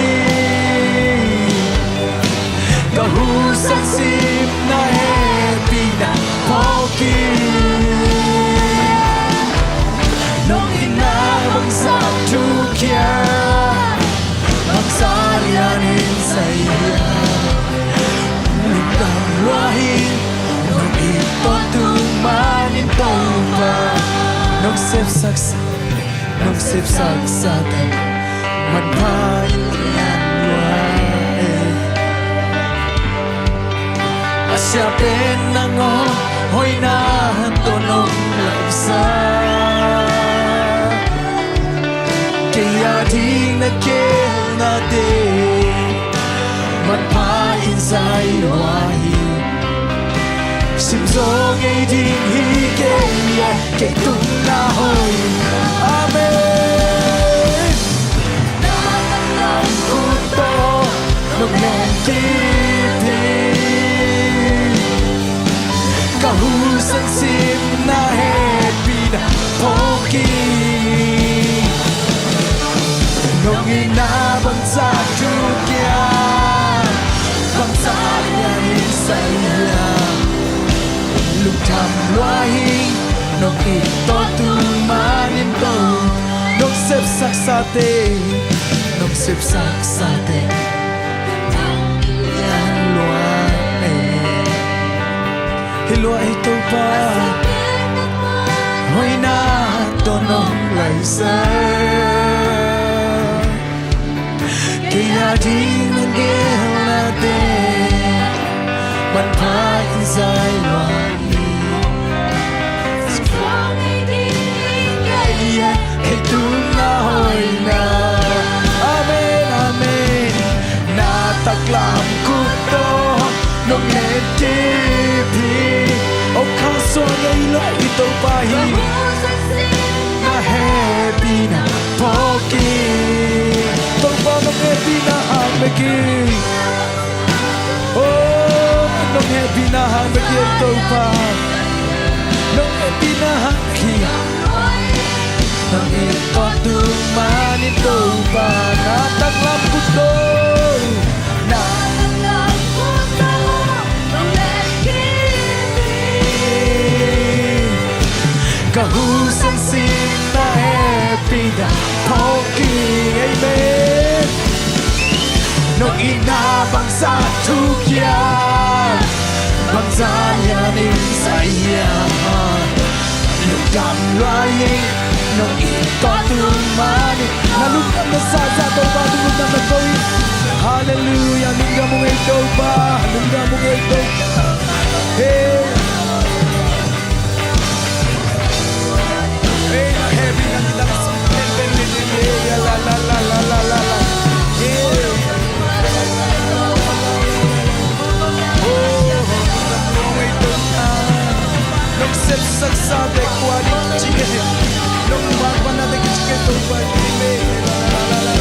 Nong sepsaksa, nong sepsaksa te manpha in ngian lua e. A sia pen nang aw, hoihna tawh nong laisa. Kei a ding na gelnate manpha in zai lua hi. Sim zaw ngei ding hi kei e, kei tung na hoih. Amen. Na taklam khut tawh nong len kip hi. Ka husan sim na hehpihna phawk hi. Nong itna bangzah thuk hiam, bangzah lian in sa hiam, lungkham lua hi. Nong it tawh tung manin Topa, nong sepsaksate, nong sepsaksate ngian lua e. Hi lua hi Topa, hoihna tawh nong laisa. Kei a ding na gelnate manpha in zai lua hi. Kei tung na hoihna. Amen, amen. Na taklam khut tawh nong len kip hi. O kha suang ei lo i Topa hi. Na hehpihna phawk hi. Topa nong hehpihna hang bek hi. O nong hehpihna hang bek hi Topa. Nong hehpihna hang hi. Nong it tawh tung manin Topa, na taklam khut tawh, na taklam khut tawh nong len kip hi. Ka husan sim na hehpihna phawk hi. Amen. Nong itna bangzah thuk hiam, bangzah lian in sa hiam, lungdam lua hi. Nong it tawh tung manin, na lungdamna zahzah Topa tung lungdamna ko hi. Halleluiah. Lungdam ung ei Topa, lungdam ung ei Topa. Hey. Hey, na hehpihna nidang sung pen pen pen pen, hey, la la la. Hey. Oh, nong sepsaksate kua ding ci ke, nong manphanate kici ke Topa, hey, la la la.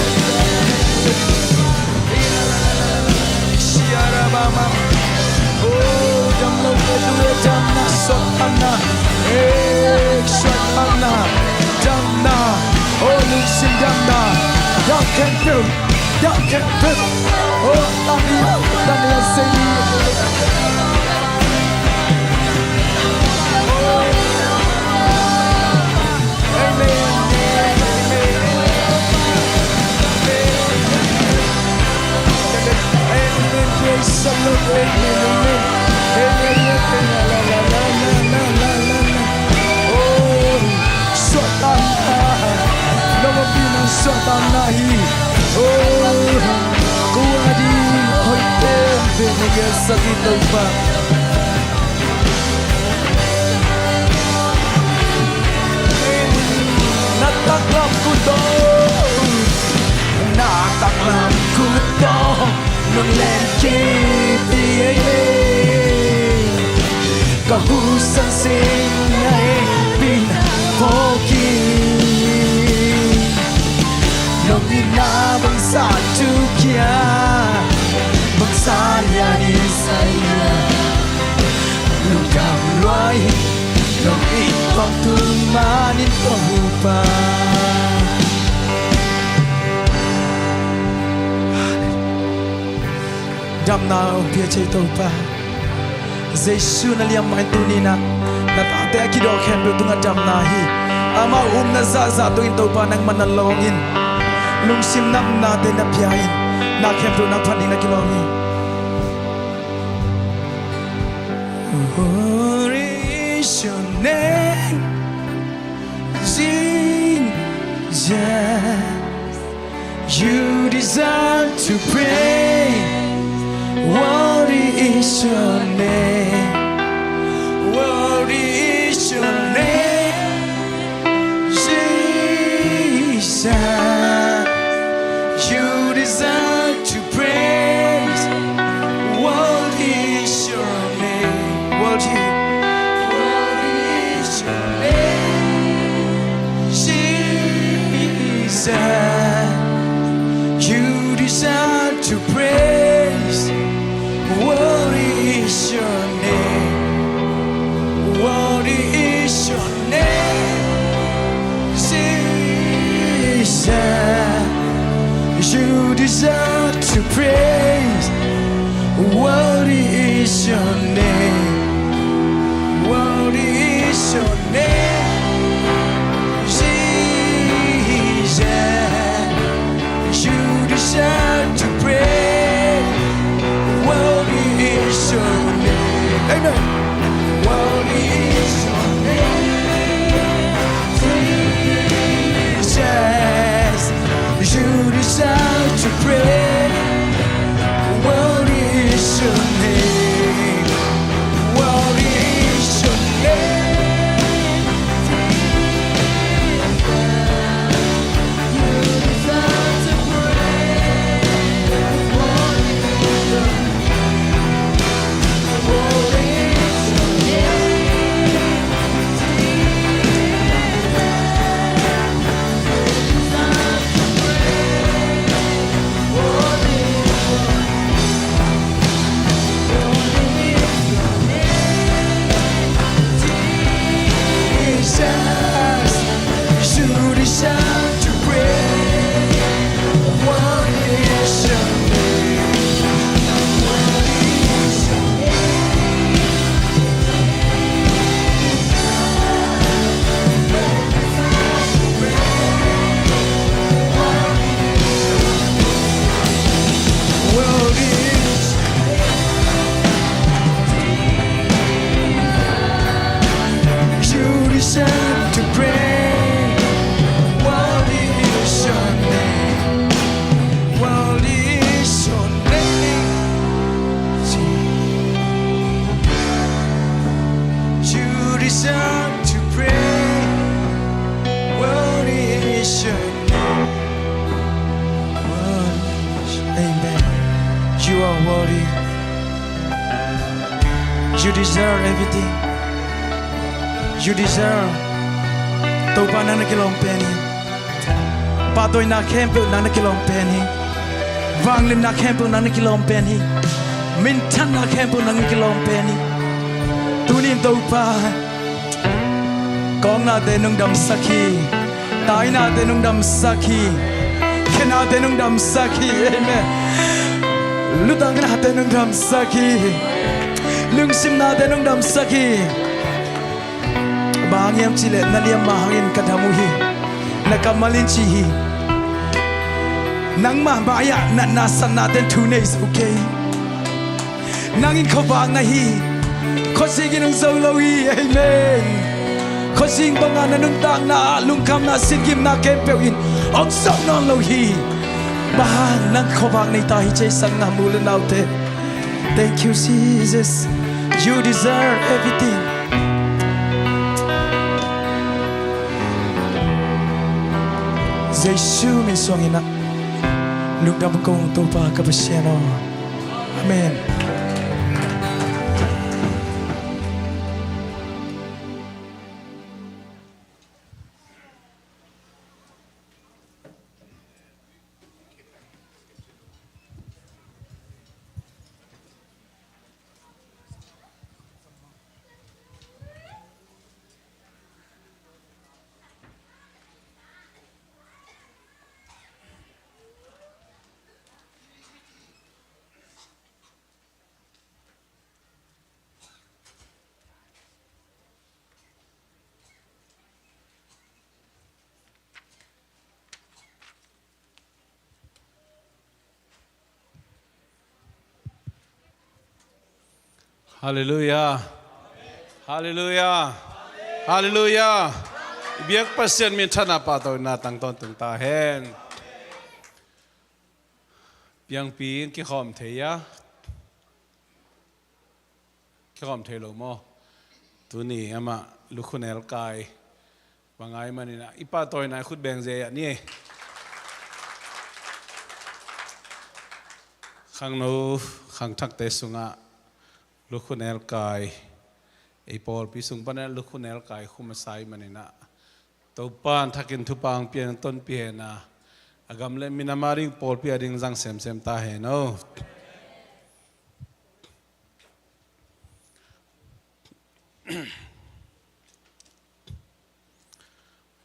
Siarabama. Oh, damna, oh, damna, damna, suahtakna. Eh, suahtakna. Damna. Oh, lungsim damna. Dam khempeuh. Dam khempeuh. Oh, damna, damna, sei. Amen. Amen. Amen. Praise the Lord. Amen. Amen. Amen. Amen. La, la, la. Oh, suahtakna. Nong hehpihna suahtakna hi. Oh, kua ding hoih penpen na gelsak hi Topa. Na taklam khut tawh, na taklam khut tawh nong len kip hi. Ka husan sim na hehpihna phawk hi. Nong itna bangzah thuk hiam, bangzah lian in sa hiam, lungdam lua hi. Nong it tawh tung manin Topa. Damna hong pia ci ei Topa. Jesu na liam mah in tuni-in ah na tate a kidawk khempeuh tungah damna hi. Amau upna zahzah tungin Topa nangmah na lawng in, lungsim napnate na pia in, na khempeuh na phat ding na kilawm hi. Glory is your name. You deserve to praise. Worthy is your name. Worthy is your name, Jesus. You deserve to praise. Worthy is your name. Worthy, worthy is your name, Jesus. You deserve to praise. Worthy is your name. Worthy is your name, Jesus. You deserve to praise. Worthy is your name. Worthy is your name, Jesus. You deserve to praise. Worthy is your name. Amen. Worthy is your name, Jesus. You deserve to praise. Worthy is your name. Worthy is your name, Jesus. Jesus, you deserve to praise. What is your name? What is your name? What is You deserve to praise. Worthy is your name. Worthy is your name. You deserve to praise. Worthy is your name. Worthy is, amen. You are worthy. You deserve everything. You deserve. Topa, nang na kilawm pen hi. Pahtawina khempeuh nang na kilawm pen hi. Vangliatna khempeuh nang na kilawm pen hi. Minthanna khempeuh nang na kilawm pen hi. Tuni-in Topa, kawknate nong damsak hi. Tainate nong damsak hi. Khenate nong damsak hi. Amen. Lutanghnate nong damsak hi. Lungsimnate nong damsak hi. Bang hang hiam cih leh na liamma hangin ka dam uh hi. Na kammal in ci hi. Nangmah mai-ah natna satnate'n thu nei zo kei. Nang in khuavak na hi. Khuazing in hong zo lo hi. Amen. Khuazing bangah na nuntakna ah lungkhamna, sitgimna khempeuh in hong zo nawn lo hi. Bang hang, nang khuavak nei ta hi, ei sanggam u le naute. Thank you, Jesus. You deserve everything. Jesu min suangin ah lungdam kong, Topa ka Pasian aw. Amen. Halleluiah. Halleluiah. Halleluiah. I biak Pasian minthanna pahtawina tang tawntung ta hen. Piangpi in kikhawm thei a, kikhawm thei lo maw? Tuni amah lukhunel kai bang ai maninah i pahtawina i khut beng zia ni. Khangno khangthakte sungah lukhunel kai, ei pawlpi sung panah lukhunel kai khum a sai maninah Topan thakin thupang pian tonpi hena, a gam le minam a ding pawlpi a ding zang semsem ta hen aw.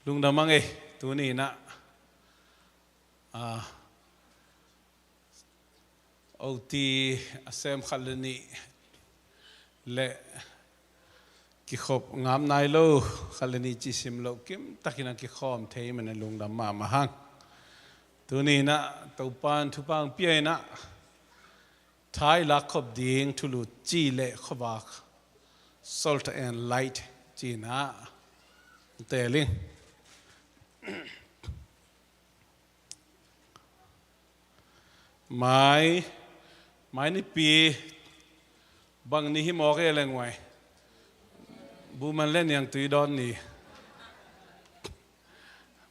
Lungdam ang ei, tuni inah a oti a sem khat le nih le kikhop ngam nai lo, khat le nih cisim lo kim takin a kikhawm thei man a lungdam mahmah hang. Tuni inah Topan thupang pia inah thai lakkhop ding thulu ci le khuavak, salt and light ci inah teling. Mai, mai nipi bang ni hi mawk e leng uai. Buman le niang tui dawn ni.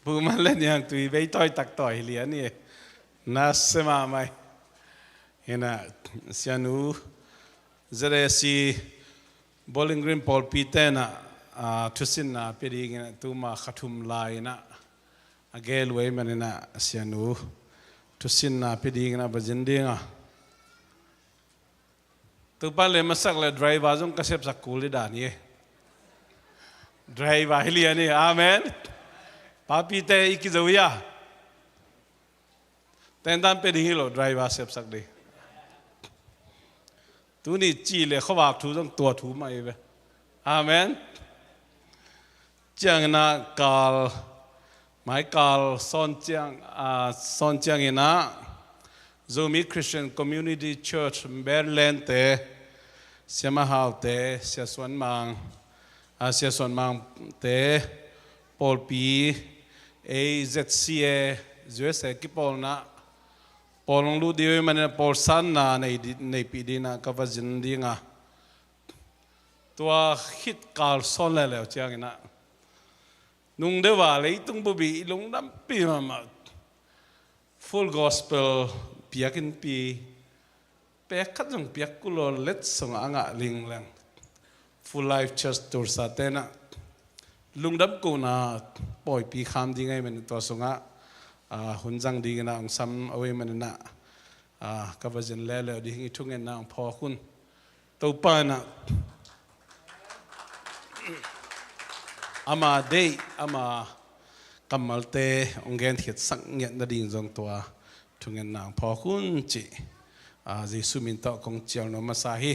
Buman le niang tui bei tawi tak tawi hi lian ni. Na sema mai. Hina sianu zeresi Bowling Green pawlpi tenah a thusinna pia dingin a tuma kha thum lai inah a gel uh ei maninah sianu thusinna pia dingin a va zin dinga. Tupa le masak le driver zong ka sepsak kul i dan hi. Driver hi lian hi. Amen. Papite i kizo ia. Tentan pia ding hi lo, driver sepsak ding. Tuni ci le khuavak thu zong tua thu mah hi ve. Amen. Cianginah kal, mai kal sawn ciang, a, sawn cianginah Zomi Christian Community Church Berlin te, Sia Mahau te, Sia Suan Mang, a, Sia Suan Mang te, pawlpi, ei Z C A, U S A kipawlna pawl hong lut ding uh i manin a pawl sanna nei di, neipih dinah ka va zin dinga. Tua khit kal sawn leuleu cianginah nung deuh a leitung bup i lungdampi mahmah Full Gospel biakinnpi pek khat zong piak kul lo, letsong a ngah lingleng Full Life Church Tulsa tenah lungdam kohna pawipi kham ding ahih manin tua sungah, a, hun zang dinginah hong sam uh ahih maninah, a, ka va zin leuleu ding i thungetna hong phawk un. Topa inah ama deih, ama kammalte hong genkhiatsak ngiat nading zong tua thungetna hong phawk un cih, a, Jesu min tawh kong cial nuam masa hi.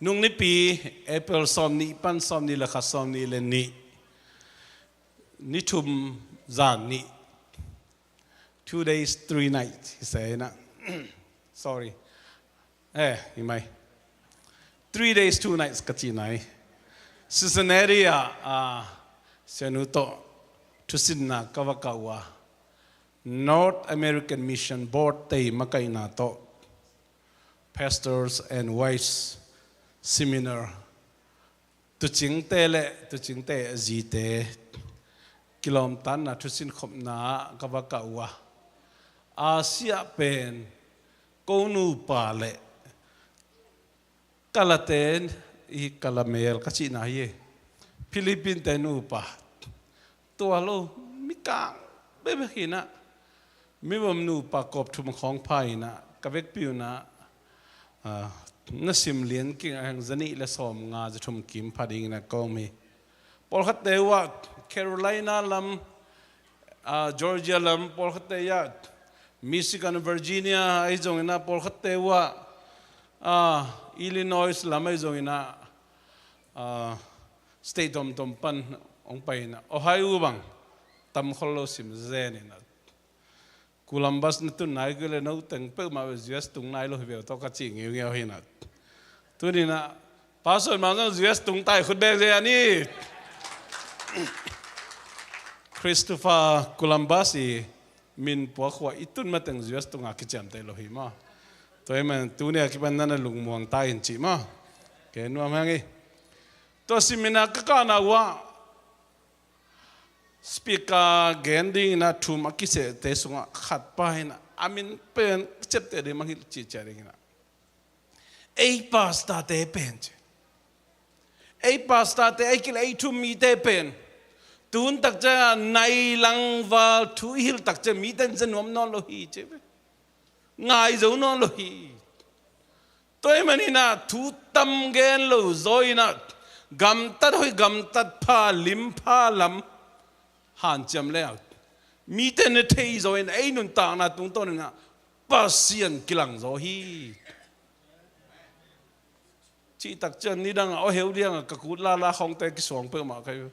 Nung nipi April sawmnih pan sawmnih le khat, sawmnih le nih, ni thum zan nih, two days, three nights, hi se na. Sorry. Eh, hi mai. Three days, two nights ka ci nai. Cincinnati ah, ah, sianu tawh thusinna ka va kah uh a, North American Mission Board te makaihna tawh Pastors and Wives Seminar, tucingte le tucingte zite kilawmtatna thusin khopna ah ka va kah uh a, Asia pen ko nupa le Kalate, i Kalamel ka cihna hi. Philippine te nupa, tua lo, mikang bekbek hi na, mivom nupa kawp thum khawng pha hi na, ka vekpi uh na, ah, na sim lian kik a hang zanih le sawmnga zathum kim pha ding na ka om hi. Pawlkhatte uh ah Carolina lam, ah, Georgia lam, pawlkhatte uh ah Michigan, Virginia, ahi zongin ah pawlkhatte uh ah, ah, Illinois lam ahi zongin ah, ah, state tomtom pan hong pai in ah, Ohio bang tam khol lo sim zen in ah, Columbus na tun nai kei le no teng peuhmah U S tung nai lo hi ve uh tawh ka cih ngeungeu hi na. Tuni na, Pastor Mang zong U S tung tai khut bek ze a ni. Christopher Columbus i min puak khua i tun mateng U S tungah kiciamteh lo hi maw. Tua ahih man tuni a kipan na na lungmuang ta in cih maw. Kei nuam hang hi. Tua seminar ka kahna uh ah speaker gen dingin ah thum a kisehte sungah khat pa in ah a min pen ka ciamteh ding mah hi cih ciah dingin ah ei pastorte pen ci. Ei pastorte, ei kileh ei thu-um mite pen tu hun tak ciang nai lang val thu i hilh tak ciang mite in zia nuam nawn lo hi ci ve. Ngai zo nawn lo hi. Tua ahih manin ah thu tam gen lo zaw in ah gamtat hoih gamtat pha lim pha lam hanciam le a mite in a thei zaw in ei nuntakna tungtawn in ah Pasian kilang zaw hi. Cih tak ciang nidang a aw heu liang a ka kut lala khawngte kisuang peuhmah ka hi.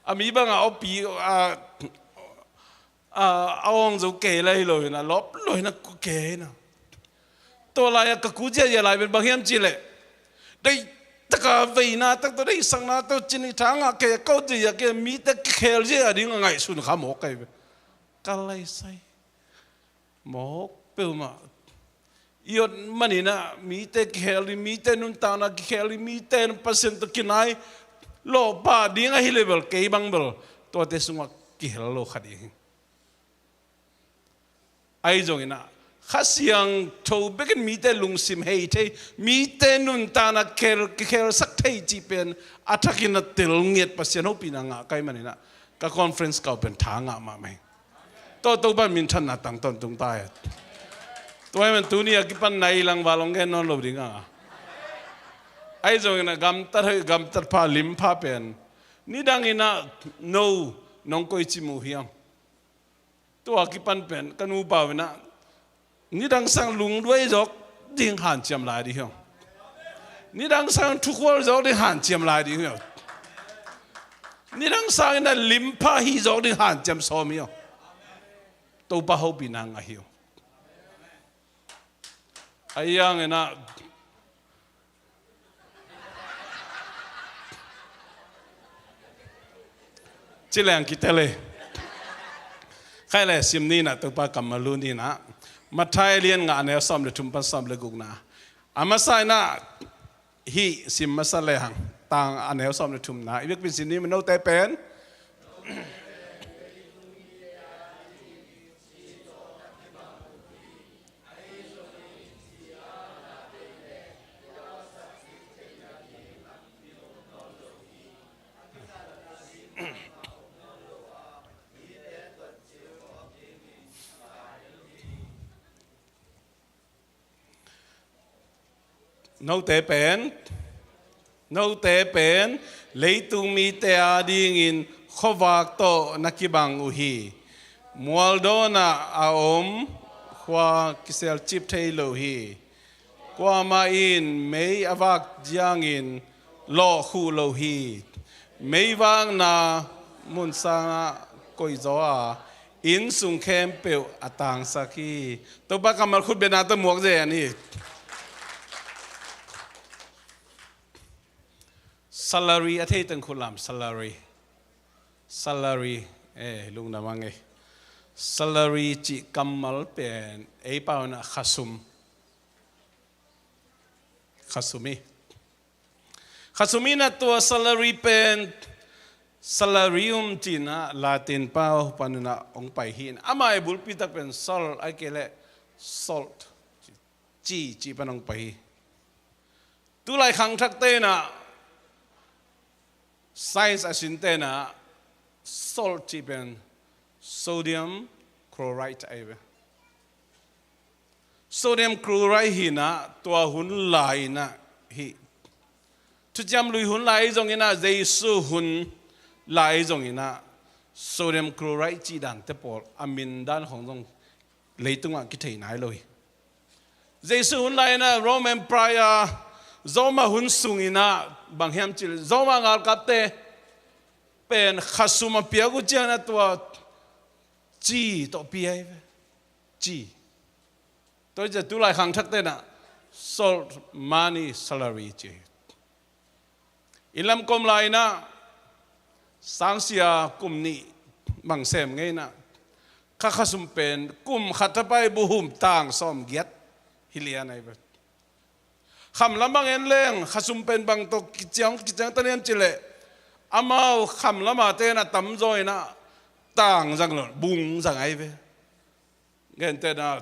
A mi bang a aw pi a a awng zo kei lai lo hi na lawp lo hi na ku kei na. Tua lai a ka kut ziahziah lai pen bang hiam cih leh dei taka veina tak tawh deihsakna tawh cin i tha ngah kei a kaut ziahziah kei a mite kikhel ziah a ding a ngaihsun kha mawk ka hi ve. Ka lai sai mawk peuhmah. I ot manin ah mite kikhel ding, mite nuntakna kikhel ding, mite Pasian tawh kinai lawhpah ding ahi leh bel kei bang bel tuate sungah kihel lo kha ding hi. Ahi zongin ah Kha Siangtho bekin mite lungsim hei thei, mite nuntakna kikhel, kikhelsak thei cih pen a thakin a tel ngiat Pasian hopihna ngah ka hih manin ah ka conference kau pen tha ngah mahmah hi. Tua Topa minthanna tang tawntung ta hen. Tua ahih man tuni a kipan nai lang val hong gen nawn lo ding a. Ahi zongin a gamtat hoih gamtat pha lim pha pen nidangin ah no nong koici mu hiam? Tua kipan pen ka nupa in ah nidang sang lungduai zawk ding hanciam lai ding hi aw. Nidang sang thukhual zawk ding hanciam lai ding hi aw. Nidang sang in ah limpha hi zawk ding hanciam sawm hi aw. Topa hopihna ngah hi aw. Ahi hangin ah ci leng kitel hi. Khai le sim ni in ah Topa kammal lut ni in ah Matthai lian nga a neu sawm le thum pan sawm le gukna. A masa in ah hih sim masa le hang tang a neu sawm le thumna i biakpiin sim ni in ah note pen Note pen, note pen leitung mite adingin khuavak tawh na kibang uh hi. Mualdawnah a om khua kiselcip thei lo hi. Kuamah in mei a vak ciangin lawhkhuh lo hi. Meivakna mun sangah koih zaw a, inn sung khempeuh a tangsak hi. Topa kammal khutbetna tawh muak zen hi. Salary a thei teng khut lam, salary. Salary, eh, lungdam a ngei. Salary cih kammal pen ei pau in ah khasum. Khasum hi. Khasum in ah tua salary pen salarium ci in ah Latin pau pan in ah hong pai hi. Amah i bulpi tak pen sol, ahih kei leh salt, ci, ci pan hong pai hi. Tulai khangthakte in ah science a sinte in ah salt cih pen sodium chloride ahi ve. Sodium chloride hi in ah tua hun lai in ah hih Thuciam Lui hun lai zongin ah, Jesu hun lai zongin ah sodium chloride cih dante pawl a min dan khong zong leitungah kithei nai lo hi. Jesu hun lai in ah Rome Empire, Roma hun sungin ah bang hiam cih leh Roma ngalkapte pen khasum a piak uh ciangin ah tua ci tawh pia hi ve. Ci. Tua hi ciang tulai khangthakte in ah salt money salary ci hi. Inn lam kom lai in ah Sangsia kum nih bang sem ngei inah, kha khasum pen kum khat a pai buhum tang sawmgiat hi lian ahi ve. Kham lam bang en leng khasum pen bang tawh kiciang kiciang ta lian cileh, amau kham lam a ten a tamzaw inah tang zang lo, bung zang ahi ve. Gentehna,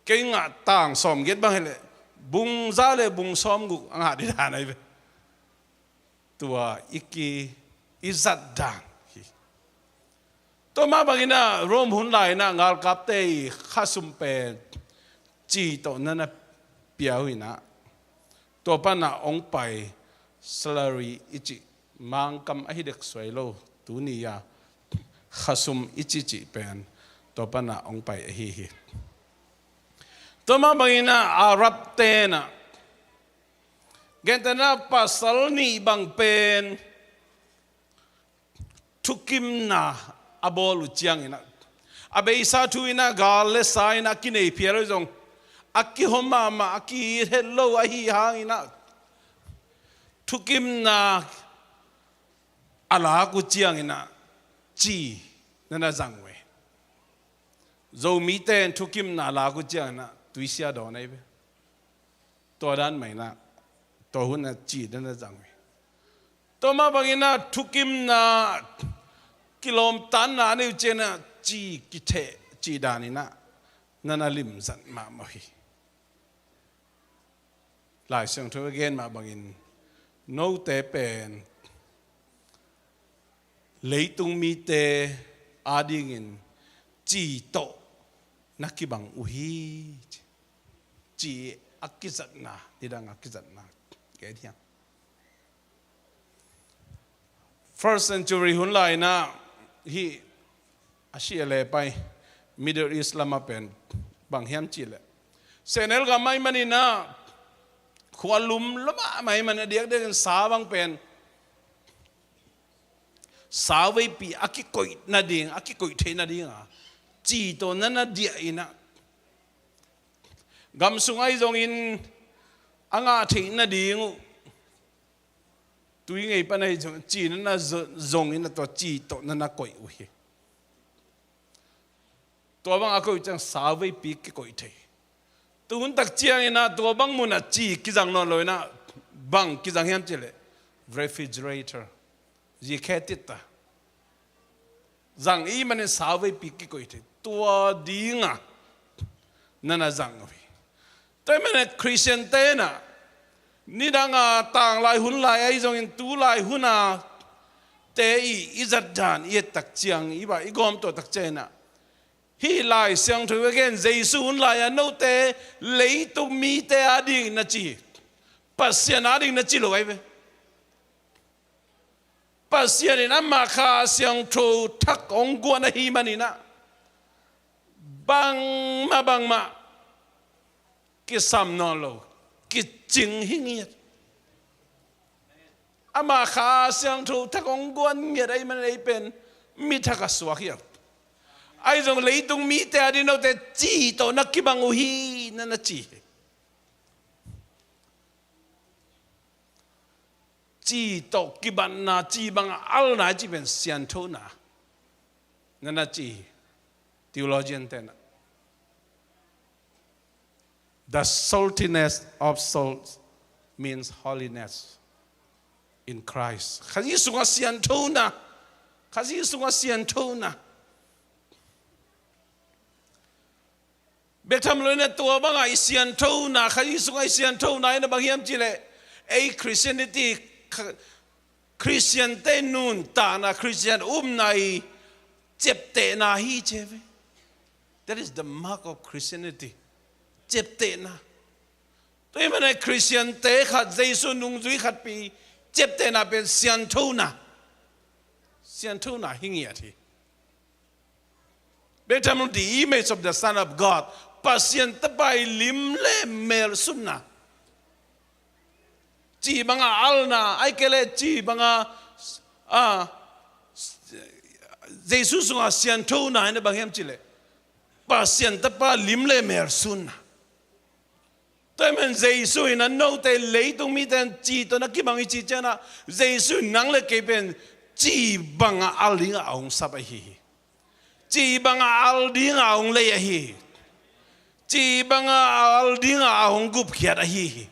kei ngah tang sawmgiat bang hileh bung za le bung sawmguk a ngah dih dan ahi ve. Tua i ki i zat dan hi. Tua mah bangin ah Rome hun lai inah galkapte i khasum pen ci tawh na na pia uh inah, tua panah hong pai salary i cih, Mangkam ahi dek suai lo, tuni a khasum i cihcih pen tua panah hong pai ahi hi. Tua mah bangin ah Arab tenah, gentehna pasal nih bang pen thukimna a bawl uh ciangin ah, a beisa thu inah gal le sa inah a kinei phial uh zong, a kihawm mahmah, a ki-it het lo ahi hangin ah, thukimna a lak uh ciangin ah ci na na zang uh hi. Zomite in thukimna a lak uh ciangin ah tuisia dawn ahi ve. Tua dan mah inah tua hun ah ci na na zang uh hi. Tua mah bangin ah thukimna, kilawmtatna a nei uh ciangin ah ci kitheh cih dan inah na na limzat mahmah uh hi. Lai Siangtho a gen mah bangin note pen leitung mite adingin ci tawh na kibang uh hi. Ci a kizatna, nidang a kizatna gen hiam? First century hun lai inah hih Asia le pai, Middle East lamah pen bang hiam cihleh, sehnel gam ahih manin ah khua lum lua mahmah ahih manin a diakdiakin sa bang pen, sa veipi a kikoih nading, a kikoih theih nading a ci tawh na na diah inah, gam sung ahi zongin a ngah theih nading uh tui ngei pan ahi zong, ci na na zo-, zong inah tua ci tawh na na koih uh hi. Tua bang a koih uh ciang sa veipi kikoih thei. Tu hun tak ciangin ah tua bang munah ci kizang nawn lo inah bang kizang hiam cihleh, refrigerator, zikhe titta zang i hih manin sa veipi kikoih thei, tua dinga na na zang uh hi. Tua hih manin Khristian te inah nidang a tanglai hun lai ahi zongin tulai hun a te i, i zat dan i et tak ciang, i bah i gawm tuah tak ciang inah, hih Lai Siangtho a gen Jesu hun lai-a note leitung mite adingin na ci hi. Pasian adingin na ci lo ahi ve. Pasian in amah Kha Siangtho thak hong guan ahih manin ah bangmah bangmah kisam nawn lo, kicing hi ngiat. Amah Kha Siangtho thak hong guan ngiat ahih manin ei pen mi thak a suak hiam? Ahi zong leitung mite adingin note ci tawh na kibang uh hi, na na ci hi. Ci tawh kibatna, ci banga alna i cih pen sianthona na na ci hi. Theologian tenah, the saltiness of salt means holiness in Christ. Kha Jesu sungah sianthona, Kha Jesu sungah sianthona. Bek tham lo inah tua banga i sianthona, Kha Jesu sungah i sianthona inah bang hiam cihleh, ei Christianity, Kha-, Khristiante nuntakna, Khristian upna i ciaptehna hi ci ve. That is the mark of Christianity. Ciaptehna. Tua hih manin Khristiante khat, Jesu nungzui khatpih ciaptehna pen sianthona. Sianthona hi ngiat hi. Bek tham lo, the image of the Son of God. Pasian Tapa i lim le mel sunna. Ci banga alna, ahih kei leh ci banga, a, Jesu sungah sianthona inah bang hiam cihleh, Pasian Tapa lim le mel sunna. Tua hih manin Jesu in ah note leitung mite in ci tawh na kibang hi cih ciangin ah, Jesu in nang le kei pen Ci bangah al dingah a hong sap ahi hi. Ci bangah al dingah a hong lei ahi hi. Ci bangah al dingah a hong gupkhiat ahi hi.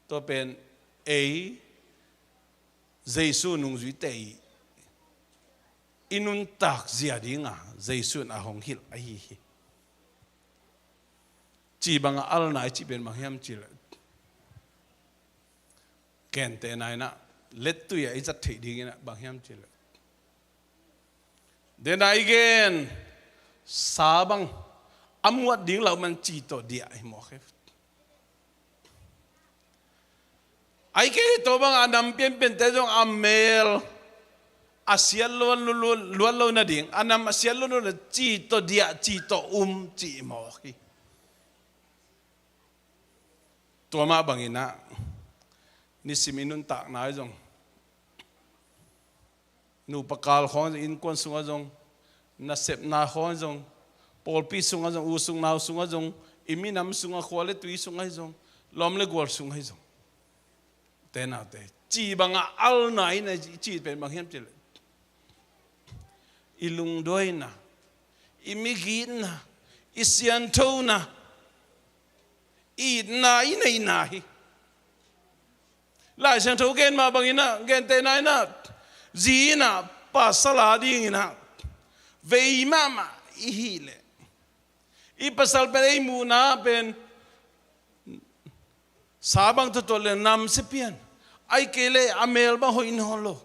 Tua pen ei Jesu nungzuite i, i nuntak zia dingah Jesu in a hong hilh ahi hi. Ci bangah alna i cih pen bang hiam cih leh, gentehna in ah lettui ah i zat theih dingin ah bang hiam cih leh, dena i gen sa bang a muat ding lau man ci tawh diah hi mawk hi. Ai kei tawh bang a nam pianpiante zong a mel a siat luat, luat, luat lo nading, a nam a siat luat lo na ci tawh diah, ci tawh um ci mawk hi. Tua mah bangin ah nisim i nuntakna i zong, nupa kal khawng zong, innkuan sungah zong, nasepna khawng zong, pawlpi sungah zong, u sung nau sungah zong, i minam sungah, khua le tui sungah hi zong, lawm le gual sungah hi zong, te naute, ci bangah alna in a i cih pen bang hiam cih leh, i lungduaina, i migitna, i sianthona, i itna, i neihna hi. Lai Siangtho gen mah bangin ah, gentehna in ah, zi in ah pasal a dingin ah vei mahmah i hih leh, i pasal pen ei muhna pen sa bang tuatuat le namsia pian, ai kei leh a mel bang hoih nawn lo,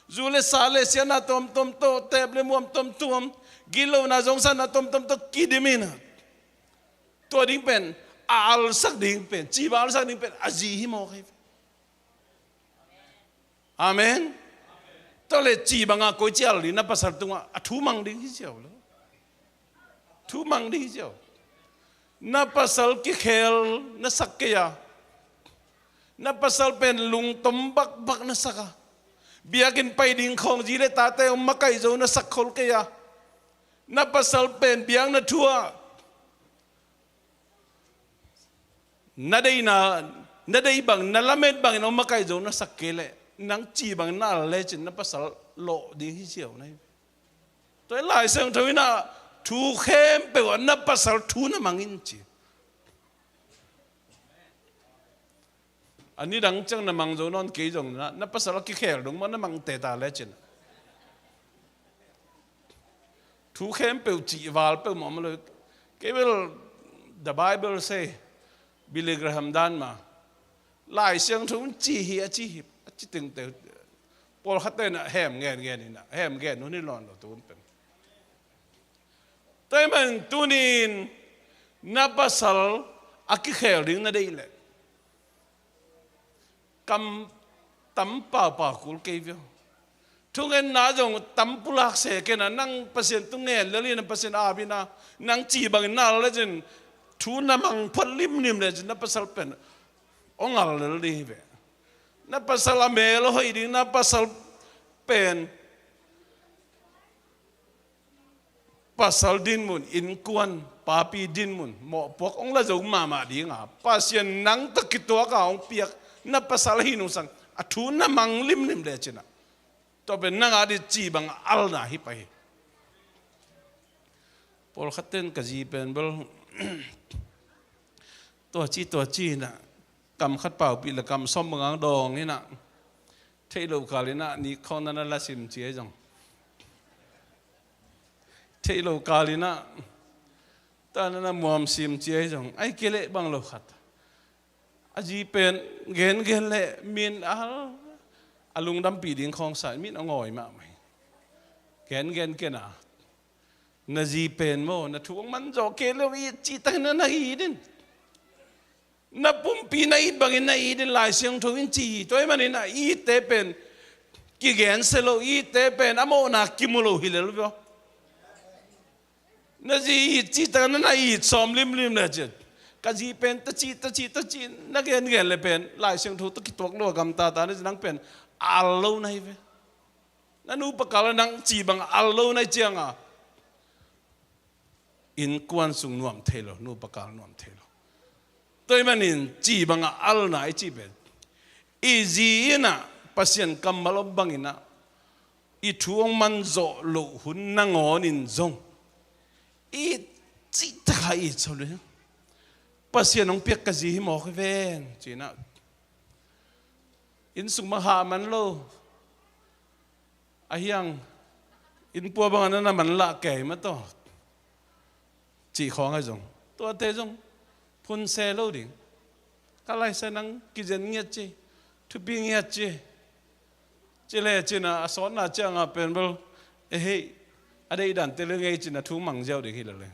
zu le sa le siatna tuamtuam tawh, teep le muam tuamtuam, gitlohna zongsatna tuamtuam tawh kidim in ah, tua ding pen a alsak ding pen, ci bang alsak ding pen a zi hi mawk hi. Amen. Tua leh ci bangah koici al ding, na pasal tungah a thu mang ding hi ziau lo. Thu mang ding hi ziau. Na pasal kikhel na sak kei a, na pasal pen lungtom bakbak na sak a, biakinn pai ding khawng zi le tate hong makaih zo na sak khol kei a, na pasal pen biakna thu ah na deihna, na deih bang, na lamet bangin hong makaih zo na sak kei leh, nang ci bangin na al lecin na pasal lawh ding hi ziau na hi. Tua hi Lai Siangtho in ah thu khempeuh ah na pasal thu na mang in ci. A nidang ciang na mang zo nawn kei zong na, na pasal a kikhel dong mah na mang teta lecin, thu khempeuh cih val peuhmah om lo. Kei bel, the Bible say, Billy Graham dan mah, Lai Siangtho in ci hi a ci hi, a ci tengte, pawlkhatte in ah hem ngen ngen in ah, hem ngen hun hi lawn lo tu hun pen. Tua ahih manin tuni-in na pasal a kikhel ding na deih leh, kam tam paupau kul kei veu. Thungetna zong tam pulak se kei na, nang Pasian tu ngen lel in, Pasian ap in ah, nang ci bangin na al lecin, thu na mang phot limlim lecin na pasal pen hong al lel ding hi ve. Na pasal a mel a hoih ding, na pasal pen pasal dinmun, innkuan, papi dinmun, mawhpuak hong la zo mahmah ding a, Pasian nang tawh kituak a hong piak na pasal ahi nungsang a thu na mang limlim lecin ah, tua pen nang a ding ci bang alna hi pah hi. Pawlkhat ten ka zi pen bel tua ci, tua ci in ah, kam khat paupih leh kam sawm bang hong dawng in ah, theih loh kal in ah nik khawng na na la sim ci ahi zong, theih loh kal in ah ta na na muam sim ci ahi zong, ahih kei leh bang lo khat, a zi pen gengen leh min a, a lungdampih ding khawng sa, min a ngawi mahmah hi. Gengen kei na, na zi pen maw, na thu hong man zawh kei lo, it cih takin na na it in. Na pumpi na it bangin na it in, Lai Siangtho in ci hi. Tua ahih manin a itte pen kigen se lo, itte pen a mawhna kimu lo hi lel veu. Na zi it cih takin na na it sawm limlim lecin, ka zi pen ta cih, ta cih, ta cih na gengen leh pen Lai Siangtho tawh kituak lo a gamta ta na ci, nang pen al lo na hi ve. Na nupa kal ah nang ci bang al lo na hih ciangin, innkuan sung nuam thei lo, nupa kal nuam thei lo. Tua ahih manin ci bangah alna i cih pen, i zi in ah Pasian kammal om bangin ah i thu hong man zawh loh hun nangawnin zong i cihtak a i it zo le, Pasian hong piak ka zi hi mawk hi ven, ci-in ah, inn sung bang hah man lo, a hiang inn pua bangin a na man lah kei mah tawh, cih khawng ah zong, tuate zong phun se lo ding. Ka laisa nang kizen ngiat ci, thupi ngiat ci, ci le ci-in ah, a sawtna ciang ah pen bel, e hei, a deih dante le ngei ci-in ah thu mang ziau ding hi lo le.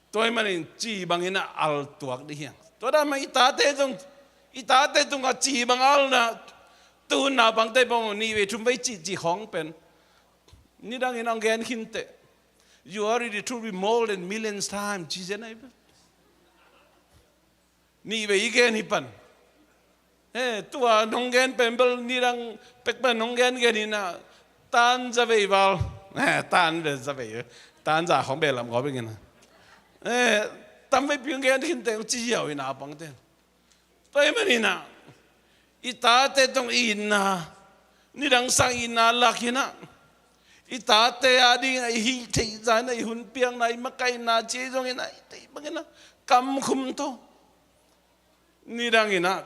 Tua ahih manin cih bangin ah al tuak ding hi hang. Tua dan mah i tate zong, i tate tungah cih bang alna, tu hun naupangte peuhmah nih vei thum vei cih, cih khawng pen nidangin hong gen khinteh, you are ready to be molded millions times, ci zen ahi pen. Nih vei i gen hi pan. Eh, tua nong gen pen bel nidang pek pen nong gen gen hi-in ah, tan za vei val. Eh, tan vei za vei. Tan za khawng beh lam gawp ing in ah. Eh, tam veipi hong gen khinteh, hong ci ziau hi naupangte. Tua ahih manin ah, i tate tungah i itna, nidang sang itna lak hi-in ah, i tate adingin ah i hih theih zah in ah, i hun piakna, i makaihna ci zongin ah, i theih bangin ah kam khum tawh, nidangin ah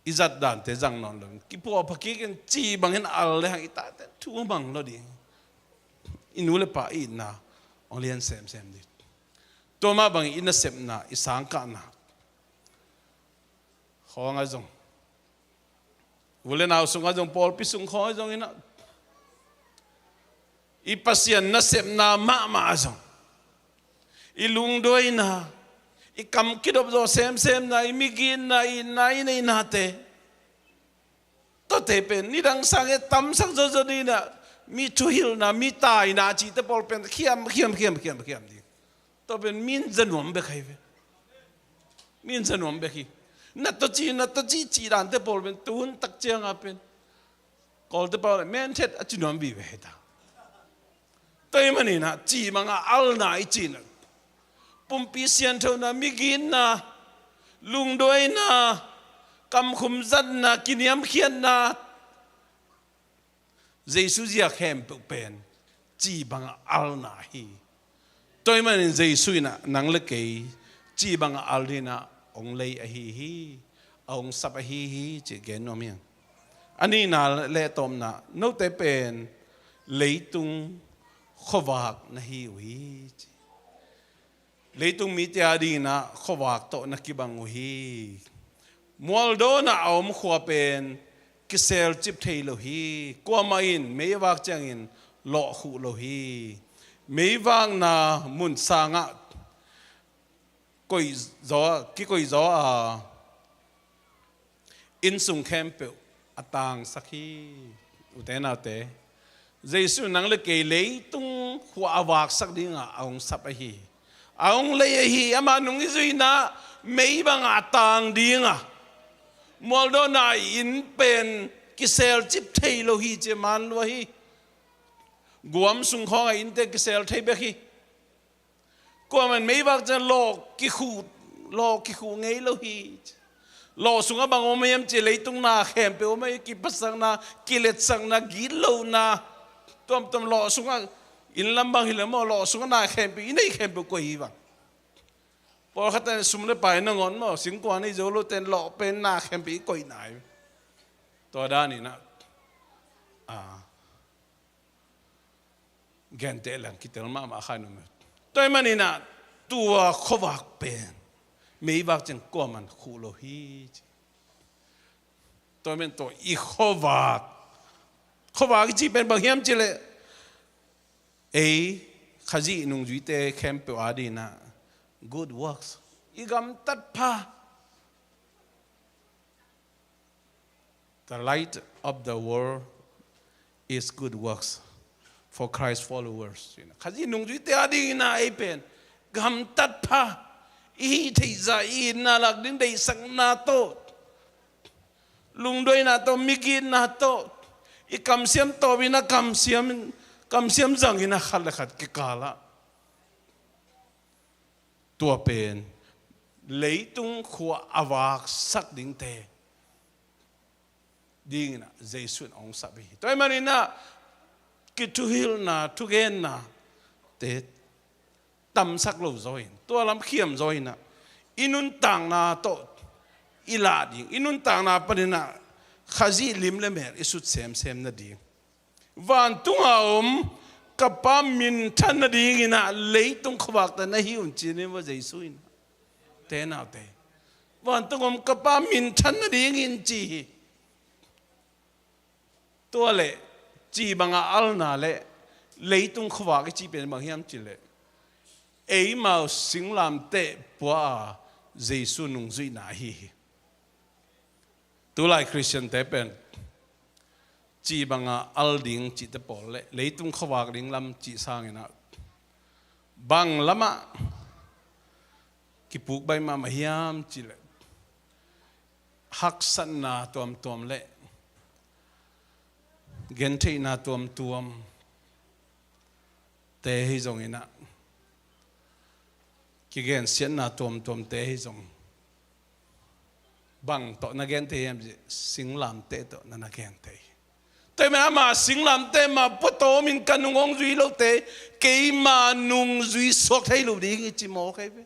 i zat dante zang nawn lo, kipuahpha kik in, cih bangin al le hang i tate thu mang lo ding. I nu le pa i itna hong lian semsem ding. Tua mah bangin i nasepna, i sangkahna khawng ah zong, u le nau sungah zong, pawlpi sung khawng ah zong in ah, i Pasian nasepna mahmah ah zong, i lungduaina, i kam kidop zawh semsemna, i migitna, i itna, i neihnate, tuate pen nidang sangin tamsak zawzaw ding in ah, mi thuhilhna, mi taina cihte pawl pen khiam, khiam, khiam, khiam, khiam ding. Tua pen min za nuam bek hi ve. Min za nuam bek hi. Na tawh ci, na tawh ci, cih dante pawl pen tu hun tak ciang ah pen Kawlte pawl ah menthet a ci nuam vive hi ta. Tua ahih manin ah cih bang a alna i cihna, pumpi sianthona, migitna, lungduaina, kamkhum zatna, kiniamkhiatna, Jesu zia khempeuh pen cih bang a alna hi. Tua ahih manin Jesu in ah nang le kei cih bang a al ding in ah hong lei ahi hi, a hong sap ahi hi, cih gen nuam hi hang. A nihna le a tawpna, note pen leitung khuavak na hi uh hi, ci. Leitung mite ading in ah khuavak tawh na kibang uh hi. Mualdawn ah a om khua pen kiselcip thei lo hi. Kuamah in mei a vak ciangin lawh khuh lo hi. Meivakna mun sangah koih zaw, kikoih zaw a, innsung khempeuh a tangsak hi. Ute naute, Jesu nang le kei leitung khua a vaksak ding a hong sap ahi. A hong lei ahi, ama nung i zuihna mei bang a tang ding a. Mualdawn ah inn pen kiselcip thei lo hi, ci a man lua hi. Guam sung khawng ah innte kisel thei bek hi. Kuamah in meivak ciang lawh kikhuh, lawh kikhuh ngei lo hi. Lawh sungah bang om hiam cih leh leitung na khempeuh om hi, kiphatsakna, kiletsakna, gitlohna. Tuamtuam lawh sungah, inn lam bang hi leh maw, lawh sungah na khempeuh, i neih khempeuh koih hi vang. Pawlkhat in sum le pai nangawn maw, singkung a nei zo lote in lawh pen na khempeuh i koih nai. Tua dan in ah, a, genteh leng kitel mahmah kha nuam hi. Tua ahih manin ah tua khuavak pen meivak ciang kuamah in khuh lo hi, ci. Tua ahih manin tua i khuavak, khuavak i cih pen bang hiam cih leh, ei Khazih nungzuite khempeuh ading in ah good works, i gamtat pha. The light of the world is good works for Christ followers. Khazih nungzuite ading in ah ei pen gamtat pha, i hih theih zah, i itna lak ding deihsakna tawh, lungduaina tawh, migitna tawh, i kamsiam tawpna, kamsiam, kamsiam zangna khat le khat kikal ah, tua pen leitung khua a vaksak dingte dingin ah Jesu in hong sap hi. Tua ahih manin ah kithuhilhna, thugennate tamsak lo zaw in, tua lam khiam zaw in ah i nuntakna tawh i lah ding, i nuntakna panin ah Khazih lim le mel i sut semsem nading. Vantunga om ka Pa minthan nadingin ah leitung khuavakte na hi un ci ni maw Jesu in. Te naute, vantunga om ka Pa minthan nadingin ci hi. Tua leh ci banga alna le leitung khuavak i cih pen bang hiam cih leh eimau singlamteh pua a Jesu nungzuihna ahi hi. Tulai Khristiante pen ci banga al ding cihte pawl le leitung khuavak ding lam cih sangin ah bang lamah kipuk baih mahmah hiam cih leh haksatna tuamtuam le gentheihna tuamtuam te hi zongin ah, kigensiatna tuamtuam te hi zong, bang tawh na gen thei hiam cih, singlamteh tawh na na gen thei. Tua ahih manin ama singlamteh mah puatawm in ka nung hong zui lote keima nungzui suak thei lo ding hi ci mawk hi ve.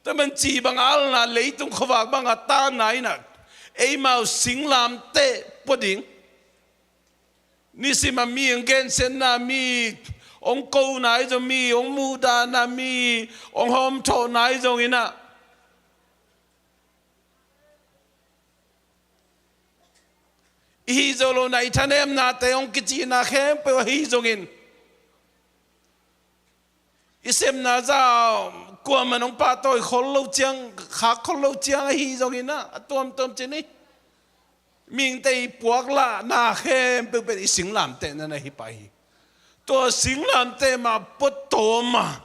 Tua ahih manin ci banga alna, leitung khuavak banga tanna in ah eimau singlamteh pua ding. Nisim a mi hong gensiatna, mi hong kona hi zong, mi hong muhdahna, mi hong hawmthawhna hi zongin ah, i hih zo lohna, i thanemnate hong kicihna khempeuh ahi zongin, i sepna zah kuamah in hong pahtawi khol lo ciang, khak khol lo ciang ahi zongin ah, a tuamtuam ci ni, mihingte i puak lahna khempeuh pen i singlamteh na na hi pah hi. Tua singlamteh mah puatawm a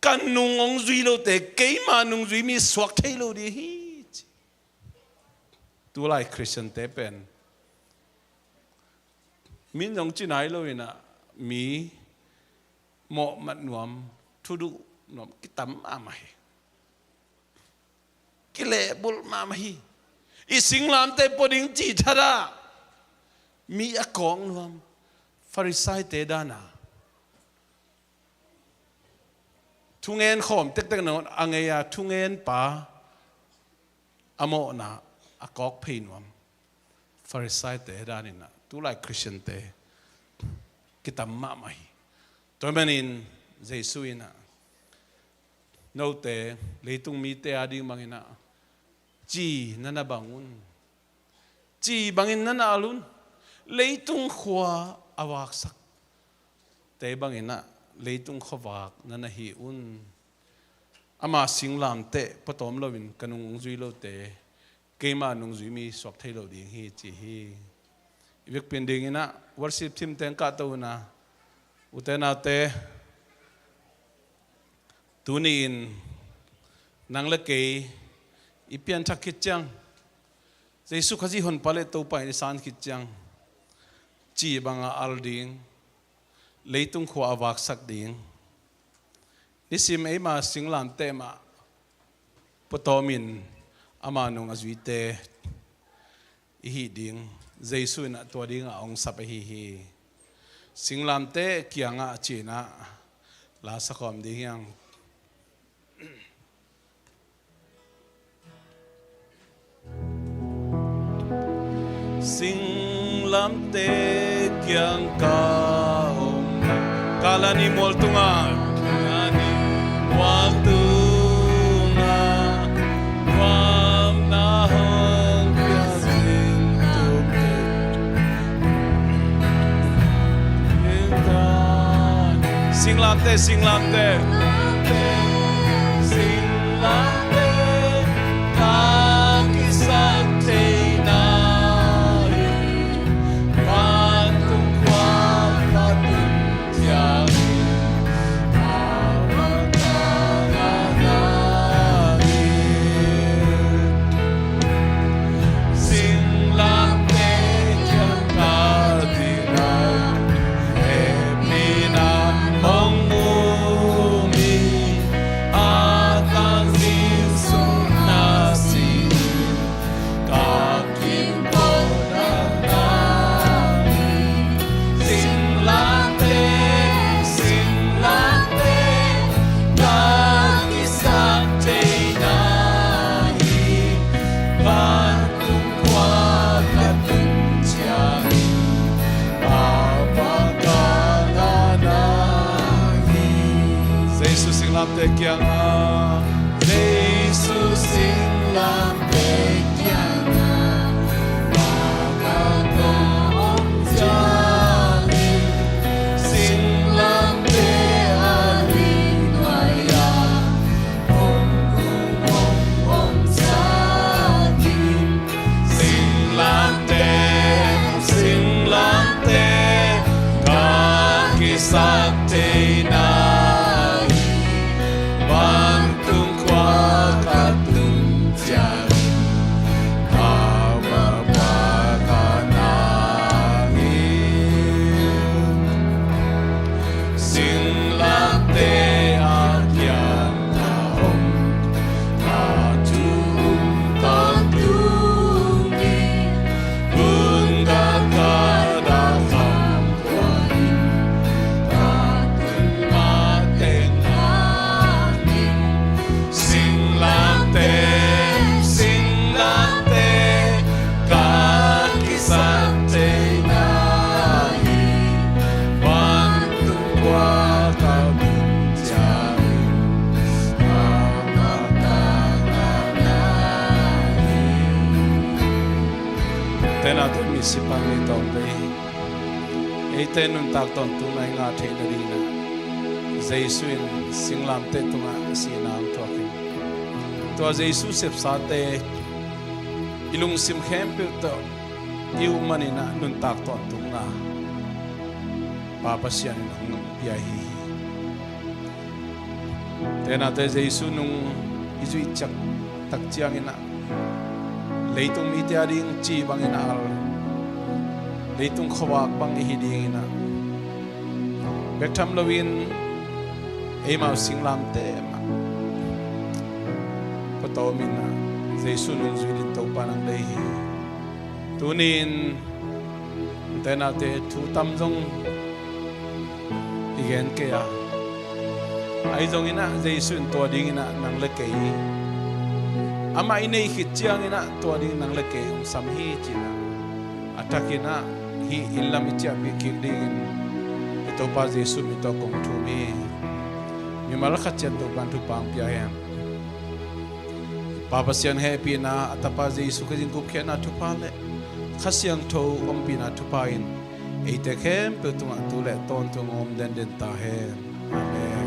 ka nung hong zui lote keima nungzui mi suak thei lo ding hi ci. Tulai Khristiante pen min zong ci nai lo in ah mi mawhmat nuam, thuduh nuam kitam mahmah hi. Kilehbulh mahmah hi. I singlamteh pua ding cih thadah mi a kawk nuam, Farisaite dan a thungen khawm tektek nangawn a ngei a, thungenpa a mawhna a kawk phei nuam Farisaite danin ah tulai Khristiante kitam mahmah hi. Tua ahih manin Jesu in ah, note leitung mite ading bangin ah ci na na bang un. Ci bangin na na al un. Leitung khua a vaksakte bangin ah leitung khuavak na na hi un. Ama singlamteh puatawm loin ka nung hong zui lote keima nungzui mi suak thei lo ding hi ci hi. I vekpi in dingin ah worship team teng kahto un a, ute naute, tuni-in nang le kei i pianthak khit ciang, Jesu Khazih Honpa le Topa in i san khit ciang, ci banga al ding, leitung khua a vaksak ding, nisim eima singlamteh mah puatawmin ama nung a zuite i hih ding Jesu in ah tua dingah hong sap ahi hi. Singlamteh kiangah ci-in ah la sakhawm ding hi hang. Singlamteh kiang ka om. Kalani mual tungah, Kalani mual tungah nuamna hong piak sin tuk. Singlamteh, singlamteh, singlamteh ka kisap theihna hi. Vantung khua ka tun ciangin a va ka ngahngah hi. Singlamteh kiang ka ding a, hehpihna hong mu mi, Kiangah, Jesu singlamteh kiangah, na kalkal om ciangin, singlamteh a ling nuai-ah hong, hong, hong om ciangin, singlamteh, singlamteh ka kisap theihna hi. Vantung khua ka tun ciangin, Topa ka na hi. Singlamteh a kiangah om, a thu um tawntung in, hun ka kah a kham khua in, ka tun mah teng hangin, singlamteh, singlamteh ka kisap theihna hi. Vantung khua ka tun ciangin, Topa ka na hi. Tenate misi pan ni tawng vei. Eite nuntak tawntungna i ngah theih nadingin ah, Jesu in singlamteh tungah sihna hong thuak hi. Tua Jesu sepsate i lungsim khempeuh tawh i uh manin ah nuntak tawntungna Pa Pasian in hong pia hi. Tenate Jesu nung i zuih ciang tak ciangin ah, leitung mite a ding ci bangin a al, leitung khuavak bang i hi dingin ah, bek tham loin eimau singlamteh mah pawtawmin ah, Jesu nungzui dingin Topa nang deih hi. Tuni-in tenate thu tam zong i gen kei a, ahi zongin ah Jesu in tua dingin ah nang le kei, amah i neih khit ciangin ah tua dingin nang le kei hong sam hi ci-in ah, a thakin ah hih inn lam i ciahpih kik dingin i Topa Jesu min tawh kong thum hi. Mimal khat ciat Topa in thupha hong pia hen. Pa Pasian hehpihna, a Tapa Jesu Khazih gupkhiatna thupha le Kha Siangtho ompihna thupha in eite khempeuh tungah tu le tawntung om denden ta hen. Amen.